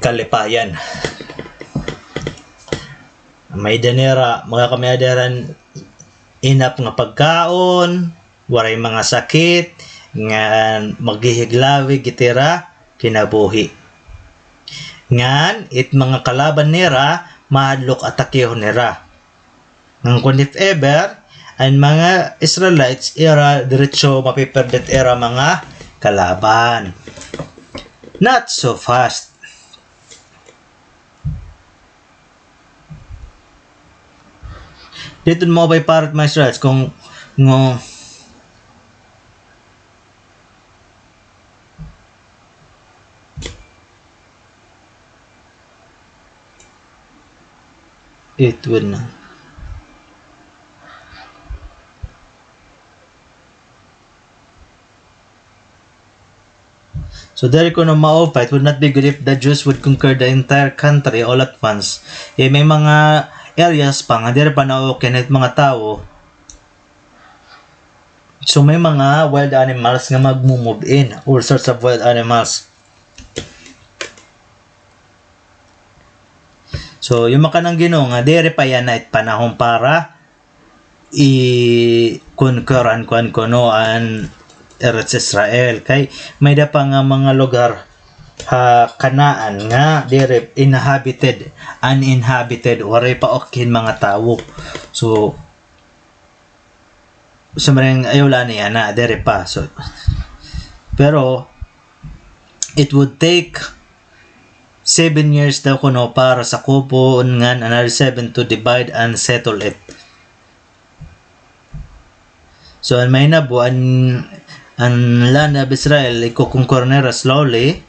kalipayan. May-ada nira, magkamay-ada hira hin enough nga pagkaon, waray mga sakit, ngan maghihiglawig it ira kinabuhi. Ngan it mga kalaban nira, mahadlok atakehon hira. Ngan kon if ever, an mga Israelites, ira diretso mapipirdi it ira mga kalaban. Not so fast. Didto maupay para it mga Israelites kon, ngan, it would not. So, diri kuno maupay, it would not be good if the Jews would conquer the entire country all at once. Eh, may mga areas pa nga diri pa na-okay it mga tawo. So, may mga wild animals nga magmo-move in, all sorts of wild animals. So, yumakan an Ginoo nga diri pa yana it panahon para i-conquer an kuan kuno an Eretz Israel. Kay may-ada pa nga mga lugar ha Canaan nga diri inhabited, uninhabited, waray pa okay hin mga tawo. So, Samaring ayaw la niya na, diri pa. So, pero, it would take seven years daw kuno para sakupon ngan another seven to divide and settle it. So, an mahitabo, an, an land of Israel, iko-conquer nira slowly,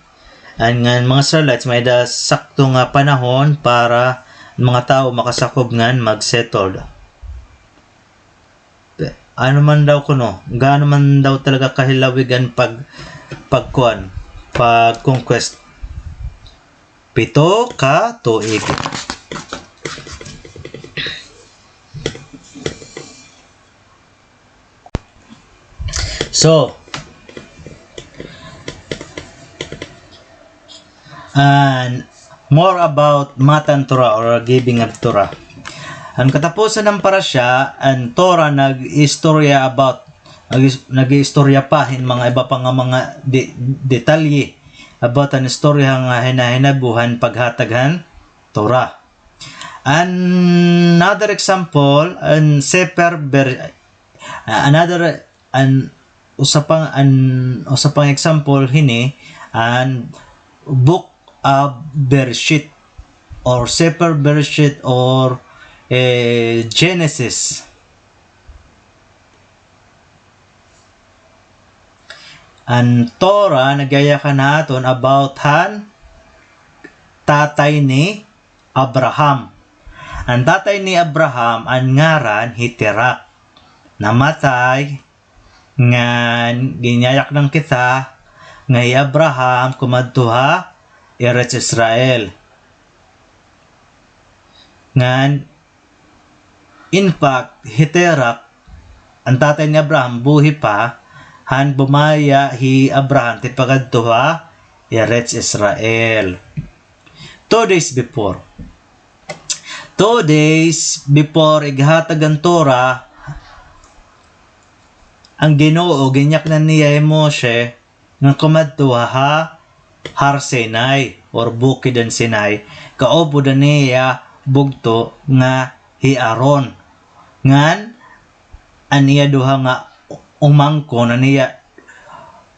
an ngan mga Israelites, may-ada sakto nga panahon para an mga tawo makasakob ngan mag-settled. Ano man daw kuno, gaano man daw talaga kahilawig an pag-, pagkuan, pag-conquest. Pito ka tuig. So, and more about Matan Torah or giving of Torah. An katapusan han parasha, an Torah nag-istorya about, nag-, nag-iistorya pa hin mga iba pa nga mga de-, detalye about an istorya nga hinahinabo han paghatag han Torah. Another example, an Sefer Ber-, another, an usa pa, an usa pa nga example hini, an Book of Bereshit or Sefer Bereshit or, eh, Genesis. An Torah nagyayakan ha aton about han tatay ni Abraham. An tatay ni Abraham, an ngaran hi Terach. Namatay, ngan ginyayaknan kita nga hi Abraham kumadto ha Eretz Israel. Ngan, in fact, hi Terach, an tatay ni Abraham, buhi pa, han bumaya hi Abraham tipakadto ha Eretz Israel. Two days before. Two days before ighatag an Torah, an Ginoo, ginyaknan niya hi Moshe nga kumadto ha Har Sinai or Bukid han Sinai, kaupod an iya bugto nga hi Aaron. Ngan an iya duha nga umangkon, an iya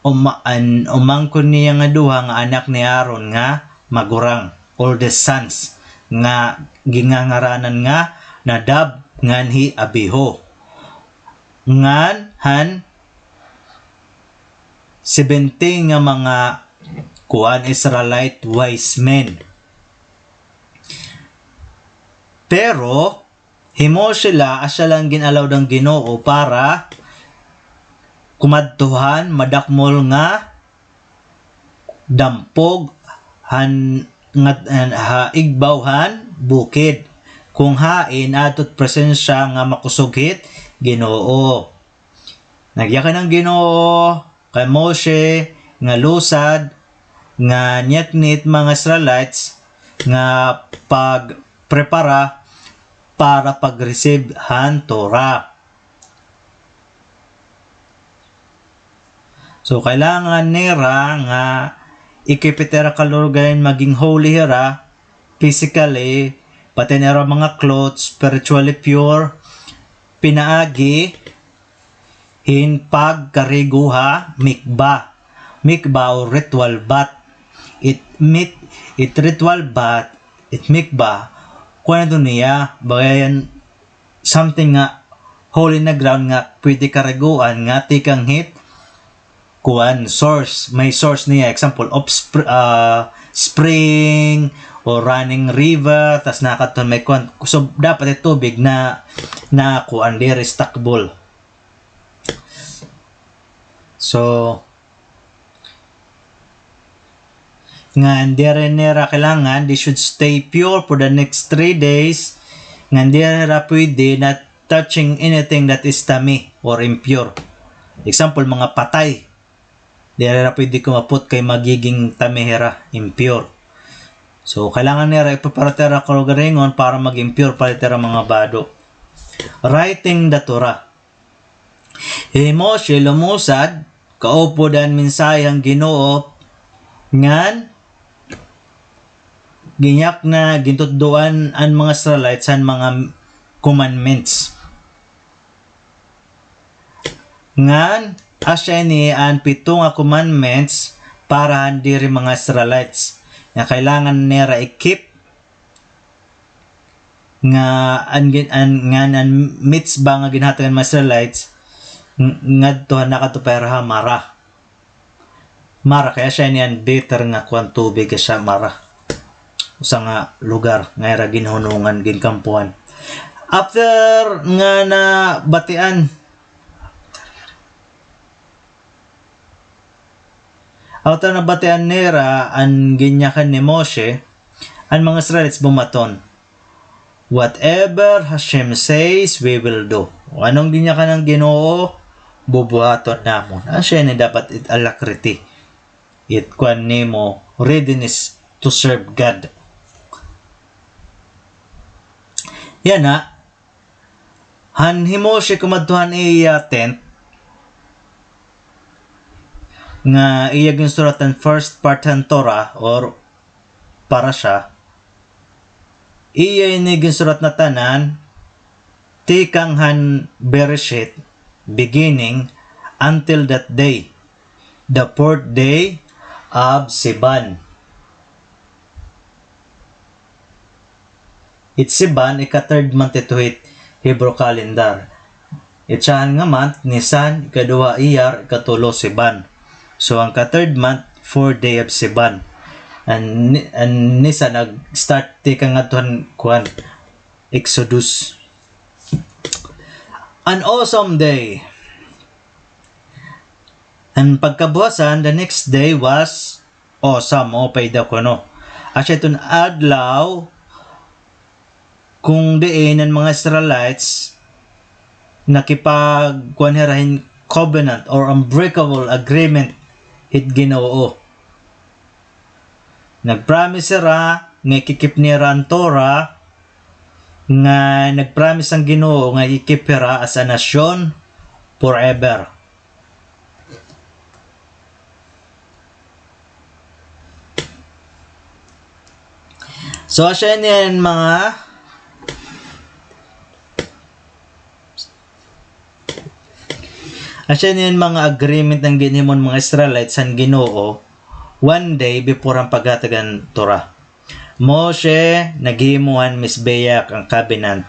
uma-, an umangkon niya nga duha nga anak ni Aaron nga magurang, oldest sons, nga gingangaranan nga Nadab ngan hi Abihu. Ngan han seventy nga mga kuan, Israelite wise men. Pero, hi Moshe la, asya la an gin-allow han Ginoo para kumadto han madakmol nga dampog han, nga, ha igbaw han bukid. Kon hain adto it presensya nga makusog hit Ginoo. Nagyakan an Ginoo kay Moshe nga lusad nga niyakni it mga Israelites nga pagprepara para pag-receive han Torah. So, kailangan nira nga i-keep it ira kalugaringon, maging holy hira, physically, pati an ira mga clothes, spiritually pure, pinaagi hin pagkarigo ha mikvah. Mikvah o ritual bath. It mit-, it ritual bath, it mikvah, kuan ito niya, baga yan, something nga holy na ground nga pwede kariguan nga tikang hit kuan, source, may source niya, example of spr-, ah, spring or running river, tas nakadto may kuan. So, dapat it tubig na, na kuan, diri stuckable. So, ngan diri nira kailangan, they should stay pure for the next three days. Ngan diri hira pwede na touching anything that is tameh or impure. Example, mga patay. Diri hira pwede kumapot kay magiging tameh hira, impure. So, kailangan nira ipaparati hira kalugaringon para maging pure pa it ira mga bado. Writing the Torah. Hi Moshe lumusad, kaupod an mensahe han Ginoo, ngan ginyakna, gintutdoan an mga Israelites han mga commandments. Ngan, asya ini an pito nga commandments para han diri mga Israelites nga kailangan nira i-keep nga an gin-, an, ngan an mitzvah nga ginhatag han mga Israelites ng-, ngadto han nakadto pa hira ha Marah. Marah, kay asya ini an bitter nga kuan tubig, kay asya Marah. Usa nga lugar nga ira ginhunungan, ginkampuhan. After nga nabatian, after nabatian nira an ginyakan ni Moshe, an mga Israelites bumaton, "Whatever Hashem says, we will do." Ano an ginyakan han Ginoo, bubuhaton namon. Asya ini dapat it alacrity. It kuan nimo, readiness to serve God. Yana, han hi Moshe kumadto han iya tent, nga iya ginsurat an first part han Torah or parasha. Iya ini ginsurat na tanan, tikang han Bereshit, beginning, until that day, the fourth day of Sivan. It Sivan, ika-third month ito hit Hebrew calendar. It syahan nga month, Nisan, ikaduha Iyar, ikatulo Sivan. So, an ka-third month, fourth day of Sivan. An, an Nisan nag-start tikang ngadto han kuan, Exodus. An awesome day. An pagkabuwasan, the next day was awesome, o paida kuno. Asya iton adlaw, kon diin an mga Israelites nakipagkuan hira hin covenant or unbreakable agreement hit Ginoo. Nag-promise hira nga ikikip nira an Torah, nga nag-promise an Ginoo nga ikikip hira as a nasyon forever. So, asya ini an mga, asya ini an mga agreement nga ginhimo han mga Israelites han Ginoo one day before han paghatag han Torah. Moshe naghimo han Mizbeach, an covenant.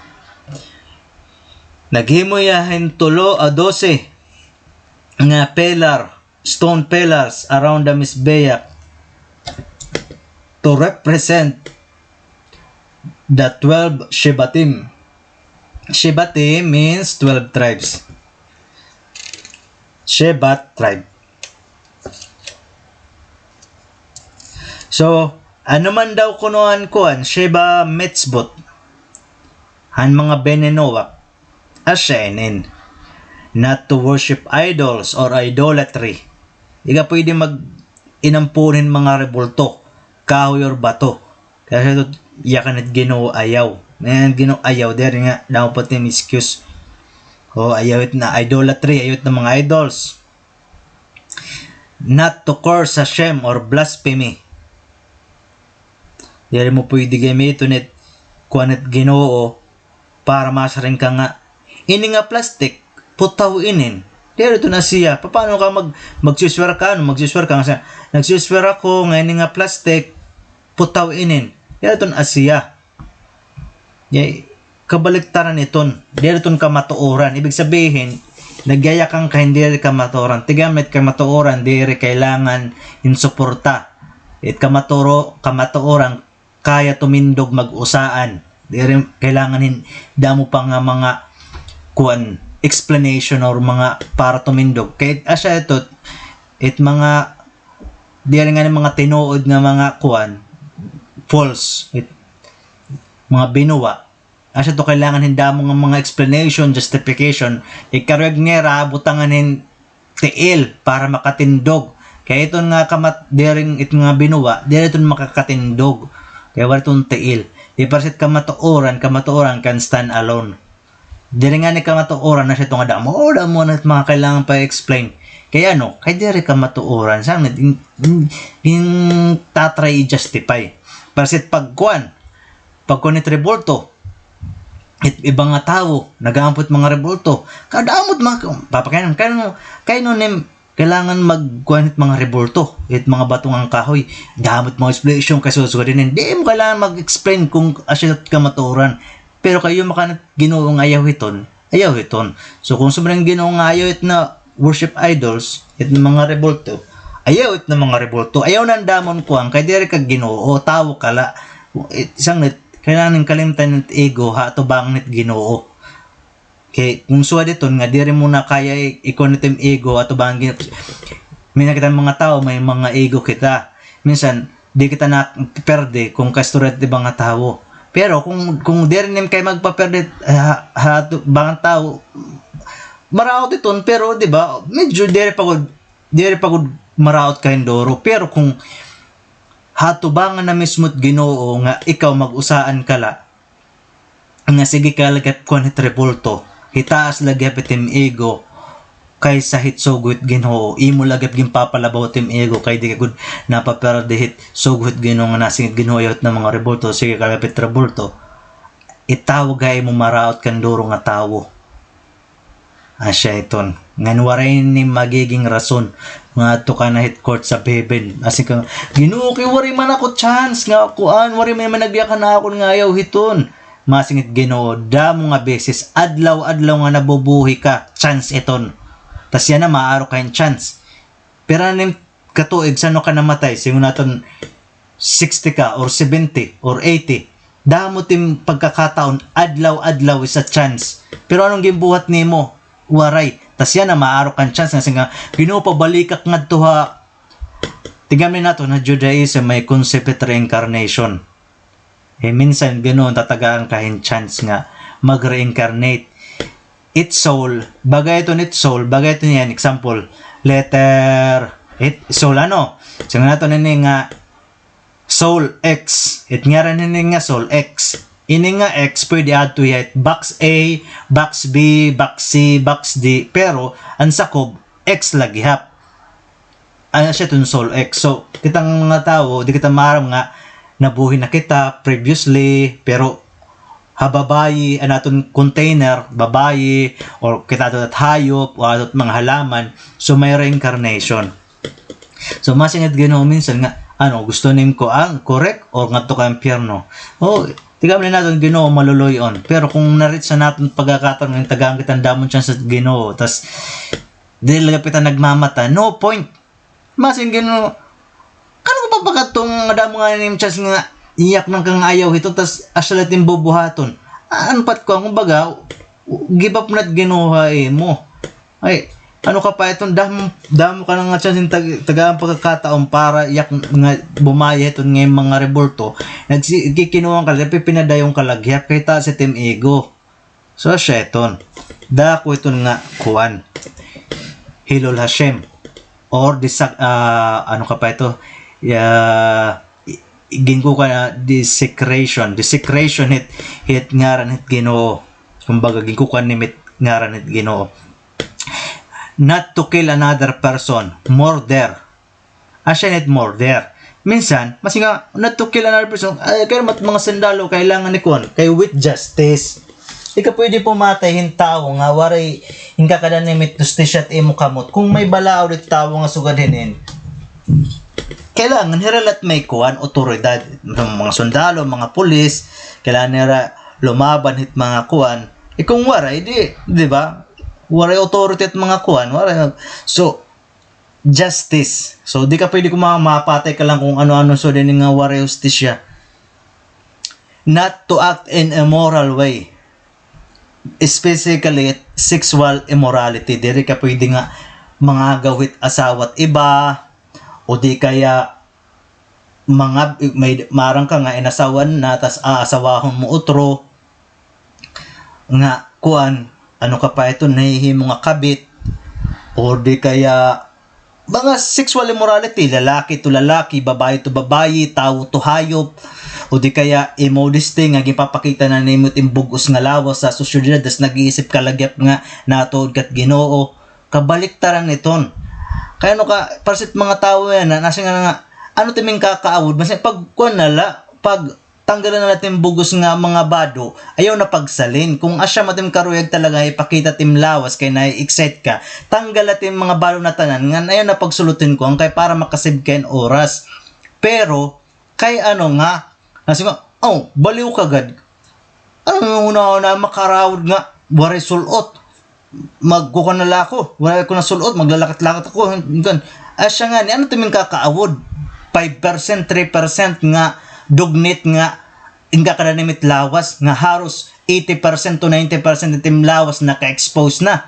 Naghimo hiya hin tulo o dose nga pillar, stone pillars around the Mizbeach to represent the twelve Shebatim. Shebatim means twelve tribes. Sheba tribe. So, ano man daw kuno an kuan, Sheba mitzvot han mga Bnei Noach, asya inin, not to worship idols or idolatry. Di ka pwede mag-inampuon hin mga rebulto, kahoy or bato. Kay asya ito, yakan it Ginoo ayaw. Ngayon, Ginoo ayaw, diri nga, damo pa it im excuse. O, ayaw it na idolatry, ayaw it na mga idols. Not to curse Hashem or blasphemy. Diri mo pwede gamiton it, kuan it Ginoo, para masiring ka nga, ini nga plastic, putaw inin. Diri ito na siya. Paano ka mag-, magsiswear ka, ano, magsiswear ka nga siya, "Nagsiswear ako nga ini nga plastic, putaw inin." Diri ito na siya. Yay, kabaliktaran iton. Diri iton kamatuoran. Ibig sabihin, nagyayakan ka hin diri kamatuoran. Tigamit kamatuoran, diri kailangan hin suporta. It kamaturo-, kamatuoran, kaya tumindog mag-usaan. Diri kailangan hin damo pa nga mga kuan, explanation or mga para tumindog. Kay asya ito, it mga, diri nga mga tinuod nga mga kuan, false, it, mga binuwa. Asya ito kailangan hin damo nga mga explanation, justification. Ikaruyag nira, butangan hin tiil para makatindog. Kay iton nga kamat-, diring it nga binuwa, diri iton makakatindog. Kay wala iton tiil. Di para sa it kamatuoran, kamatuoran can stand alone. Diri ngani kamatuoran na siya ito nga damo, o, damo na mga kailangan pa explain. Kay ano, kay diri kamatuoran. Sa amin, in, in, in tatry i-justify. Para sa it pagkuan, pagkuan it rebulto. It iba nga tawo, nagaampo it mga rebulto. Kadaamot mga, papakayanan, kay ano, kay ano nim, kailangan magkuan it mga rebulto, it mga bato ngan kahoy. Damo it mga explanation kay susugad inin. Di mo kailangan mag-explain kung asya it kamatuoran. Pero kay yumakan it Ginoo nga ayaw hiton, ayaw hiton. So kung sumrang Ginoo nga ayaw it na worship idols, it mga rebulto, ayaw it na mga rebulto. Ayaw na an damo nga kuan, kay diri ka Ginoo, tawo ka la. It, sanglit, kailangan kalimtan it ego, ha atubangan it Ginoo. Kay kung sugad hiton nga diri mo na kaya i-, ikuan it im ego, atubangan Ginoo. May na kita mga tawo, may mga ego kita. Minsan, di kita naperde kung kaistorya it iba nga tawo. Pero kung, kung diri nim kay magpaperde, ha, ha atubangan tawo, maraot iton, pero, di ba, medyo diri pa gud, diri pa gud maraot ka hin duro. Pero kung ha atubangan na mismo it Ginoo nga ikaw mag-usaan ka la, nga sige ka la gihap kuan hit rebulto, hitaas la gihap it im ego kaysa hit sugo hit Ginoo. Imo la gihap ginpapalabaw it im ego kay di ka gud napaperde hit sugo hit Ginoo nga nasing it Ginoo ayaw hit na mga rebulto, sige ka la gihap hit rebulto. Itawag ha imo maraot kan duro nga tawo. Asya iton. Ngan waray ini magiging rason nga adto ka na hit courts of heaven. Asing ka, "Ginoo, kay waray man ako chance nga kuan, waray man, man nagyakan ha akon nga ayaw hiton." Masing it Ginoo, damo nga beses, adlaw-adlaw nga nabubuhi ka, chance iton. Tas yana, maaaro ka hin chance. Pira na nim katuig san-o ka namatay, siring naton sixty ka or seventy or eighty. Damo it im pagkakataon, adlaw-adlaw is a chance. Pero ano an ginbuhat nimo? Waray. Tas yana, maaaro ka hin chance nga siring ka, "Ginoo, pabalik ak ngadto ha." Tigamni naton ha Judaism may concept hit reincarnation. Eh, minsan, Ginoo, tatagaan ka hin chance nga mag-reincarnate. It soul, baga iton it soul, baga iton yana, example, letter, it soul, ano? Siring naton ini nga soul X. It ngaran ini nga soul X. Ini nga X, pwede adto ha box A, box B, box C, box D. Pero, an sakob, X la gihap. Ano siya, iton soul X. So, kitang mga tawo, di kita maaram nga nabuhi na kita previously, pero ha babayi, an aton container, babayi, or kita adto hit hayop, o adto hit mga halaman, so may reincarnation. So, masing it Ginoo minsan nga, ano, gusto nim kuan, correct, or ngadto ka impyerno? O, tigamni naton Ginoo maluluy-on. Pero kung na-reach na naton pagkakataon nga tagaan kita hin damo nga chance hit Ginoo, tas diri la gihap kita nagmamata, no point. Masing Ginoo, ano ko papakadto nga damo ngani nim chance nga iyak man ka nga ayaw hiton, tas asya la it im bubuhaton? Ano pa it kuan, kumbaga, give up na it Ginoo ha imo. Ay, Ano ka pa iton, damo, damo ka na nga chance hin tag-, tagaan pagkakataon para yak nga bumaya hiton nga mga rebulto. Nagsi-, kikinuha ka la, pipinadayon ka la gihap kay taas it im ego. So, asya iton. Dako iton nga kuan. Hilul Hashem. Or the sac-, ah, ano ka pa ito? Ya, i-, ginkukuan na desecration. Desecration hit, hit ngaran hit Ginoo. Kumbaga, ginkukuan nimo it ngaran hit Ginoo. Not to kill another person. Murder. Asya it murder. Minsan, mas nga, not to kill another person, ay, kay mat-, mga sundalo, kailangan ni kuan, kay with justice. Di ka pwede pumatay hin tawo nga waray hin kakadani mit justisya it imo kamot. Kung may balaod it tawo nga sugad hinin, kailangan hira la it may kuan, otoridad, mga sundalo, mga pulis, kailangan nira lumaban hit mga kuan. E kung waray, di, di ba? Waray authority it mga kuan, waray. So, justice. So, di ka pwede kuma-, mapatay ka lang kung ano-ano, so, din nga waray hustisya. Not to act in immoral way. Specifically, sexual immorality. Diri ka pwede nga mangagaw hit asawa it iba, o di kaya mga, may, maaram ka nga inasawan na, tas aasawahon mo utro, nga, kuan, ano ka pa ito, nahihimo nga kabit, or di kaya, mga sexual immorality, lalaki to lalaki, babayi to babayi, tawo to hayop, o di kaya immodesty nga ginpapakita na nimo it im bug-os nga lawas sa sosyedad, tas nag-iisip ka la gihap nga natuod ka hit Ginoo. Kabaliktaran iton. Kay ano ka, para sa mga tawo yana, nasiring nga, ano it im kakaawod, basta pag kuan na la, pag tanggalan na la it im bug-os nga mga bado, ayaw na pagsalin. Kung asya man it im karuyag talaga, ipakita it im lawas kay na-excite ka, tanggal la it im mga bado na tanan, ngan ayaw na pagsulot hin kuan kay para makasave ka hin oras. Pero, kay ano nga, nasiring nga, "Oh, baliw ka gad. Ano nga hunahuna, makarawod nga, waray sul-ot." Magkukuan na la ako, wala ko na sul-ot, maglalakat-lakat ako, hanggan. Asya ngani, ano it im kakaawod? Five percent, three percent nga dugnit nga in kakadani mit lawas, nga haros eighty percent to ninety percent it im lawas naka-expose na.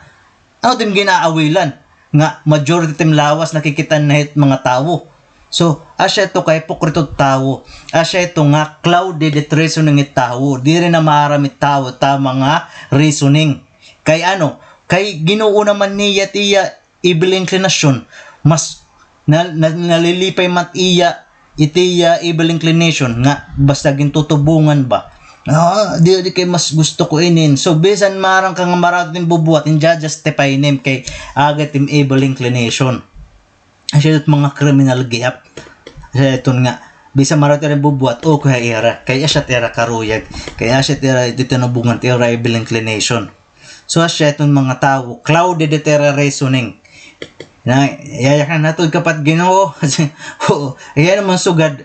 Ano it im ginaawilan? Nga majority it im lawas nakikita na hit mga tawo. So, asya ito ka hipokrito it tawo. Asya ito nga clouded it reasoning it tawo. Diri na maaram it tawo it tama nga reasoning. Kay ano, kay Ginoo naman niya it iya evil inclination. Mas na, na, nalilipay man it iya, it iya evil inclination nga basta gintutubungan ba. Ah, di, di kay mas gusto ko inin. So, bisan maaram ka nga maraot it im bubuhat, inja-justify nim kay aga it im evil inclination. Asya it mga kriminal gihap. Asya iton nga, bisan maraot it ira bubuhat, okay ha ira. Kay asya it ira karuyag. Kay asya it ira it tinubungan it ira evil inclination. So, asya iton mga tawo, clouded it ira reasoning. Na, yayakan, natuod ka pa hit Ginoo. Oo, iya naman sugad.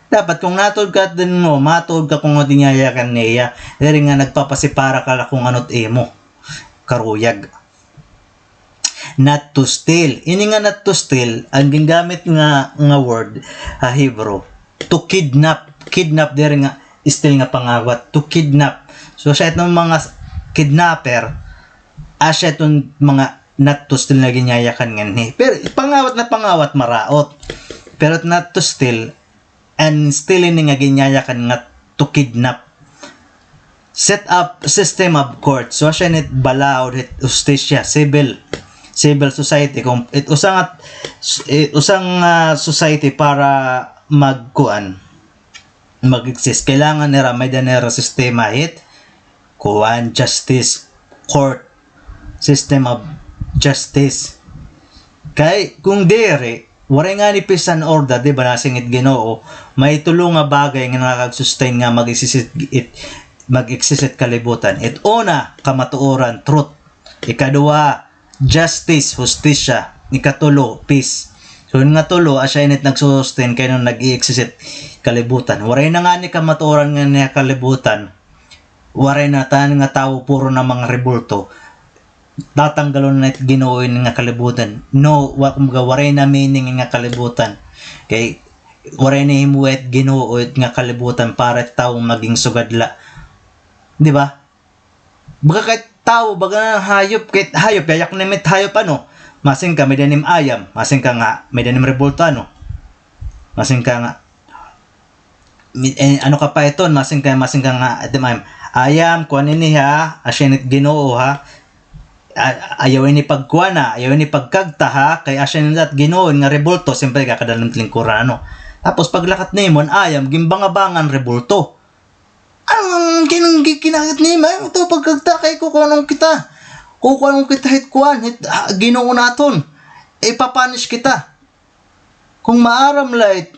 Dapat kung natuod ka hit Ginoo, matuod ka kung ano it yayakan niya. Diri nga nagpapasipara ka la kung ano it imo karuyag. Not to steal. Ini nga not to steal, an gingamit nga, nga word ha Hebrew, to kidnap. Kidnap diri nga steal nga pangawat, to kidnap. So, asya iton mga kidnapper, asya iton mga not to steal nga ginyayakan nganhi. Pero pangawat na pangawat, maraot. Pero not to steal, an steal ini nga ginyayakan nga to kidnap. Set up system of court. So, asya ini it balaod hit hustisya, civil, civil society. Kung it usa nga, it usa nga society para magkuan, mag-exist, kailangan nira may-ada nira sistema hit kuan, justice, court, system of justice. Kay kung diri, waray ngani peace and order, di ba, nasiring it Ginoo, may tulo nga bagay nga nakakag-sustain nga mag-exist it, mag-exist it kalibutan. It una, kamatuoran, truth. Ikaduha, justice, hustisya. Ikatulo, peace. So, ini nga tulo, asya ini it nagsusustain kay ano nag-i-exist it kalibutan. Waray na ngani kamatuoran nganhi ha kalibutan, waray na, tanan nga tawo puro na mga rebulto, tatanggalon na it Ginoo ini nga kalibutan. No, wa, kumbaga, waray na meaning ini nga kalibutan. Kay waray na himuha it Ginoo it nga kalibutan para it tawo maging sugad la. Di ba? Baga kay tawo, baga na hayop, kay hayop, yayak na mit hayop, ano? Masing ka, may-ada nim ayam. Masing ka nga, may-ada nim rebulto, ano? Masing ka nga, mi-, eh, ano ka pa iton? Masing ka, masing ka nga, ito, ayam. Ayam, kuan ini ha, asya ini it Ginoo ha. A-, ayaw ini pagkuan ha, ayaw ini pagkagta ha, kay asya ini it Ginoo nga rebulto, siyempre, kakadala it lingkuran, ano? Tapos, paglakat nimo, an ayam, ginbangabangan rebulto. Ano an kinang gi-, kinahangit nimo? Ayaw ito pagkagta kay kukuanon kita. Kukuanon kita hit kuan, hit, ah, Ginoo naton. Ipapunish kita. Kung maaram la it,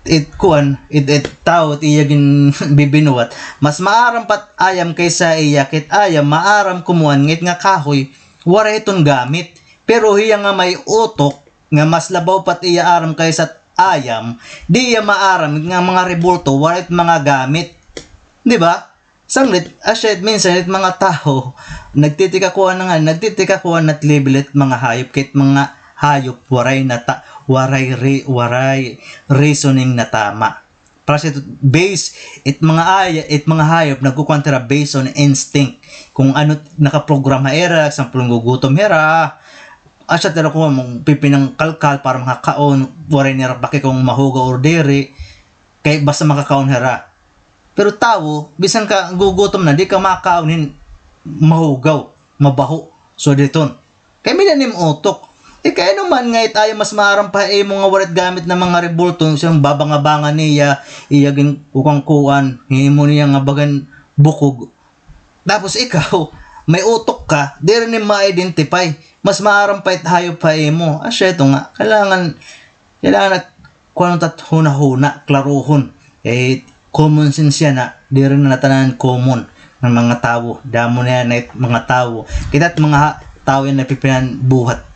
it kuan, it, it tawo, it iya ginbibinuhat, mas maaram pa it ayam kaysa iya, kay it ayam, maaram kumuan ngit nga kahoy, waray iton gamit. Pero hiya nga may utok, nga mas labaw pa it iya aram kaysa it ayam, di iya maaram nga mga rebulto, waray it mga gamit. Di ba? Sanglit, asya it minsan it mga tawo, nagtitikakuan na nga, nagtitikakuan na it level it mga hayop, kay it mga hayop, waray na ta-, waray re-, waray reasoning na tama. Para sa ito, base, it mga ay-, it mga hayop, nagkukuan hira based on instinct. Kung ano nakaprograma hira, example, gugutom hira, asya hira kung pipinangkalkal para makakaon, waray nira paki kung mahugaw or diri, kay basta makakaon hira. Pero tawo, bisan ka gugutom na, di ka makakaon hin mahugaw, mabaho, sugad hiton. Kay may-ada nim utok. Eh, kay ano man nga it ayam mas maaram pa ha imo nga waray it gamit na mga rebulto, siya babangabangan niya, iya gin-, kukuan-kuan, himo niya nga bagan bukog. Tapos ikaw, may utok ka, diri nim ma-identify. Mas maaram pa it hayop ha imo. Asya ito nga, kailangan, kailangan nat-, kuan ta it hunahuna, klarohon. Eh, common sense yana, diri na ngatanan common nga mga tawo. Damo na yana it mga tawo. Kita it mga ha-, tawo yana pipinanbuhat.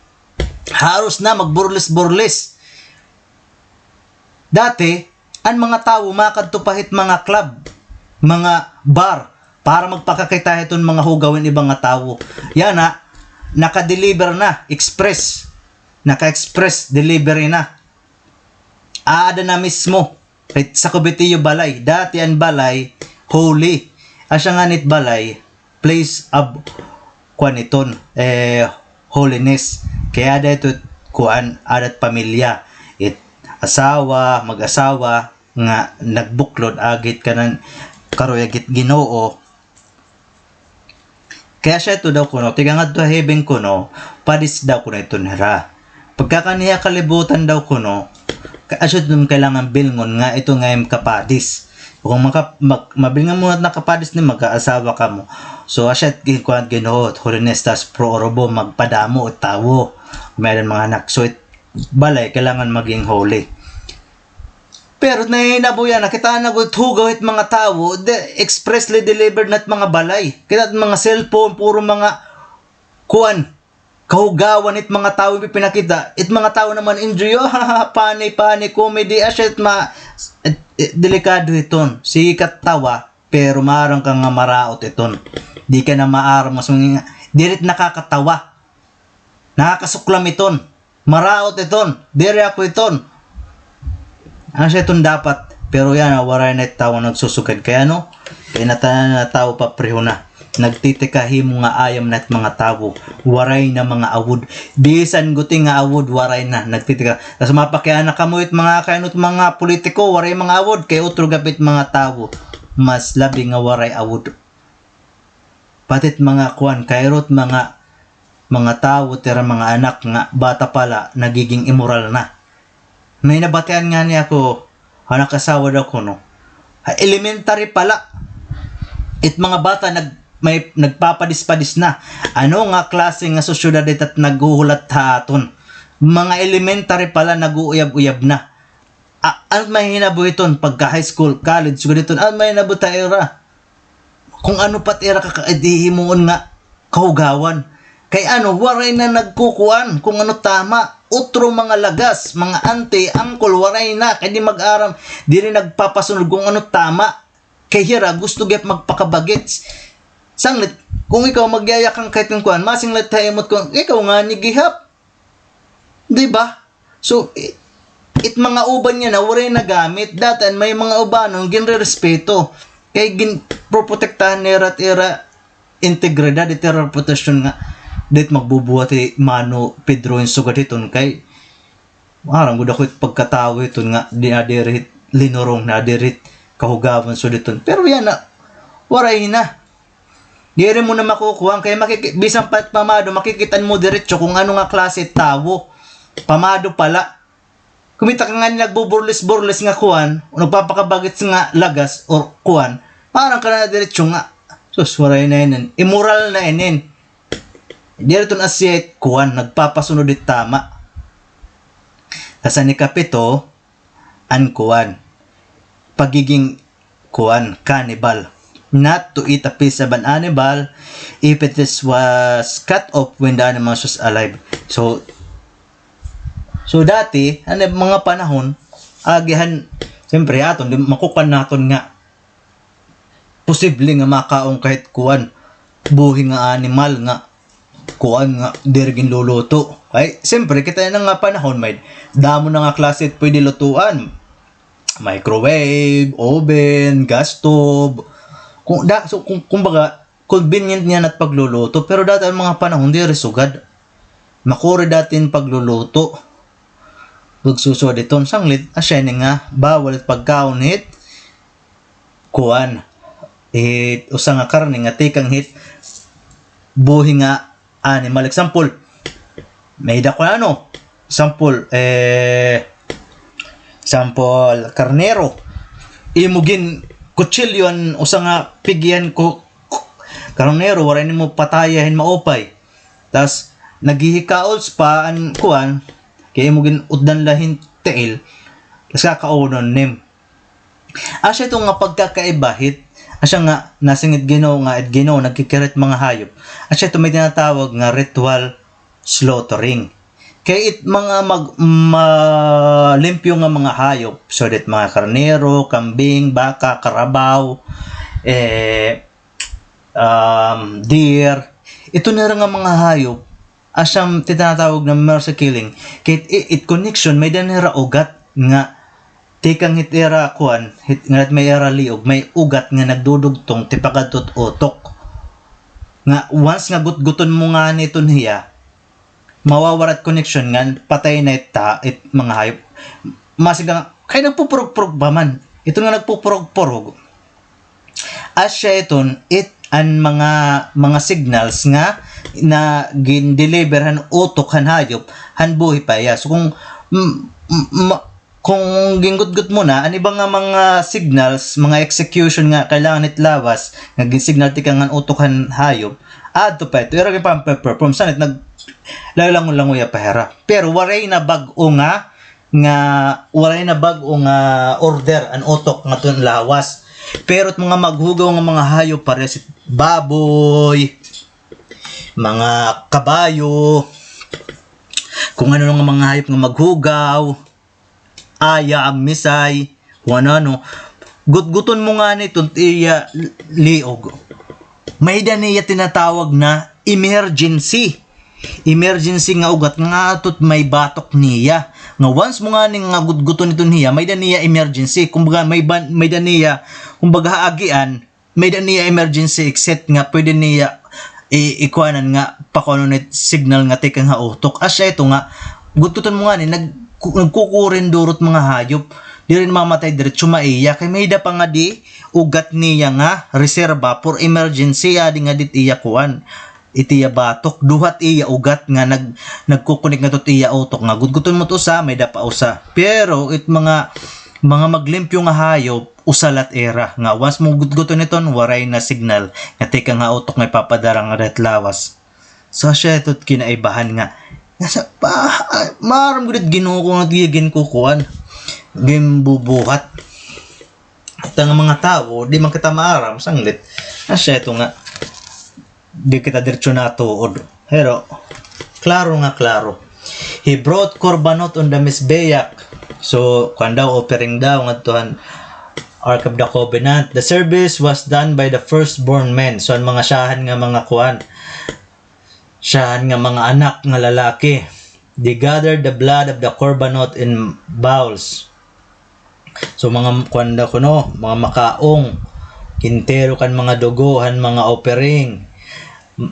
Haros na magburlis-burlis. Dati, an mga tawo makadto pa hit mga club, mga bar, para magpakakita hiton mga hugaw hin iba nga tawo. Yana, naka-deliver na, express. Naka-express delivery na. Aada na mismo. Kay sakob hit iyo balay. Dati an balay, holy. Asya ngani it balay, place of, kuan iton, eh, holiness. Kay aada ito, kuan, aada it pamilya. It asawa, mag-asawa, nga nagbuklod, agi hit kanan, karuyag hit Ginoo, Kay asya ito daw kuno, tigangadto ha heaven kuno, padis daw kuno iton hira. Pagkakan hiya kalibutan daw kuno, ka-, asya iton kailangan bilngon nga ito nga im kapadis. Kung maka-, mag-, mabilngon mo nga nakapadis ni, mag-aasawa kamo. So, asya it ginkuan Ginoo, holiness tas pro orbo, magpadamo it tawo. May mga anak. So, it balay, kailangan maging holy. Pero nahinabo yana, kita na gud hugaw it mga tawo, de, expressly delivered na it mga balay. Kita it mga cellphone, puro mga kuan, kahugawan it mga tawo ipinakita. It mga tawo naman enjoy, funny, funny, comedy, asya it ma-, eh, eh, delikado iton. Sige ka tawa, pero maaram ka nga maraot iton. Di ka na maaram, mas mga, diri it nakakatawa. Nakakasuklam iton. Maraot iton. Diri ako iton. Asya iton dapat. Pero yana, waray na it tawo nagsusugad. Kay ano? Kay ngatanan nga tawo papreho na. Nagtitikahimo nga ayam na it mga tawo. Waray na mga awod. Bisan guti nga awod, waray na. Nagtitika. Tas mapakiana kamo it mga kainot mga politiko, waray mga awod. Kay utro gapit mga tawo. Mas labi nga waray awod. Pati it mga kuan, kairo it mga, mga tawo, it ira mga anak nga bata pa la, nagiging immoral na. May nabatian ngani ako, ha, nakasawa daw kuno. Ha, elementary pa la, it mga bata nag-, may, nagpapadis-padis na. Ano nga klase nga sosyedad ito it naghuhulat ha aton? Mga elementary pa la, nag-uuyab-uyab na. A-, ano may hinabo iton pagka high school, college, sugad iton, ano may hinabo ta ira? Kung ano pa it ira kaka-, eh, di himuon nga kahugawan. Kay ano, waray na nagkukuan kung ano tama. Utro mga lagas, mga auntie, uncle, waray na. Kay di mag-aram, diri nagpapasunog kung ano tama. Kay hira, gusto gyud magpakabagets. Sanglit, kung ikaw magyayakang kahit kung kuan, masinglit ha imo it kuan, ikaw ngani gihap. Di ba? So, i-, it mga uban niya na waray nagamit, dati an may mga ubanon, ginrerespeto. Kay gin-, proprotektahan nira it ira integridad, it ira reputasyon nga. Dit magbubuhat hi Mano Pedro hin sugad hiton kay maaram gud ako it pagkatawo hiton nga di na diri hit linurong na diri hit kahugawon sugad hiton. Pero yana, waray na. Diri mo na makukuha kay makiki-, bisan pa pamado, makikit-an mo diretso kung ano nga klase tawo. Pamado pala. Kumita ka nga nagbuburles-burles nga kuan, o nagpapakabagits nga lagas or kuan, parang ka na diretso nga, sus, waray na inin. Immoral na inin. Diri iton asya it kuan, nagpapasunod it tama. Tas an ikapito, an kuan, pagiging kuan, cannibal. Not to eat a piece of an animal if it is, was cut off when the animal was alive. So, so dati, ano, mga panahon, agihan, siyempre, aton, di, makukuan naton nga posible nga makaon kahit kuan, buhi nga animal nga kuan nga diri ginluluto. Ay, siyempre, kita na nga panahon, may damo na nga klase pwede lutuan. Microwave, oven, gas stove. Kung, da, so, kung, kumbaga, convenient niya na pagluluto. Pero dati ang mga panahon, diri sugad. Makuri dati in pagluluto. Pagsusuwad iton sanglit, asya ini nga, bawal pagkaon hit, kuan, hit, usa nga karne nga tikang hit, buhi nga animal. Example, may dako ano, example, eh, example, karnero. Imo gin kutsilyo an usa nga pigyan ko, karnero, waray nimo pataya hin maupay. Tas, naghihikaols pa an kuan, kay imo gin utdan la hin tiil, tas kakaunon nim. Asya ito nga pagkakaiba hit, asya nga nasingit Ginoo nga it Ginoo nagkikirit mga hayop. Asya ito may tinatawag nga ritual slaughtering. Kay it mga mag-, malimpyo nga mga hayop, so that mga karnero, kambing, baka, karabaw, eh, um, deer, ito nira nga mga hayop, asya tinatawag na mercy killing. Kay it, it connection, may-ada nira ugat nga tikang hit ira kuan, hit, nga may ira liog, may ugat nga nagdudugtong tipakadto hit utok. Nga once nga gutguton mo ngani iton hiya, mawawara it connection nga patay na it ta-, it mga hayop. Masig nga, kay nagpupurog-purog pa man. Ito nga nagpupurog-purog. Asya iton, it an mga, mga signals nga na gin-deliver han utok han hayop, han buhi pa iya. So kung, m-, m-, ma-, kung gingutgot mo na, an iba nga mga signals, mga execution nga kailangan hit lawas, nga gin-signal tikang han utok han hayop, adto pa ito, ira gipamperform, sanit nag-, lalangoy-langoya pa hira. Pero waray na bag-o nga, nga, waray na bag-o nga order an utok ngadto han lawas. Pero it mga maghugaw nga mga hayop, parehas it baboy, mga kabayo, kung ano nga mga hayop nga maghugaw, aya, misay, kung ano-ano. Gutguton mo ngani iton iya liog. May-ada niya tinatawag na emergency. Emergency nga ugat nga adto it may batok niya. Nga once mo ngani nga gutguton iton hiya, may-ada niya emergency. Kumbaga, may ban-, may-ada niya, kumbaga, haagian, may-ada niya emergency exit nga pwede niya i-, ikuanan nga pakuanon it signal nga tikang ha utok. Asya ito nga, gutguton mo ngani, nag-, ku-, nagkukurinduro it mga hayop. Diri na mamatay diretso, maiya. Kay may-ada pa nga di, ugat niya nga reserba for emergency, adi nga dit iya kuan, it iya batok, duha it iya ugat nga nag-, nagkukunik ngadto it iya utok nga gutguton mo it usa, may-ada pa usa. Pero it mga, mga maglimpyo nga hayop, usa la it ira. Nga once mo gutguton iton, waray na signal nga tikang ha utok nga ipapadara ngada hit lawas. So, asya ito it kinaibahan nga. Nga sa, pa, maaram gud it Ginoo ko nga iya ginkukuan, ginbubuhat. Kita nga mga tawo, di man kita maaram, sanglit. Asya ito nga. Di kita diretso natuod. Pero, klaro nga klaro. He brought korbanot on the mizbeach. So, kuan daw, offering daw ngadto han Ark of the Covenant. The service was done by the firstborn men. So, an mga syahan nga mga kuan, syahan nga mga anak nga lalaki. They gathered the blood of the korbanot in bowls. So, mga kuan daw kuno, mga makaong, kintero kan mga dugo han mga offering.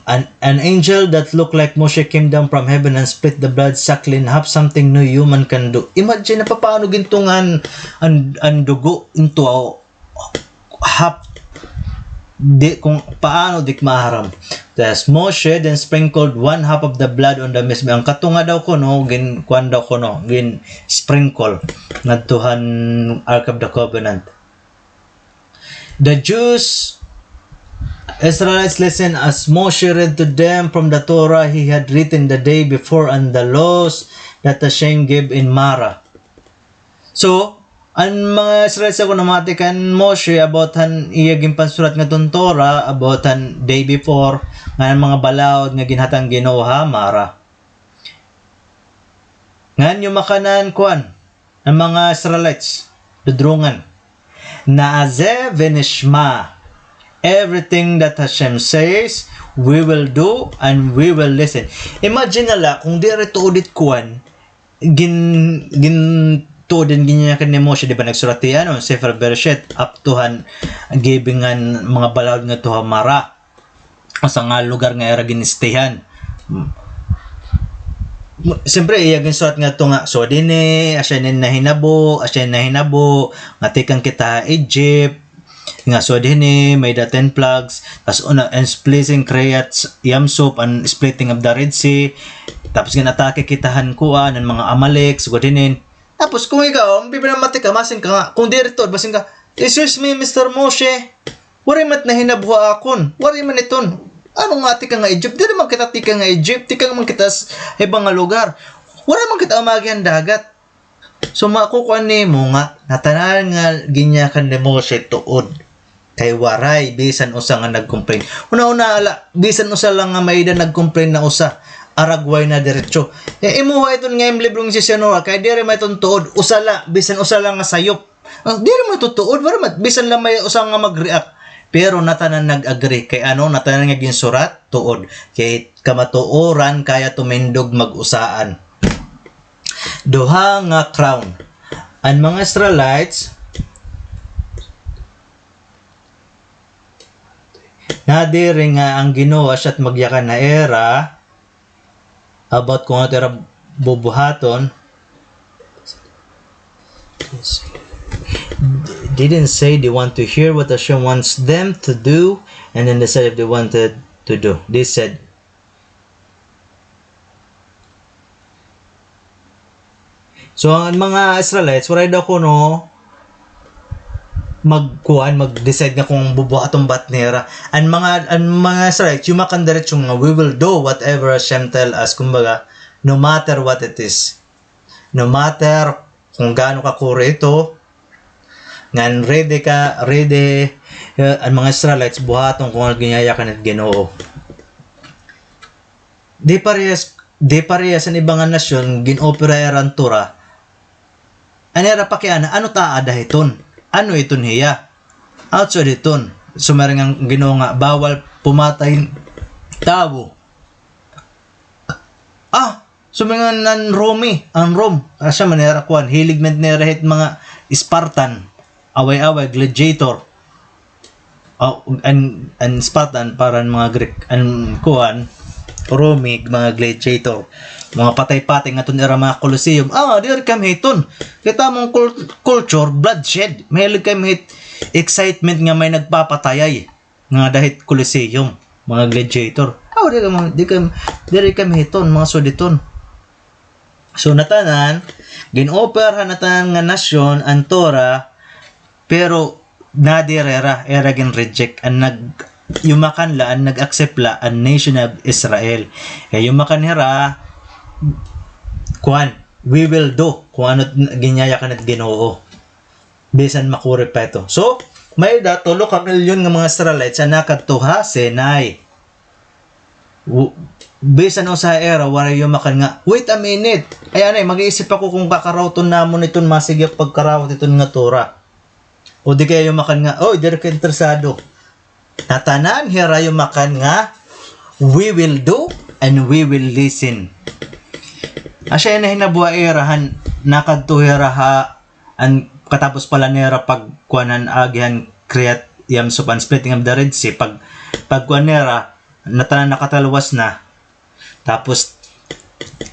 An, an angel that looked like Moshe came down from heaven and split the blood, suckling half something no human can do. Imagine na papaano gintungan an, an dugo into a half, di, kung paano di maaram. Tapos Moshe then sprinkled one half of the blood on the mizbeach. An katunga daw kuno, gin, kuan daw kuno, gin sprinkle ngadto han Ark of the Covenant. The Jews, Israelites listened as Moshe read to them from the Torah he had written the day before and the laws that Hashem gave in Mara. So, an mga Israelites ako namati kan Moshe about han iya ginpansurat ngadton Torah, about han day before, ngan mga balaod nga ginhatag han Ginoo ha Mara. Ngan yumakan an kuan, an mga Israelites, dudrungan. Na'aseh v'nishma. Everything that Hashem says, we will do and we will listen. Imagine na la, kung diri tuod it kuan, gin, gin, tuod in ginyakan ni Moshe, di ba, nagsurat hiya, no, Sefer Bereshit, up to han giving han mga balaod ngadto ha Mara. Usa nga lugar nga ira gin-stayhan. Hmm. Siyempre, iya ginsurat ngadto nga, so dinhi, asya ini nahinabo, asya ini nahinabo, nga tikang kita ha Egypt, nga so dinhi, may-ada ten plagues, tas una, and splitting Kriyat Yam Suf, and splitting of the Red Sea, tapos gin-atake kita han kuan, han mga Amalek, sugad hini. Tapos kung ikaw, ang bibinamati ka, masin ka nga, kung diri tuod, basin ka, "Excuse me, Mister Moshe, waray man it nahinabo ha akon. Waray man iton. Ano nga tikang ha Egypt? Diri man kita tikang ha Egypt. Tikang man kita ha iba nga lugar. Waray man kita umagi han dagat." So, makukuan nimo nga, natanan nga ginyakan ni Moshe tuod. Kay waray bisan usa nga nag-complain. Huna-huna la, bisan usa la nga may-ada nag-complain na usa, aragway na diretso. Eh, imuha iton nga im libro nga si Senora, kay diri man iton tuod, usa la, bisan usa la nga sayop. Ah, diri man ito tuod, wala man, bisan la may usa nga mag-react. Pero natanan nag-agree, kay ano, natanan nga ginsurat, tuod. Kay kamatuoran, kaya tumindog mag-usaan. Duha nga crown. An mga Israelites, nadiri nga an Ginoo asya it magyakan ha ira about kon ano it ira bubuhaton. Didn't say they want to hear what Hashem wants them to do, and then decide if they wanted to do. They said, So, an mga Israelites, waray daw kuno magkuan, mag-decide nga kon bubuhaton ba it nira. An mga, an mga Israelites, yumakan diretso nga, "We will do whatever Hashem tell us." Kumbaga, no matter what it is. No matter kon gaano kakuri ito, ngan ready ka, ready, eh, an mga Israelites, buhaton kon ano it ginyayakan it Ginoo. Di parehas, di parehas an iba nga nasyon, gin-opera hira an Torah. An ira pakiana, ano it aada hiton? Ano iton hiya? Outside hiton. Sumaring an Ginoo nga, bawal pumatay hin tawo. Ah, sumaring an Rumi, an Rome. Asya man nira kuan, hilig man nira hit mga Spartan. Away-away, gladiator. Oh, an, an Spartan para an mga Greek, an kuan, Rumi, mga gladiator. Mga patay-patay ngadto ha ira mga Colosseum. Ah, diri kami hiton. Kita mong cul-, culture, bloodshed. Mahilig kami hit excitement nga may nagpapatayay. Nga dahit Colosseum, mga gladiator. Ah, diri kami, di kami, diri kami hiton, mga suditon. So, natanan, gin-offer ha natanan nga nasyon an Torah, pero nadiri hira, ira gin-reject. An nag-, yumakan la, an nag-accept la, an nation of Israel. Kay yumakan hira, kuan, we will do, kung ano t-, ginyayakan it Ginoo. Bisan makuri pa ito. So, may-ada tulo ka milyon nga mga Israelites an nakadto ha Sinai. W-, bisan usa ha ira, waray yumakan nga, "Wait a minute. Ay, anay, mag-iisip ako kung kakarawton namon iton, masigi ak pagkarawt iton nga Torah." O di kaya yumakan nga, "Oy, diri ka interesado." Natanan hira yumakan nga, "We will do and we will listen." Asya ini nahinabo ha ira han nakadto hira ha, an katapos pala nira pagkuan han agi han Kriyat Yam Suf, an splitting of the Red Sea, pag, pagkuan nira, natanan nakatalwas na. Tapos,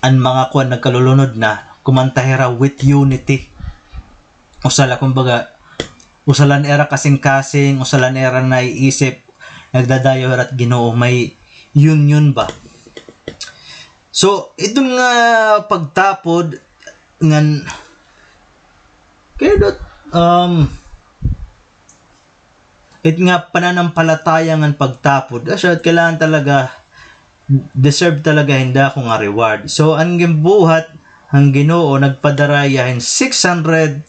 an mga kuan nagkalulunod na, kumanta hira with unity. Usa la, kumbaga, usa la an ira kasingkasing, usa la an ira naiisip, nagdadayaw hira hit Ginoo, may union ba? So, iton nga pagtapod ngan, kay dot, um, it nga pananampalataya ngan pagtapod, asya, kailangan talaga, deserve talaga hin dako nga reward. So, an ginbuhat han Ginoo, nagpadara hiya hin six hundred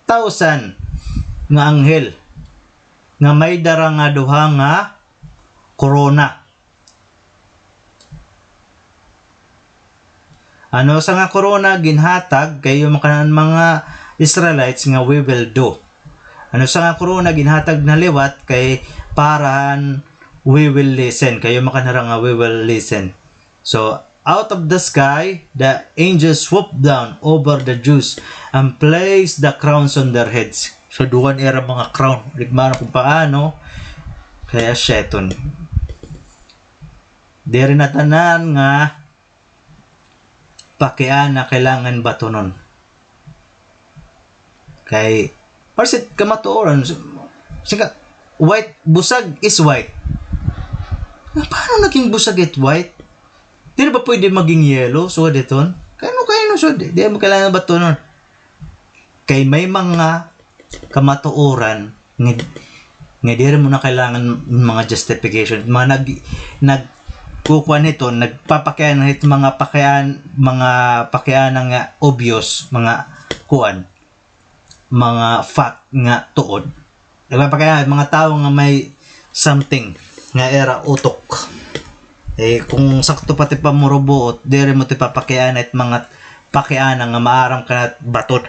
thousand nga anghel nga may dara nga duha nga korona. An usa nga korona ginhatag kay iyo makanan mga Israelites nga we will do. An usa nga korona ginhatag na liwat kay para han we will listen. Kay iyo makanan hira nga we will listen. So, out of the sky, the angels swooped down over the Jews and placed the crowns on their heads. So, duha an ira mga crown. Di ko maaram kon paano. Kay asya iton. Diri na tanan nga pakiana kailangan batonon. Kay, para sa kamatuoran, singka, white, busag is white. Nga, paano naging busag it white? Di na ba pwede maging yellow? So, diton? Kay ano, kay ano, so, di, di mo kailangan batonon. Kay may mga kamatuoran nga, nga diri mo na kailangan mga justification. Mga nag-, nagkukuan hito, nagpapakiana hit mga pakian-, mga pakiana nga obvious, mga kuan, mga fact nga tuod. Nagpapakiana hit mga tawo nga may something nga ira utok. Eh, kung sakto pa it pamurubuot, diri mo it papakiana hit mga pakiana nga maaram ka na it batod.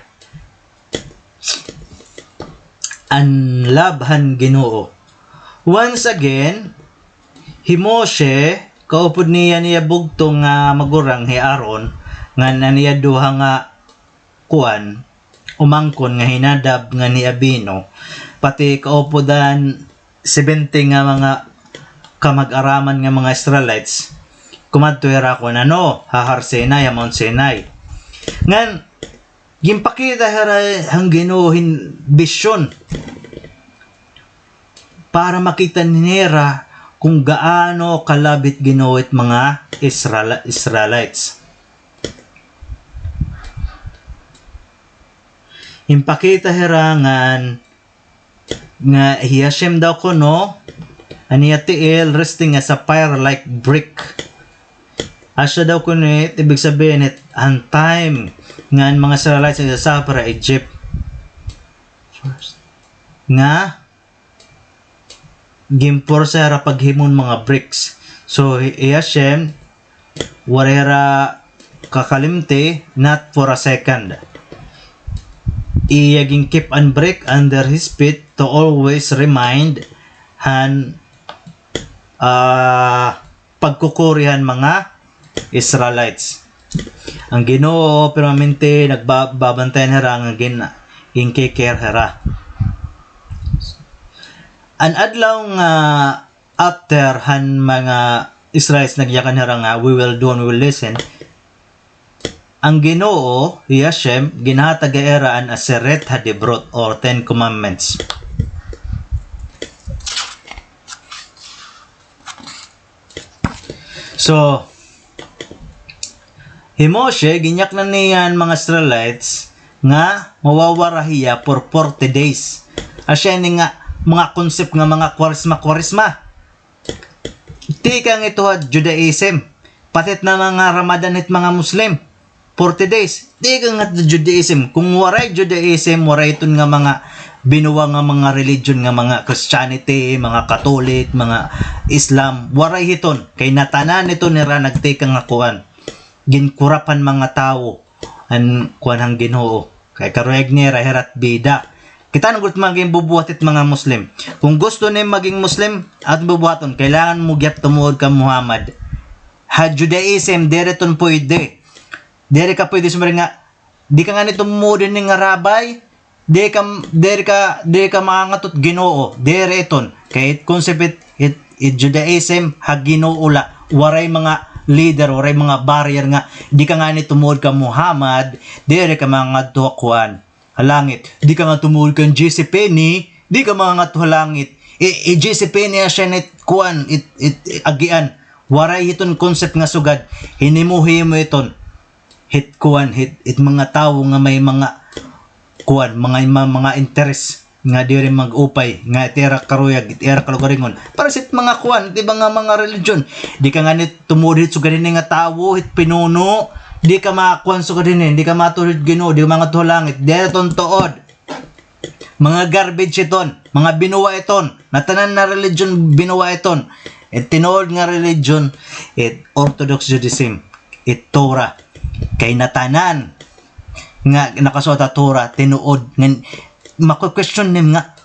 An love han Ginoo. Once again, hi Moshe, kaupod niya an iya bugto nga magurang hi Aaron, ngan an iya duha nga kuan, umangkon nga hi Nadab ngan hi Abihu, pati kaupod an seventy nga mga kamag-araman nga mga Israelites, kumadto hira kuan, ano, ha Har Sinai, ha Mount Sinai. Ngan, ginpakita hira han Ginoo hin bisyon para makita nira kon gaano ka-love hit Ginoo it mga Israel-, Israelites. Ginpakita hira ngan nga hi Hashem daw kuno, an iya tiil resting as a fire like brick. Asya daw kuno it ibig sabihin hit an time nga an mga Israelites nagsasuffer ha Egypt. Nga ginpursa hira paghimo hin mga bricks. So, hi, hi Hashem, waray hira kakalimti, not for a second. Iya gin-keep an brick under his feet to always remind han, ah, pagkukuri han mga Israelites. An Ginoo, permanente, nagba-, babantayan hira, nga gin-, ginki-care hira. An adlaw nga after han mga Israelites nagyakan hira nga, "We will do and we will listen." An Ginoo, hi Hashem, ginhatag ha ira an Aseret HaDibrot or Ten Commandments. So, hi Moshe, ginyaknan niya an mga Israelites nga mawawara hiya for forty days. Asya ini nga mga concept nga mga kwaresma-kwaresma. Tikang ito ha Judaism. Pati it na mga Ramadan hit mga Muslim. Forty days. Tikang ha Judaism. Kung waray Judaism, waray iton nga mga binuwa nga mga religion nga mga Christianity, mga Catholic, mga Islam. Waray hiton. Kay natanan ito nira nagtikang nga kuan. Ginkurap han mga tawo. An kuan han Ginoo. Kay karuyag nira hira it bida. Kita na gud maging bubuhat it mga Muslim. Kung gusto ni maging Muslim, aton bubuhaton, kailangan mo gihap tumuod kan Muhammad. Ha Judaism, diri iton pwede. Diri ka pwede sumari nga, di ka ngani tumuod hini nga rabbi, di ka, diri ka, diri ka maangatot Ginoo, diri iton. Kay it concept it, it, It Judaism, ha Ginoo la, waray mga leader, waray mga barrier nga, di ka ngani tumuod kan Muhammad, diri ka mangadto ha kuan, ha langit. Di ka nga tumuod kan J C Penney, di ka mangadto ha langit. I, i J C Penney asya nit kuan, it, it, it agian. Waray hiton concept nga sugad. Hinimo-himo iton. Hit kuan, hit, hit mga tawo nga may mga kuan, mga, mga, mga interes nga diri mag-upay, nga it ira karuyag, it ira kalugaringon. Para sit mga kuan, di ba nga mga religion, di ka ngani tumuod hit sugad hini nga tawo, hit pinuno, di ka makuan sugad hini, di ka matuod hit Ginoo, di ka mangadto ha langit, diri iton tuod. Mga garbage iton, mga binuwa iton, natanan na religion binuwa iton. It tinuod nga religion, it Orthodox Judaism, it Torah. Kay natanan nga nakasurat ha Torah, tinuod. Ngan, mako-question nim nga,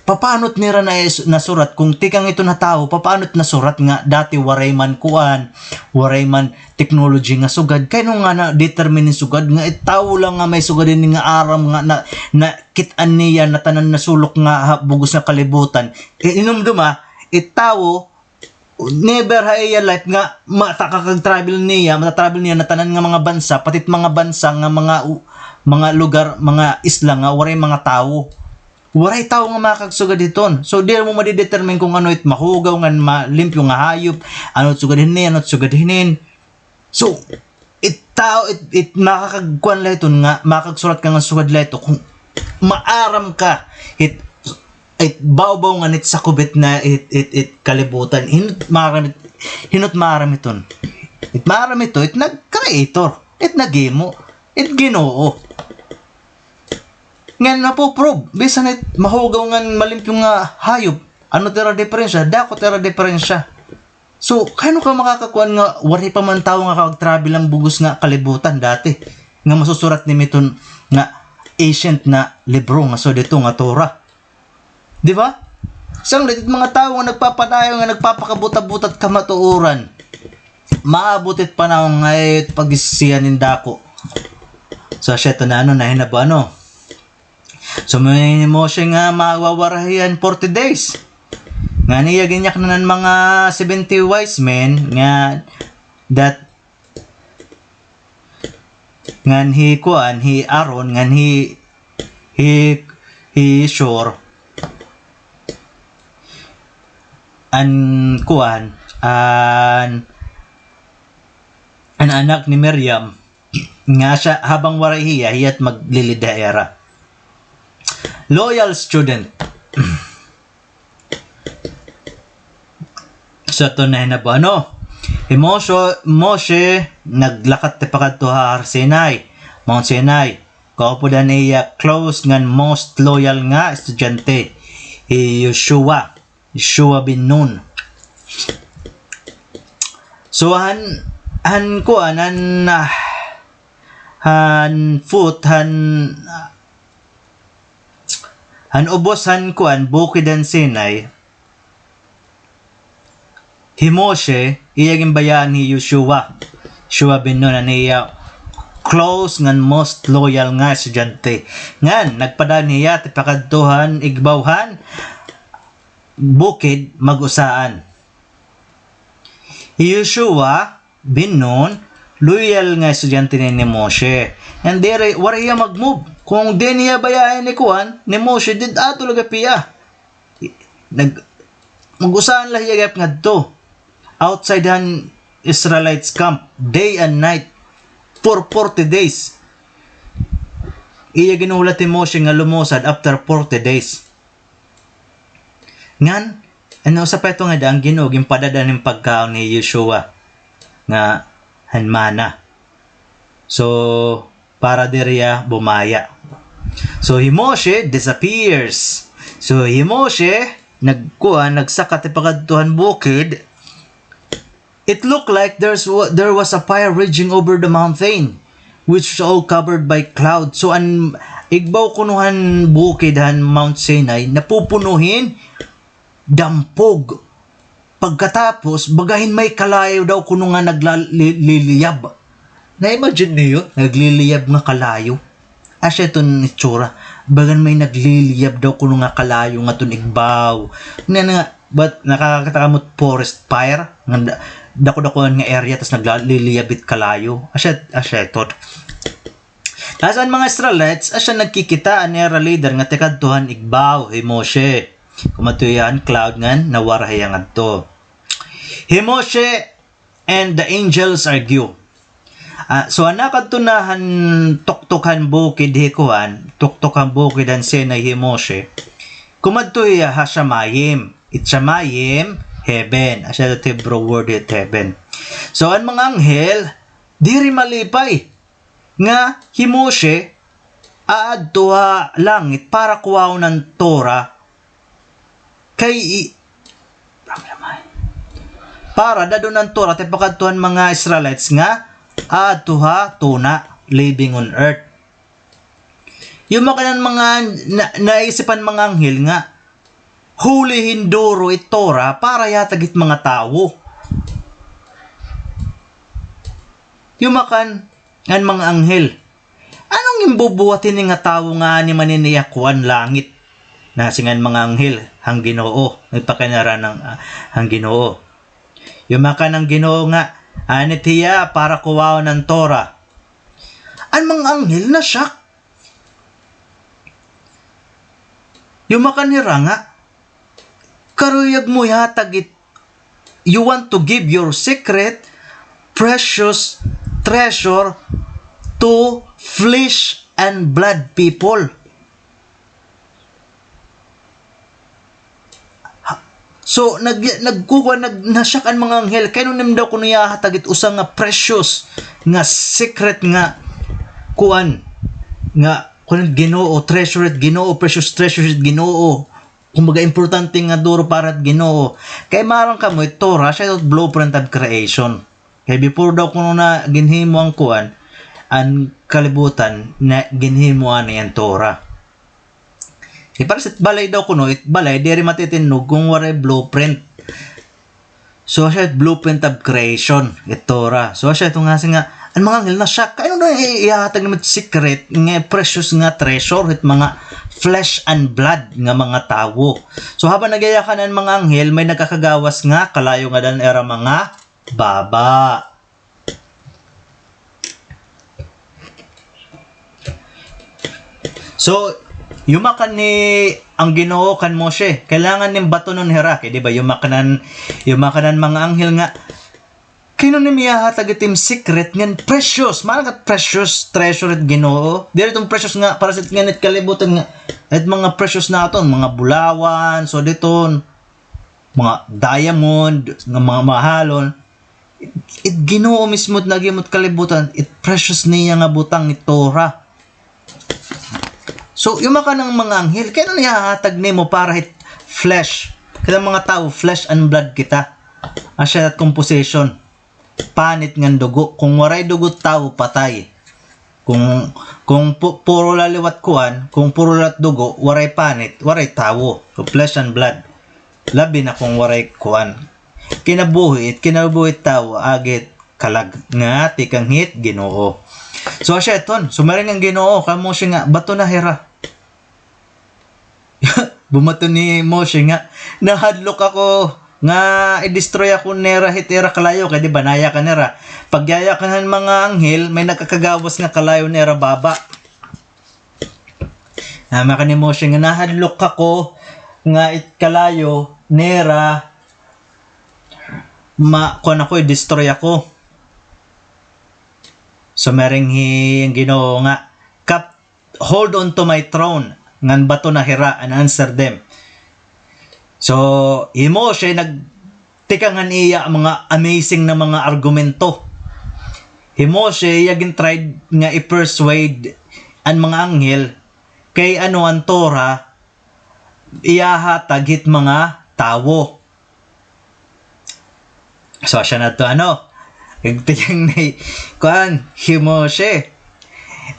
papaano it nira na, nasurat? Kung tikang iton ha tawo, papaano it nasurat nga dati waray man kuan, waray man technology nga sugad? Kay ano nga na-determine hin sugad nga it tawo lang nga may sugad ini nga aram nga na, nakit-an niya natanan na sulok nga ha bug-os nga kalibutan. Eh, hinumdoma, it tawo, never ha iya life nga makakag-travel niya, mata-travel niya natanan nga mga bansa, pati it mga bansa nga mga u-, mga lugar, mga isla nga waray mga tawo. Waray tawo nga makakagsugad hiton. So, diri mo madidetermine kung ano it mahugaw ngan malimpyo nga hayop, ano it sugad hini, ano it sugad hinin. So, it tawo, it, it makakagkuan la hiton nga, makakagsurat ka nga sugad la hito, kung maaram ka, it, it bawbaw ngan it sakob hit na, it, it, it kalibutan, hin-o it maaram it, hin-o it maaram hiton. It maaram hito, it nag-creator, it naghimo, it Ginoo. Ngan napo-prove, bisan it mahugaw ngan malimpyo nga hayop, ano it ira diperensya, dako it ira diperensya. So, kay ano ka makakakuan nga waray pa man tawo nga nakakag-travel han bug-os nga kalibutan dati, nga masusurat nim iton nga ancient na libro nga sugad hito nga Torah. Di ba? Sanglit it mga tawo nga nagpapadayon nga nagpapakabuta-buta hit kamatuoran. Maabot it panahon nga it pagsisihan hin dako. So, asya ito na ano, nahinabo ano. So, may Moshe nga magwawarahi han forty days. Ngan iya ginyaknan an mga seventy wise men nga that, ngan hi kuan, hi Aaron, ngan hi, hi, hi Shur, an kuan, an, an anak ni Miriam, nga siya, habang waray hiya, hiya it maglilid ha ira. Loyal student. So, ito na hinabo, ano? Hi Moshe, Moshe, naglakat tipakadto ha Har Sinai, Mount Sinai. Kaupod an iya close ngan most loyal nga estudyante, hi Yoshua. Yoshua bin Nun. So, han, han kuan, han, ah, han foot, han, ah, han ubos han kuan, bukid han Sinai, hi Moshe, iya ginbayaan hi Yoshua. Yoshua bin Nun, an iya close ngan most loyal nga estudyante. Ngan, nagpadayon hiya tipakadto han igbaw han bukid mag-usaan. Hi Yoshua bin Nun, loyal nga estudyante ni, ni Moshe. Ngan diri, waray hiya mag-move. Kung diri niya bayahi ni kuan, ni Moshe, dida adto la gihap hiya. Nag-, mag-usaan la hiya gihap ngadto. Outside han Israelites camp, day and night, for forty days. Iya ginhulat hi Moshe nga lumusad after forty days. Ngan, ano, usa pa ito nga daan, an Ginoo ginpadad-an hin pagkaon ni Yoshua nga han mana. So, para diri hiya bumaya. So, hi Moshe disappears. So, hi Moshe, nagkuan, nagsaka tipakadto han bukid. It looked like there's wa-, there was a fire raging over the mountain, which was all covered by cloud. So, an igbaw kuno han bukid han Mount Sinai, napupuno hin dampog. Pagkatapos, baga hin may kalayo daw kuno nga nagla-, li-, liliyab. Na-imagine niyo, nagliliyab nga kalayo? Asya iton itsura. Bagan may nagliliyab daw kuno nga kalayo ngadton igbaw. Nga, nga, But nakakita kamo forest fire, nga da-, dako-dakoan nga area, tas nagliliyab it kalayo. Asya, asya ito. Tas an mga Israelites, asya nagkikita an ira leader nga tikadto han igbaw, hi Moshe. Kumadto hiya han cloud ngan nawara hiya ngadto. Hi Moshe and the angels argue. Ah, so, an nakadto na han tuktok han bukid hi kuan, tuktok han bukid han Sinai hi Moshe. Kumadto hiya ha Shamayim. It Shamayim, heaven. Asya it Hebrew word it heaven. So, an mga anghel, diri malipay nga hi Moshe aadto ha langit para kuhaon an Torah. Kay i-, para dad-on an Torah, ta ipakadto han mga Israelites nga aadto ha tuna, living on earth. Yumakan an mga na-, naisip han mga anghel nga huli hinduro it Torah para ihatag hit mga tawo. Yumakan an mga anghel. Ano an imbubuhat hini nga tawo nga anhi man ini ha kuan, langit? Nasiring an mga anghel han Ginoo, nagpakiana hira han, ah, han Ginoo. Yumakan an Ginoo nga, anhi hiya para kuhaon an Torah. An mga anghel na-shock. Yumakan hira nga, karuyag mo ihatag it, you want to give your secret, precious treasure to flesh and blood people. Ha-, so, nag-, nagkukuan, nag-, na-shock an mga anghel. Kay ano nim daw kuno ihahatag it usa nga precious, nga secret nga kuan, nga kuan Ginoo, treasure it Ginoo, precious treasure it Ginoo. Kumbaga, importante nga duro para it Ginoo. Kay maaram kamo, it Torah, asya it blueprint of creation. Kay before daw kuno na ginhimo an kuan, an kalibutan, na ginhimo anay an Torah. Kay para sa it balay daw kuno, it balay, diri matitindog kon waray blueprint. So, asya it blueprint of creation, it Torah. So, asya ito nga, siring nga, an mga anghel na-shock, kay ano daw i-, ihahatag nimo it secret, nga precious nga treasure, it mga flesh and blood nga mga tawo. So, habang nagyayakan an mga anghel, may nagkakagawas nga kalayo ngada han ira mga baba. So, yumakan ni an Ginoo kan Moshe, kailangan nim batonon hira, kay di ba, yumakan an, yumakan an mga anghel nga, kay ano nim ihahatag it im secret ngan precious, maaram ka it precious treasure it Ginoo. Diri iton precious nga para sa it ngan it kalibutan nga, it mga precious naton, mga bulawan, so diton, mga diamond, nga mga mahalon. It Ginoo mismo it naghimo it kalibutan, it precious niya nga butang, it Torah. So, yumakan an mga anghel, kay ano ihahatag nimo para hit flesh? Kita mga tawo, flesh and blood kita. Asya it composition. Panit ngan dugo. Kon waray dugo, tawo, patay. Kon, kon pu-, puro la liwat kuan, kon puro la dugo, waray panit, waray tawo. So, flesh and blood. Labi na kon waray kuan. Kinabuhi, it kinabuhi it tawo, agi it kalag nga tikang hit Ginoo. So, asya iton. So, siring an Ginoo kan Moshe nga, baton na hira. Bumaton hi Moshe nga, nahadlok ako nga i-destroy ako nira hit ira kalayo, kay di ba nayakan nira. Pagyayakan han mga anghel, may nagkakagawas nga kalayo nira baba. Maaram ka ni Moshe nga nahadlok ako nga it kalayo nira ma-, kuan ako, i-destroy ako. So, siring hi Ginoo nga, kap-, "Hold on to my throne, ngan baton na hira and answer them." So, hi Moshe nagtikang han iya mga amazing na mga argumento. Hi Moshe, iya gin-tried nga i-persuade an mga anghel kay ano an Torah ihahatag hit mga tawo. So, asya na ito, ano? Nagtikang ni, kuan, hi Moshe.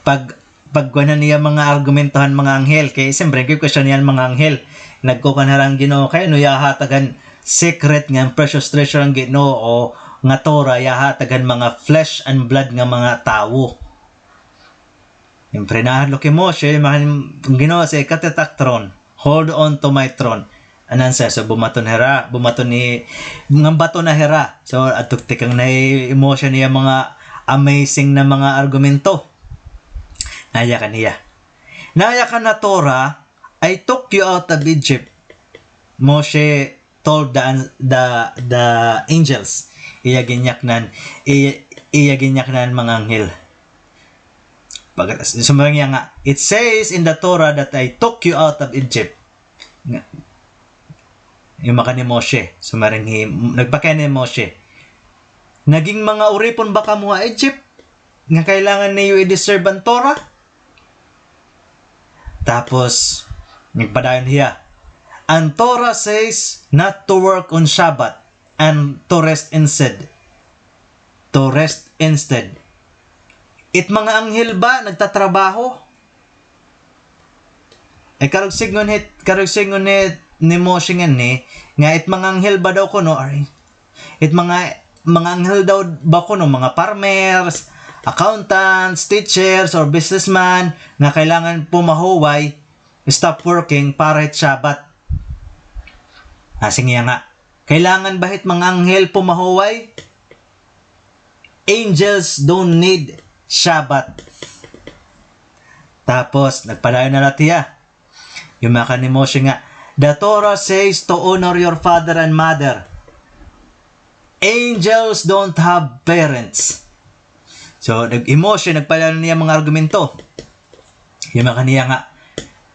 Pag, pagkuan na niya mga argumento han mga anghel. Kay, siyempre, nagkukwestiyon niya an mga anghel. Nagkukuan hira han Ginoo, kay ano ihahatag an secret nga precious treasure han Ginoo nga Torah, ihahatag han mga flesh and blood nga mga tawo. Siyempre, nahadlok hi Moshe, maaram kan Ginoo, "Sige, cut it, ak throne. Hold on to my throne." An answer, so bumaton hira, bumaton ni, ngan baton na hira. So, adto tikang na hi Moshe niya mga amazing na mga argumento. Nayakan niya. Nayakan na Torah, "I took you out of Egypt." Moshe told the, the, the angels. Iya ginyaknan, iya, iya ginyaknan mga anghel. Pag, sumaring niya nga, "It says in the Torah that I took you out of Egypt." Nga, yung maka ni Moshe, sumaring hi, nagpakay ni Moshe. "Naging mga uripon ba kamo ha Egypt? Nga kailangan niyo i-deserve an Torah?" Tapos, nagpadayon hiya. "An Torah says not to work on Shabbat and to rest instead." To rest instead. It mga anghel ba nagtatrabaho? Ay, karuyag sidngon hit, karuyag sidngon hit ni Moshe nganhi, nga it mga anghel ba daw kuno, ay, it mga, mga anghel daw ba kuno, mga farmers, accountants, teachers, or businessman, nga kailangan pumahuway, stop working para hit Shabbat. Ah, sige nga. Kailangan ba hit mga anghel pumahuway? Angels don't need Shabbat. Tapos, nagpadayon na la hiya. Yumakan ni Moshe nga, "The Torah says to honor your father and mother. Angels don't have parents." So, nag-, hi Moshe, nagpadayon niya mga argumento. Yumakan niya nga,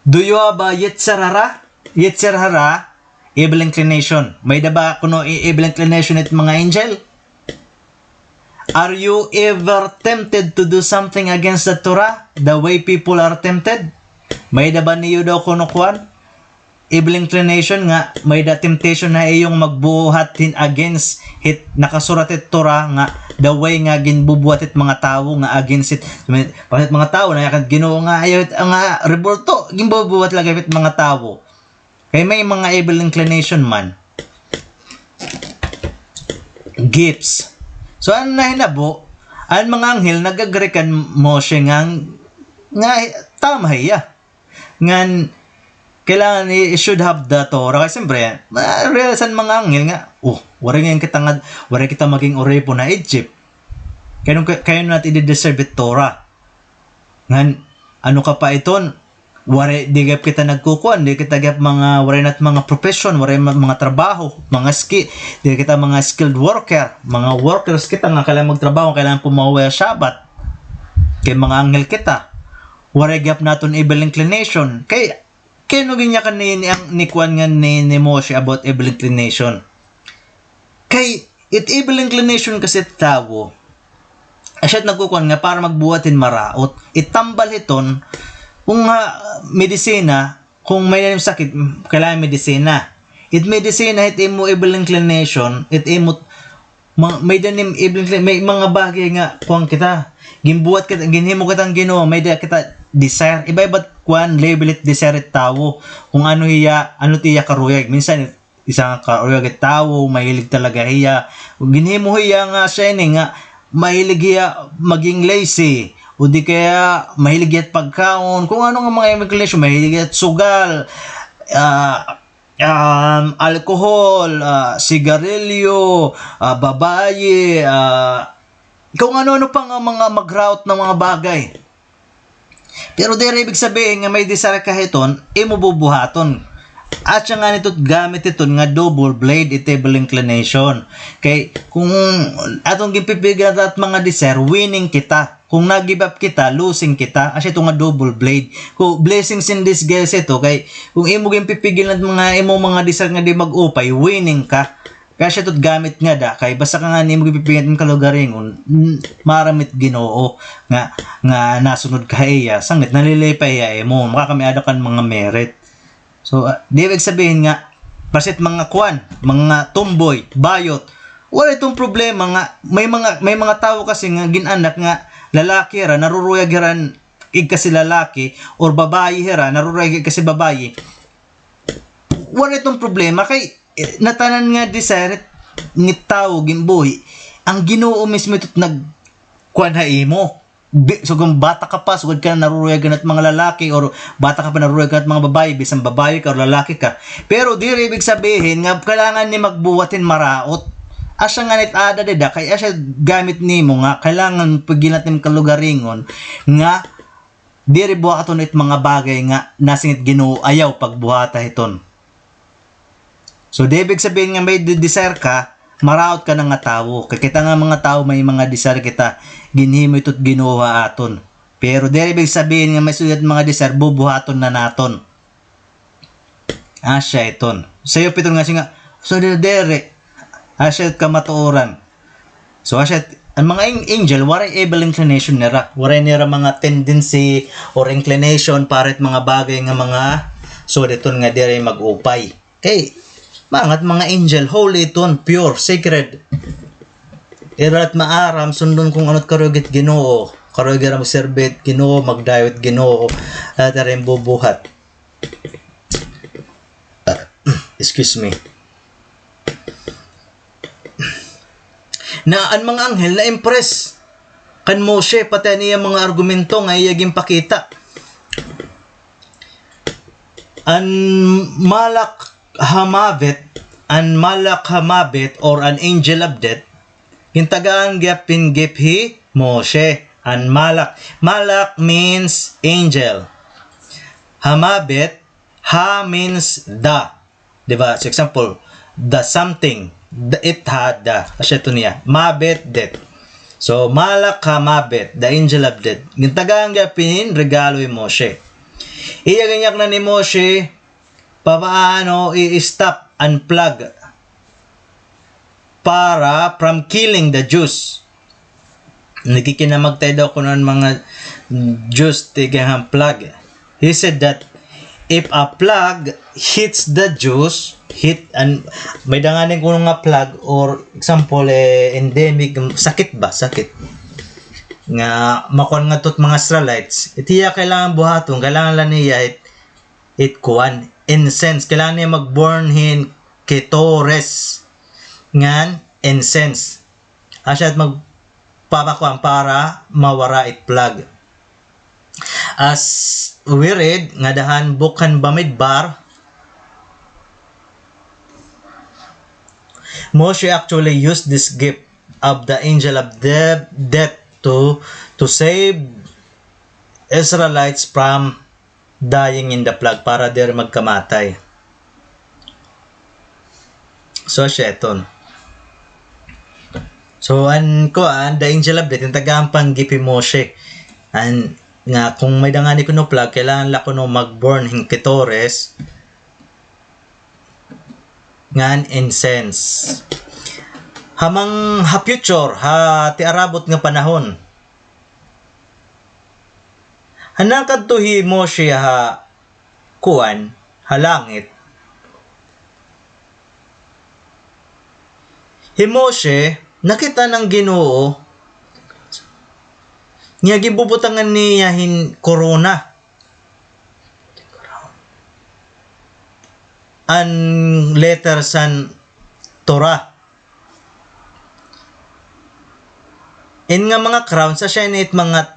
"Do you have a yetzer hara?" Yetzer hara, evil inclination. May-ada ba kuno i-, evil inclination it mga angel? "Are you ever tempted to do something against the Torah, the way people are tempted?" May-ada ba niyo daw kuno kuan? Evil inclination nga may-ada temptation na iyong magbuhat hin against hit nakasurat hit Torah nga the way nga ginbubuhat hit mga tawo nga against hit, pati mga tawo na yakan Ginoo nga ayaw hit, nga rebulto, ginbubuhat lagi hit mga tawo. Kay may mga evil inclination man. Gifts. So, an nahinabo, an mga anghel nag-agree kan Moshe nga, nga tama hiya. Ngan, kailangan i-, should have the Torah. Kay siyempre, ma-realize an mga anghel nga, "Oh, waray ngay-an kita nga, waray kita maging uripon ha Egypt. Kay ano, kay ano naton i-deserve it Torah?" Ngan, ano ka pa iton, waray, di gihap kita nagkukuan, di kita gihap mga, waray nat mga profession, waray ma-, mga trabaho, mga ski-, di kita mga skilled worker, mga workers kita nga kailangan magtrabaho, kailangan pumahuway ha Shabbat. Kay mga anghel kita. Waray gihap naton evil inclination. Kay, kay ano ginyakan ni, ni, ang, ni kuan nga ni, ni Moshe about evil inclination? Kay, it evil inclination kasi tawo, asya it nagkukuan nga para magbuhat hin maraot. It tambal hiton, kung nga, medisina, kung may-ada nim sakit, mm, kailangan medisina. It medisina, it imo evil inclination, it imo, ma-, may-ada nim evil inclin-, may mga bagay nga, kuan kita, ginbuhat kita, ginhimo kita han Ginoo, may-ada kita desire. Iba-iba it kuan, level it desire it tawo. Kung ano hiya, ano it iya karuyag. Minsan, isa nga karuyag it tawo, mahilig talaga hiya. Ginhimo hiya nga siya ini nga mahilig hiya maging lazy, o di kaya mahilig hiya pagkaon, kung ano nga mga inclination, mahilig hiya sugal, ah, um, alcohol, ah, sigarilyo, ah, babayi, ah, kung ano-ano pa nga mga mag-route na mga bagay. Pero diri ibig sabihin nga may desire ka hiton, imo bubuhaton. Asya ngani ito it gamit hiton nga double blade, it evil inclination. Kay kung aton ginpipigilan it mga desire, winning kita. Kung nag-give up kita, losing kita. Asya ito nga double blade. Kung blessings in disguise ito, kay kung imo ginpipigilan it mga, imo mga desire nga di mag-upay, winning ka. Kay asya ito it gamit ngada, kay basta ka ngani imo ginpipigilan it kalugaringon, mm, maaram it Ginoo nga, nga nasunod ka ha iya, sanglit nalilipay hiya ha imo, makakamiada ka hin mga merit. So, ah, di ibig sabihin nga, basit mga kuan, mga tomboy, bayot, wala iton problema nga, may mga, may mga tawo kasi nga gin-anak nga lalaki hira, naruruyag hira hin igkasi lalaki, or babayi hira, naruruyag igkasi babayi. Wala iton problema kay eh, ngatanan nga desire nga tawo ginbuhi, an Ginoo mismo ito it nagkuan ha imo. Bi-, so kung bata ka pa, sugad ka na naruruyag ka na it mga lalaki, or bata ka pa naruruyag ka na it mga babaye, bisan babaye ka or lalaki ka. Pero diri ibig sabihin nga kailangan ni magbuhat hin maraot. Asya nga nit ada dida, kay asya gamit nimo nga kailangan pagginat nim kalugaringon nga diri buhaton it mga bagay nga nasingit Ginoo, ayaw pagbuhata hiton. So, di ibig sabihin nga may de-, desire ka, maraot ka na nga tawo. Kay kita nga mga tawo, may mga desire kita, ginhimo ito Ginoo ha aton. Pero diri ibig sabihin nga may sugad mga desire, bubuhaton na naton. Asya iton. Sayo piton nga siya nga, so diri, diri. Asya kamatuoran. So, asya, an mga ang-, angel, waray evil inclination nira. Waray nira mga tendency or inclination para it mga bagay nga mga, so, diton nga diri mag-upay. Kay, mga, mga angel, holy iton, pure, sacred. Ira it maaram, sundon kung ano it karuyag it Ginoo. Karuyag ira magserbi it Ginoo, magdayo it Ginoo. At ira it bubuhat. Excuse me. Na an mga anghel na-impress kan Moshe, pati an iya mga argumento nga iya ginpakita. An malak hamavet, an malak hamavet or an angel of death, gintagaan gihap hin gift hi Moshe. An malak, malak means angel. Hamavet, ha means the. Di ba? So, example, the something, the, it had the. Asya ito niya. Mavet, death. So, malak hamavet, the angel of death. Gintagaan gihap hin regalo hi Moshe. Iya ginyaknan ni Moshe, papaano i-stop an plague para from killing the Jews. Nakikinamagtay daw kuno an mga Jews tikang han plague. He said that if a plague hits the Jews, hit an, may-ada ngani kuno nga plague or example, eh, endemic, sakit ba? Sakit. Nga makuan ngadto it mga Israelites. It iya kailangan buhaton, kailangan la niya it, it kuan, incense. Kailangan niya mag-burn hin ketores ngan incense. Asya it magpapakuan para mawara it plague. As we read, ngada han book han Bamidbar, Moshe actually used this gift of the angel of de-, death to, to save Israelites from dying in the plague, para diri magkamatay. So, asya iton. So, an kuan, the angel of death, gintagaan pa hin gift hi Moshe. An, nga, kung may-ada ngani kuno plague, kailangan la kuno mag-burn hin ketores ngan incense. Ha mang-, ha future, ha tiarabot nga panahon. Han nakadto hi Moshe ha kuan, ha langit. Hi Moshe, nakit-an an Ginoo nga ginbubutangan niya hin korona. An letters han Torah. In nga mga crowns, asya ini it mga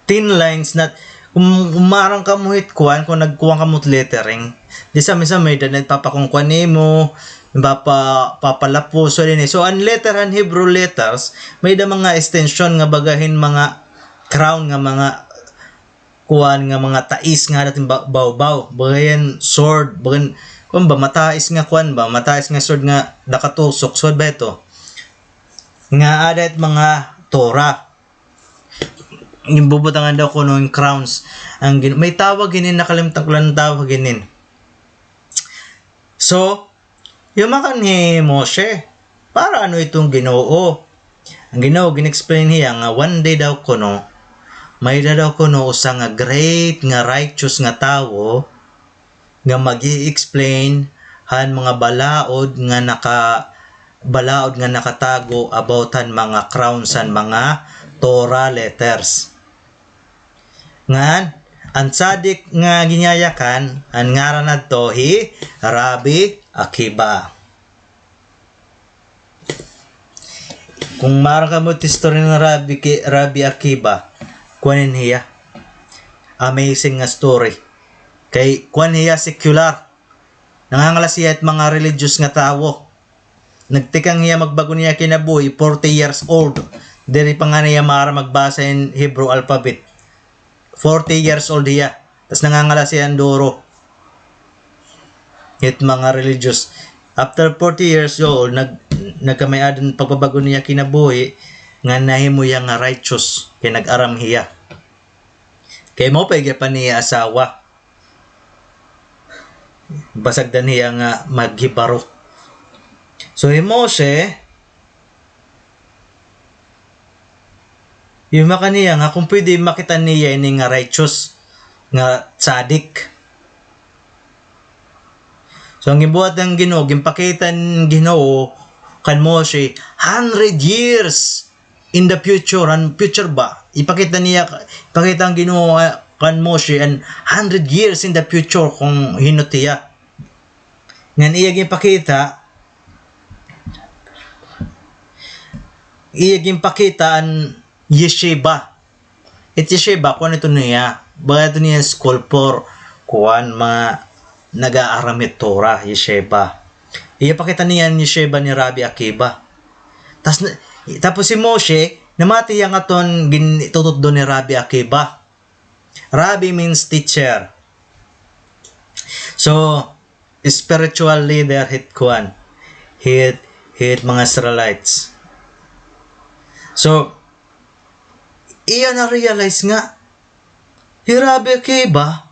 thin lines na, um, umarang kamo hit kuan, kung nagkuan kamo hit lettering. Di sa minsan may-ada nagpapakuan-kuan nimo, papa-, papalapos, so, ini. So, an letter, an Hebrew letters, may-ada mga extension nga baga hin mga crown nga mga kuan nga mga tais nga ada it ba-, bawbaw. Baga hin sword, baga hin, kuan ba, matais nga kuan ba, matais nga sword nga nakatusok, sword ba ito? Nga ada it mga Torah. Ginbubutangan daw kuno hin crowns. An Gin-, may tawag hinin, nakalimtan ko la an tawag hinin. So, yumakan hi Moshe, para ano iton Ginoo? An Ginoo, gin-explain hiya nga one day daw kuno, may-ada daw kuno usa nga great nga righteous nga tawo nga mag-i-explain han mga balaod nga naka-, balaod nga nakatago about han mga crowns han mga Torah letters. Ngan, an tzaddik nga ginyayakan, an ngaran adto hi Rabbi Akiba. Kung maaram kamo it istorya ni Rabbi Ki-, Rabbi Akiba, kuan hiya. Amazing nga story. Kay kuan hiya, secular. Nangangalas hiya it mga religious nga tawo. Nagtikang hiya magbago niya kinabuhi, forty years old. Diri pa ngani hiya maaram magbasa hin Hebrew alphabet. Forty years old hiya. Tas nangangalas hiya hin duro. It mga religious. After forty years old, nag-, nagkamay-ada hin pagbabago niya kinabuhi, nga nahimo hiya nga righteous, kay nag-aram hiya. Kay mao pa gihapon niya asawa. Basagdan hiya nga maghibaro. So, hi Moshe, yumakan niya nga kung pwede makita niya ini nga righteous, nga tzadik. So, an ginbuhat han Ginoo, ginpakita han Ginoo kan Moshe, hundred years in the future, an future ba? Ipakita niya, ipakita han Ginoo, ah, kan Moshe, an hundred years in the future kung hin-o hiya. Ngan iya ginpakita, iya ginpakita an yeshiva. It yeshiva, kuan ito niya, baga ito niya school for, kuan, mga nag-aaram hit Torah, yeshiva. Iyapakita niya an yeshiva ni Rabbi Akiva. Tas, tapos hi Moshe, namati hiya ngadto han gin-, tututdo ni Rabbi Akiva. Rabbi means teacher. So, spiritual leader hit kuan, hit, hit mga Israelites. So, iya na-realize nga, hi Rabbi Akiva,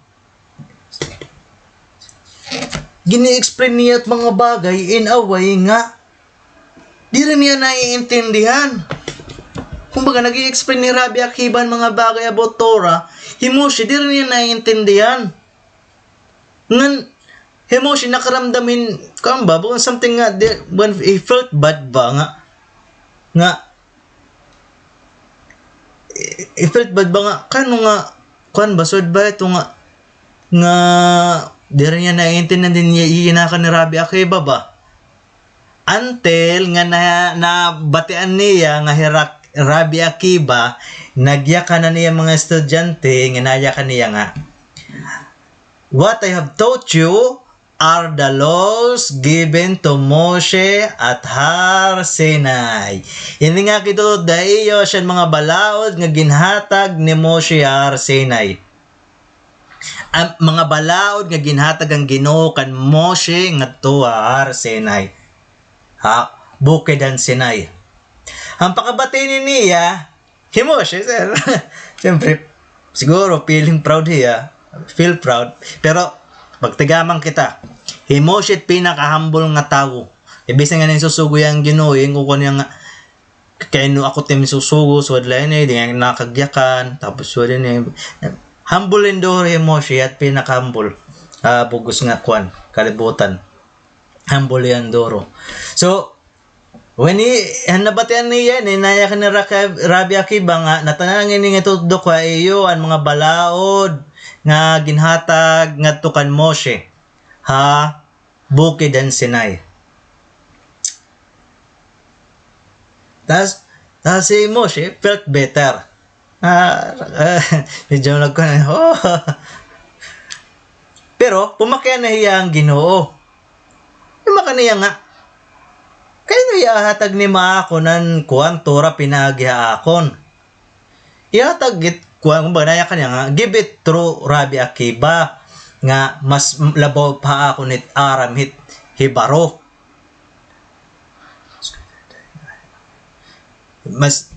gini-explain niya it mga bagay in a way nga diri niya naiintindihan. Kumbaga, nag-i-explain ni Rabbi Akiva an mga bagay about Torah, hi Moshe, diri niya naiintindihan. Ngan, hi Moshe nakaramdam hin, kuan ba, bukan something nga, di, when he felt bad ba nga, nga, he felt bad ba nga, kano nga, kuan ba, sud ba ito nga, nga, diri niya naiintindihan, diri niya iinakan ni Rabbi Akiva ba? Until nga na, nabatian niya nga hi Ra-, Rabbi Akiva, nagyakan na niya mga estudyante, nga nayakan niya nga, "What I have taught you are the laws given to Moshe at Har Sinai." Ini nga gintutdo ha iyo asya an mga balaod nga ginhatag ni Moshe ha Har Sinai. An mga balaod nga ginhatag han Ginoo kan Moshe ngadto ha Har Sinai. Ha, Bukid han Sinai. An pakabati niya, hi Moshe, sir. Siyempre, siguro feeling proud hiya, feel proud. Pero, magtigaman kita. Hi Moshe it pinaka-humble nga tawo. Imbis nga nagsusugo hiya han Ginoo, ingon kuno niya nga, kay ano ako tim susugo, sugad la ini, di nga nakagyakan, tapos sugad ini. Humble in duro hi Moshe, it pinaka-humble. Ah, bug-os nga kuan, kalibutan. Humble hiya han duro. So, when he, han nabatian niya ini, nayakan ni Ra-, Rabbi Akiva nga, natanan ini nga tutdo ko ha iyo, an mga balaod nga ginhatag ngadto kan Moshe. Ha? Bukid han Sinai. Tas, tas hi Moshe felt better. Ah, ah, medyo nagkuan, oh. Pero, pumakiana hiya han Ginoo. Yumakan niya nga, kay ano ihahatag nimo ha akon an kuan, Torah pinaagi ha akon? Ihatag it, kuan, kumbaga, nayakan niya nga, give it through Rabbi Akiva, nga mas labaw pa ha akon it aram hit Hebrew. Mas,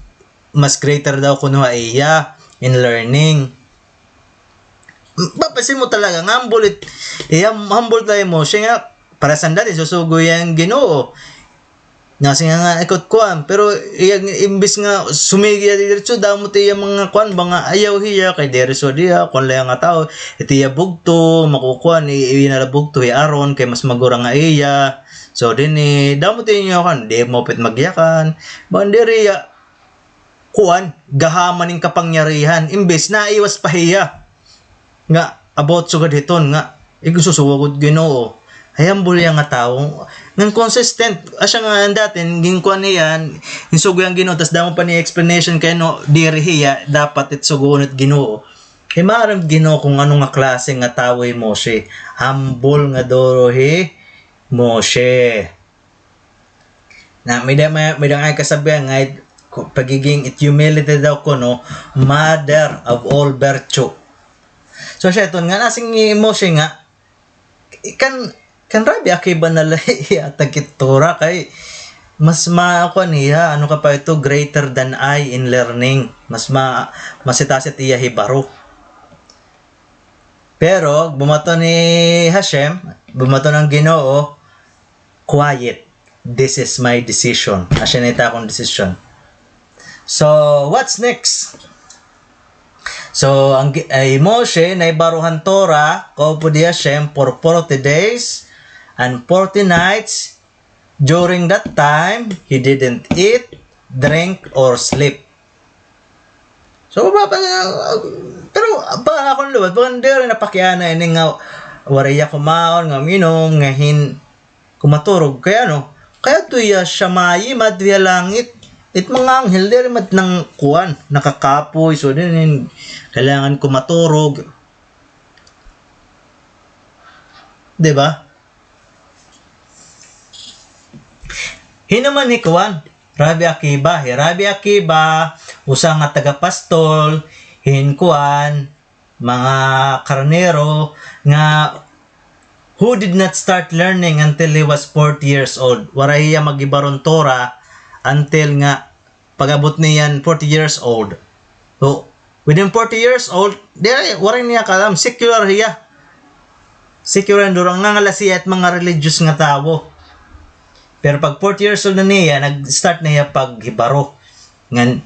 mas greater daw kuno ha iya in learning. Mapapansin mo talaga nga humble it, iya humble tayo mo. Siya nga, para sanda, isusugo hiya han Ginoo. Nga siya nga ikot kuan, pero iya, imbis nga sumigi hiya diretso, damo it iya mga kuan ba nga ayaw hiya, kay diri sugad hiya, kuan la hiya nga tawo, it iya bugto, makukuan, i-, iya na la bugto, hi Aaron, kay mas magurang ha iya. So, dinhi, damo it iya kuan, di maupay it magyakan. Ba, diri hiya, kuan, gahaman hin kapangyarihan, imbes naiwas pa hiya nga about sugad hiton nga, igsusugo gud Ginoo. Ay, humble hiya nga tawo. Ngan consistent. Asya nga an dati, ginkuan hiya, ginsugo hiya han Ginoo, tas damo pa niya explanation kay ano diri hiya dapat it sugoon it Ginoo. Kay maaram it Ginoo kon ano nga klase nga tawo hi Moshe. Humble nga duro hi Moshe. Na, may da, may, may da nga kasabihan nga it, ku-, pagiging it humility daw kuno, mother of all virtue. So, siya iton nga, nasing hi Moshe nga, kan, kan Rabbi Akiba na la ihatag it Torah kay mas ma-, kuan hiya, ano ka pa ito, greater than I in learning. Mas ma-, mas itaas it iya hibaro. Pero, bumaton hi Hashem, bumaton an Ginoo, quiet. This is my decision. Asya na it akon decision. So, what's next? So, an Gi-, hi Moshe, nahibaro han Torah, kaupod hi Hashem, for forty days and forty nights. During that time, he didn't eat, drink, or sleep. So, ba, ba, pero, para akon liwat, bagan diri na pakiana ini nga waray hiya kumaon, nga uminom, nga hin-, kumaturog. Kay ano, kay adto hiya shamayim, adto hiya langit. It mga anghel, diri man nang kuan, nakakapoy. So, diri kailangan kumaturog. Di ba? Hin-o man hi kuan, Rabbi Akiba. Hi Rabbi Akiba, usa nga tagapastol hin kuan, mga karnero nga who did not start learning until he was forty years old. Waray hiya maghibaron Torah until nga pag-abot niya forty years old. So, within forty years old, di, waray niya kaalam, secular hiya. Secular, duro nga, nga la siya it mga religious nga tawo. Pero pag forty years old na niya, nag-start na hiya paghibaro. Ngan,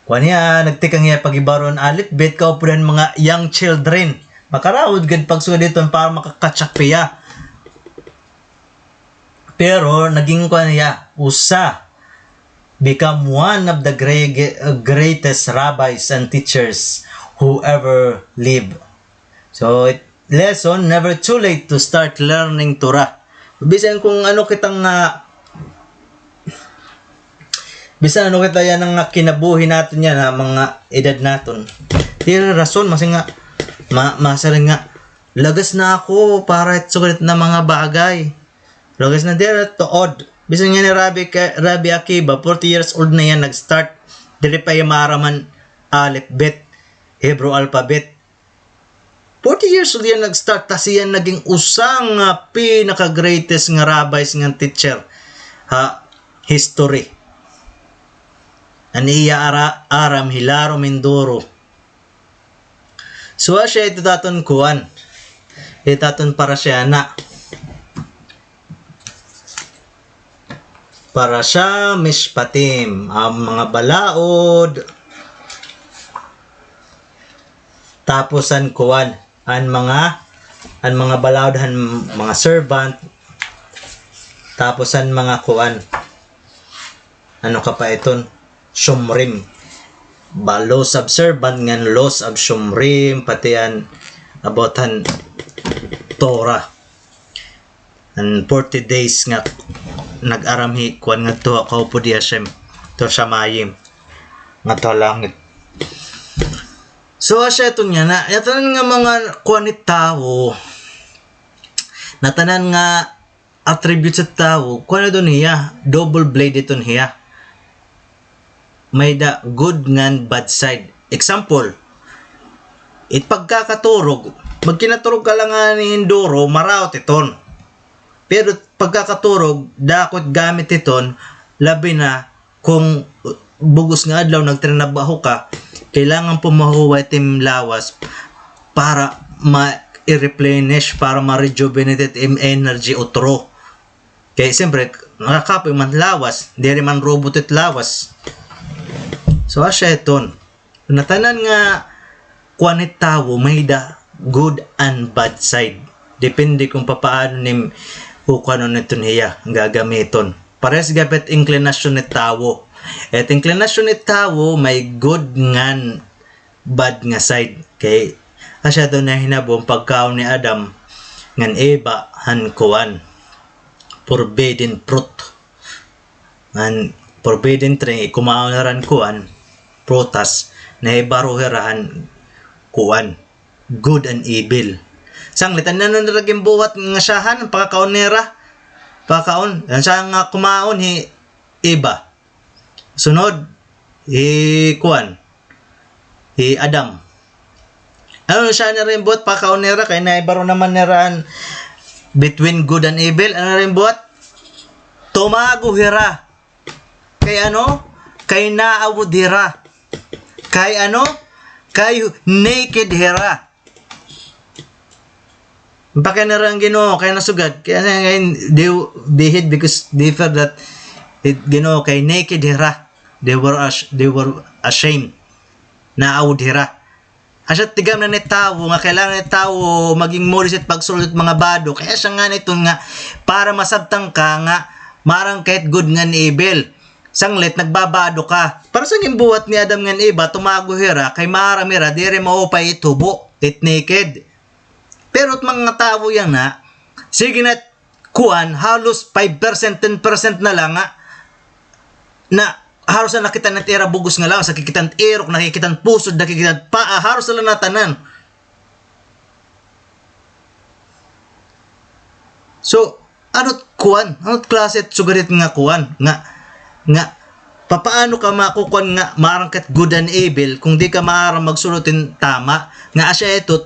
kuan niya, nagtikang hiya paghibaro an Aleph Bet, kaupod han mga young children. Makarawod gud pagsugad hiton para maka-catch up hiya. Pero naging kuan hiya, usa, become one of the great, greatest rabbis and teachers who ever lived. So, it, lesson, never too late to start learning Torah. Bisan kung ano kita nga, bisan ano kita yana nga kinabuhi naton yana, mga edad naton. Diri rason, masiring nga, ma-, masiring nga, lagas na ako para it sugad nga mga bagay. Lagas na, diri tuod. Bisan yana hi Rabbi Ka-, Rabbi Akiba, forty years old na hiya nag-start. Diri pa hiya maaram han Aleph Bet, Hebrew alphabet. Forty years old hiya nag-start, tas hiya naging usa nga pinaka-greatest nga rabbis ngan teacher ha history. An iya ara-, aram hilarom hin duro. So, asya ito it aton kuan. Ito it aton parasha yana. Parasha Mishpatim, an mga balaod. Tapos an kuan, an mga, an mga balaod han mga servant. Tapos an mga kuan, ano ka pa iton? Shomrim. Ba, laws of servant ngan laws of Shomrim, pati an about han Torah. An forty days nga nag-aram hi kuan ngadto ha kaupod hi Hashem, to Shamayim, ngadto ha langit. So, asya iton yana, ngatanan nga mga kuan hit tawo, ngatanan nga attributes hit tawo, kuan iton hiya, double blade iton hiya. May-ada good ngan bad side. Example, it pagkakaturog, magkinaturog ka la ngani hin duro, maraot iton. Pero pagkakaturog, dako it gamit hiton, labi na kon bug-os nga adlaw nagtrinabaho ka, kailangan pumahuway it im lawas para ma-replenish, para ma-rejuvenate it im energy utro. Kay siyempre, nakakapoy man lawas, diri man robot it lawas. So, asya iton. Ngatanan nga kuan hit tawo, may-ada good and bad side. Depende kon papaano nim kukuanon iton hiya, gagamiton. Parehas gihap it inclination hit tawo. It inclination hit tawo, may good ngan bad nga side. Kay, asya iton nahinabo an pagkaon ni Adam, Ngan iba han kuan, forbidden fruit. Ngan forbidden tree, kumaon hira han kuan, prutas, nahibaro hira han kuan, good and evil. Sanglit, ano na nira ginbuhat nga siyahan, pakakaon nira, pakakaon, an siya nga kumaon, hi Eva. Sunod, hi kuan, hi Adam. Ano siya nira ginbuhat, pakakaon nira, kay nahibaro naman nira an between good and evil. Ano nira ginbuhat? Tumago hira. Kay ano? Kay naawod hira. Kay ano? Kay naked hira. Pakay nira an Ginoo, kay nasugad. Kay, kay they, they hid because they fear that it, Ginoo, kay naked hira. They were ash-, they were ashamed. Naawod hira. Asya tigamnan it tawo nga kailangan it tawo maging modest it pagsul-ot hit mga bado. Kay asya ngani iton nga para masabtan ka nga maaram ka hit good ngan evil. Sanglit, nagbabado ka. Para sa ginbuhat ni Adam ngan Eva, tumago hira, kay maaram hira, diri maupay it hubo, it naked. Pero it mga tawo yana, sige na, kuan, halos five percent, ten percent na la nga, na, haros na nakita na it ira bug-os nga lawas, nakikita it irok, nakikita it pusod, nakikita it paa, haros na la natanan. So, ano it kuan? Ano it klase it sugad hit nga kuan? Nga, nga, papaano ka makukuan nga maaram ka hit good and evil kung di ka maaram magsul-ot hin tama? Nga asya ito,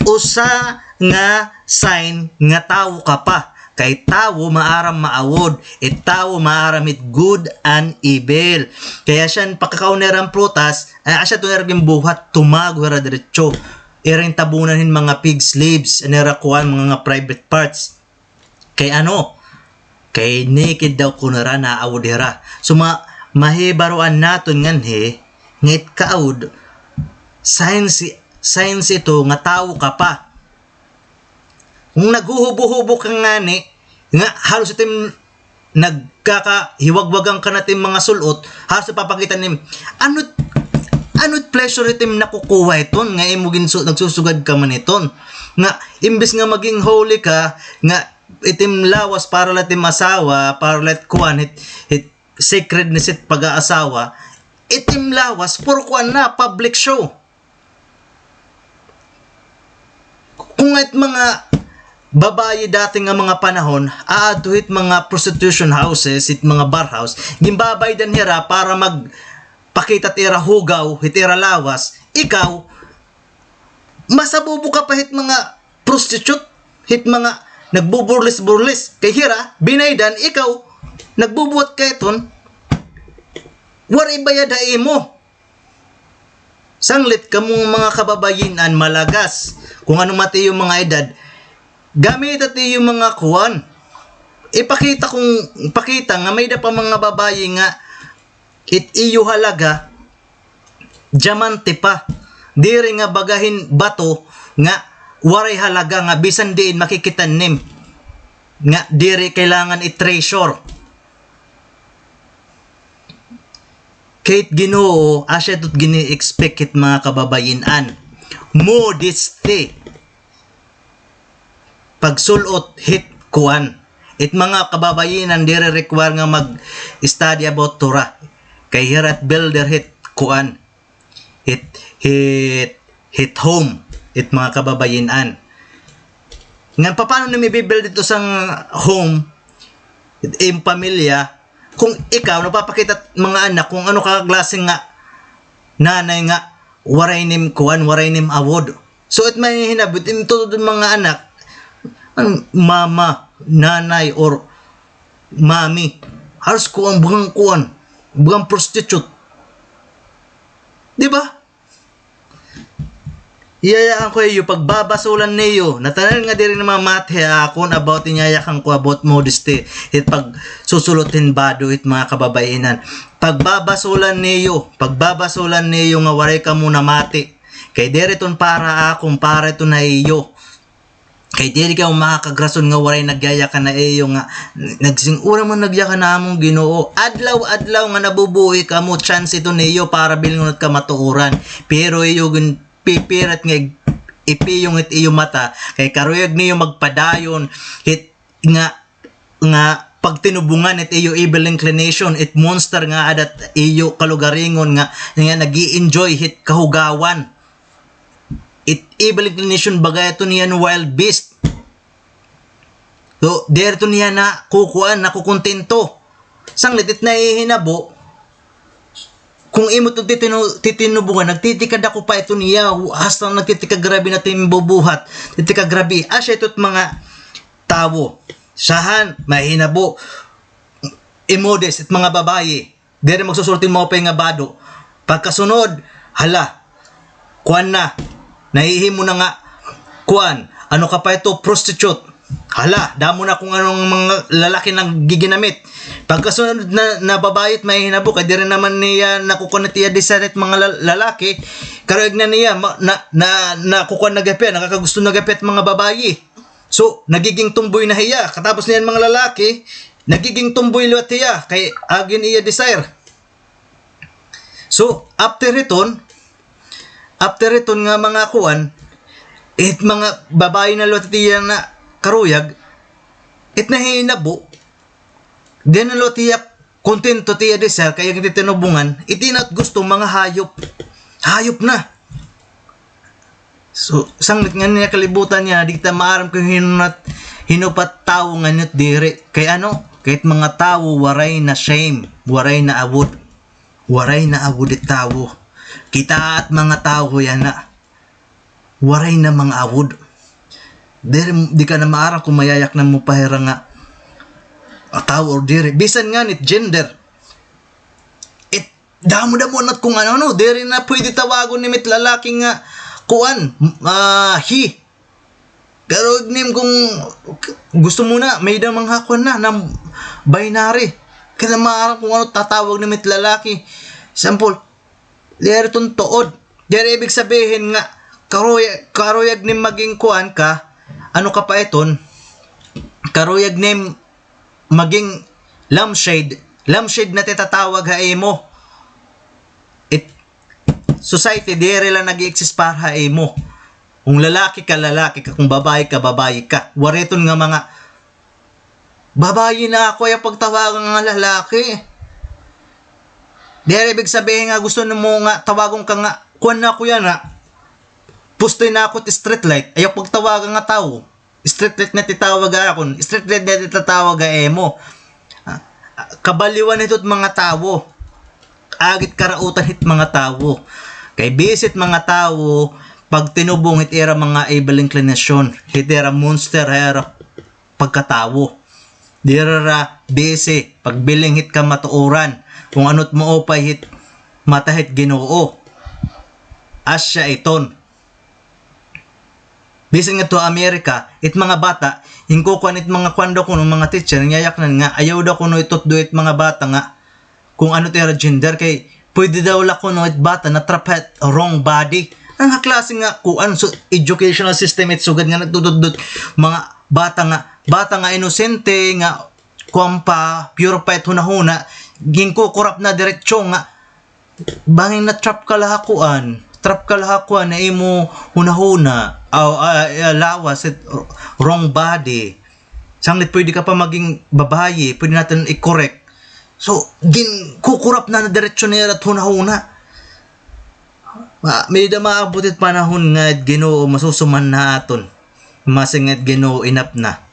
usa nga sign nga tawo ka pa. Kay tawo maaram maawod, it tawo maaram hit good and evil. Kay asya pakakaon nira han prutas, ay asya ito nira ginbuhat, tumago hira diretso. Ira gintabunan hin mga pig's leaves, an ira kuan, mga nga private parts. Kay ano? Kay naked daw kuno hira, naawod hira. So, ma-, mahibaroan naton nganhi, nga it kaawod, signs, signs ito nga tawo ka pa. Kung naghuhubo-hubo ka ngani, nga halos it im nagkakahiwagwagan ka na it im mga sul-ot, haros papakita nim, ano, ano pleasure it im nakukuha iton, nga imo ginsu-, nagsusugad ka man iton. Nga, imbis nga maging holy ka, nga it im lawas para la it im asawa, para la it kuan, hit, hit sacredness it pag-aasawa, it im lawas, puro kuan na, public show. Kung it mga babayi dati nga mga panahon, aadto hit mga prostitution houses, hit mga bar house, ginbabaydan hira para magpakita it ira hugaw, hit ira lawas, ikaw, masabubo ka pa hit mga prostitute, hit mga nagbuburlis-burlis. Kay hira, binaydan, ikaw, nagbubuhat ka iton, waray bayad ha imo. Sanglit kamo mga kababayin-an, malagas. Kung ano man it iyo mga edad, gamita it iyo mga kuan. Ipakita kung, ipakita nga may-ada pa mga babayi nga it iyo halaga, diamante pa. Diri nga baga hin bato nga waray halaga nga bisan diin makikita nim. Nga diri kailangan i-treasure. Kay it Ginoo, asya ito it gini-expect hit mga kababayin-an. Modesty. Pagsul-ot hit kuan. It mga kababayin-an diri require nga mag-study about Torah. Kay hira it builder hit kuan. Hit, hit, hit home. It mga kababayin-an. Ngan paano nimo ibibuild ito sang home, im pamilya, kung ikaw nagpapakita mga anak kung ano ka klase nga nanay nga waray nim kuan, waray nim awod. So, it may hinabot, im tuod mga anak, an mama, nanay, or mami, haros kuan, bagang kuan, bagang prostitute. Di ba? Iyayakan ko iyo, pagbabasulan niyo. Natanan nga diri na mamati ha akon about inyayakan ko about modesty. It pagsusul-ot hin bado it mga kababayin-an. Pagbabasulan niyo, pagbabasulan niyo nga waray kamo namati. Kay diri iton para ha akon, para iton ha iyo. Kay diri kamo makakagrason nga waray nagyayakan ha iyo nga, nagsing-ura man nagyakan ha amon Ginoo. Adlaw-adlaw nga nabubuhi kamo, chance ito niyo para bilngon it kamatuoran. Pero iyo ginpipirat nga ig-, ipiyong it iyo mata, kay karuyag niyo magpadayon hit nga, nga pagtinubongan it iyo evil inclination, it monster nga aada hit iyo kalugaringon nga, nga nag-i-enjoy hit kahugawan. It evil inclination, baga iton hiya nga wild beast. So, diri iton hiya nakukuan, nakukontento. Sanglit it nahihinabo, kon imo iton titinu-, titinubongan, nagtitikadako pa iton hiya, hasta nagtitikagrabe na it imo bubuhat, titikagrabe. Asya ito it mga tawo. Usahan, mahihinabo, i-modest it mga babayi. Diri magsusulti maupay nga bado. Pagkasunod, hala, kuan na, nahihimo na nga, kuan, ano ka pa ito, prostitute. Hala, damo na kon ano nga mga lalaki nga giginamit. Pagkasunod na, na babayi it mahihinabo, kay diri naman niya nakukuan it iya desire it mga la-, lalaki, karuyag na niya, ma-, na, na, nakukuan na gihap hiya, nakakagusto na gihap hiya it mga babayi. So, nagiging tomboy na hiya. Katapos niyan mga lalaki, nagiging tomboy liwat hiya kay agi it iya desire. So, after hiton, after hiton nga mga kuan, it mga babayi na liwat it iya nga karuyag, it nahihinabo, diri na liwat hiya kontento it iya desire kay agi it iya titinubongan, it iya na it gusto mga hayop. Hayop na. So, sanglit ngan niya kalibutan niya, di ta maaram kon hin-o na it, hin-o pa it tawo ngan it diri. Kay ano? Kay it mga tawo waray na shame, waray na awod. Waray na awod it tawo. Kita it mga tawo yana. Waray na mga awod. Diri, di ka na maaram kon mayayaknan mo pa hira nga, ah, tawo or diri. Bisan ngan it gender. It, damo-damo na it kon ano, no? Diri na pwede tawagon nimo it lalaki nga, kuan, ah, he. Pero nim kon gusto mo na, may-ada mga kuan na, nga binary. Kay di na maaram kon ano tatawag nimo it lalaki. Example, diri iton tuod. Diri ibig sabihin nga, karuya-, karuyag nim maging kuan ka, ano ka pa iton, karuyag nim maging lampshade. Lampshade na it itatawag ha imo. It, society, diri la nag-i-exist para ha imo. Kon lalaki ka, lalaki ka. Kon babayi ka, babayi ka. Waray iton nga mga, "Babayi na ako, ayaw pagtawagan nga lalaki." Diri ibig sabihin nga gusto nimo nga tawagon ka nga, kuan na ako yana, poste na ako it street light, ayaw pagtawagan nga tawo. Street light na it itawag ha akon. Street light na it itatawag ha imo. Ah, kabaliwan hito it mga tawo. Agi it karautan hit mga tawo. Kay busy it mga tawo pagtinubong hit ira mga evil inclination, hit ira monster ha ira pagkatawo. Diri ra busy pagbiling hit kamatuoran, kon ano it maupay hit mata hit Ginoo. Asya iton. Bisan ngadto ha Amerika, it mga bata, ginkukuan it mga kuan daw kuno, mga teacher, yayaknan nga, ayaw daw kuno itutdo it mga bata nga, kon ano it ira gender, kay pwede daw la kuno it bata na-trap ha wrong body. Ano nga klase nga kuan, so, educational system it sugad nga nagtututdo it mga bata nga, bata nga inosente, nga kuan pa, pure pa it hunahuna, ginkukurap na diretso nga, bangin na-trap ka la ha kuan, trap ka la ha kuan ha imo hunahuna, aw, ah, ah, lawas, it wrong body. Sanglit pwede ka pa maging babayi, pwede naton i-correct. So, ginkukurap na na diretso nira it hunahuna. Ma-, may-ada maabot it panahon nga it Ginoo masusuman na ha aton. Masiring it Ginoo, enough na.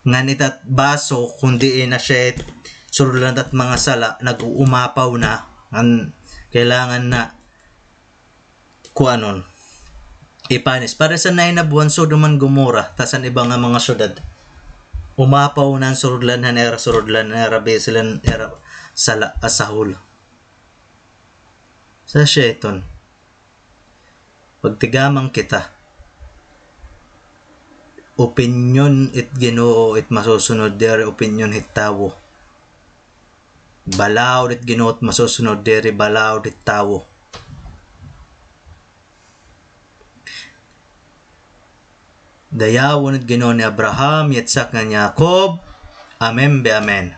Ngan ita it baso, kon diin na siya it surudlan it mga sala, nag-uumapaw na, ngan kailangan na kuanon, ipanis. Pareha han nahinabo han Sodom ngan Gomorrah, tas an iba nga mga syudad. Umapaw na an surudlan han ira surudlan, han ira bisil, han ira sala, asahol. Asya iton. Pagtigaman kita. Opinyon it Ginoo it masusunod, diri opinyon hit tawo. Balaod it Ginoo it masusunod, diri balaod it tawo. Dayawon it Ginoo ni Abraham, Yitzhak, ngan Yaakov. Amen be amen.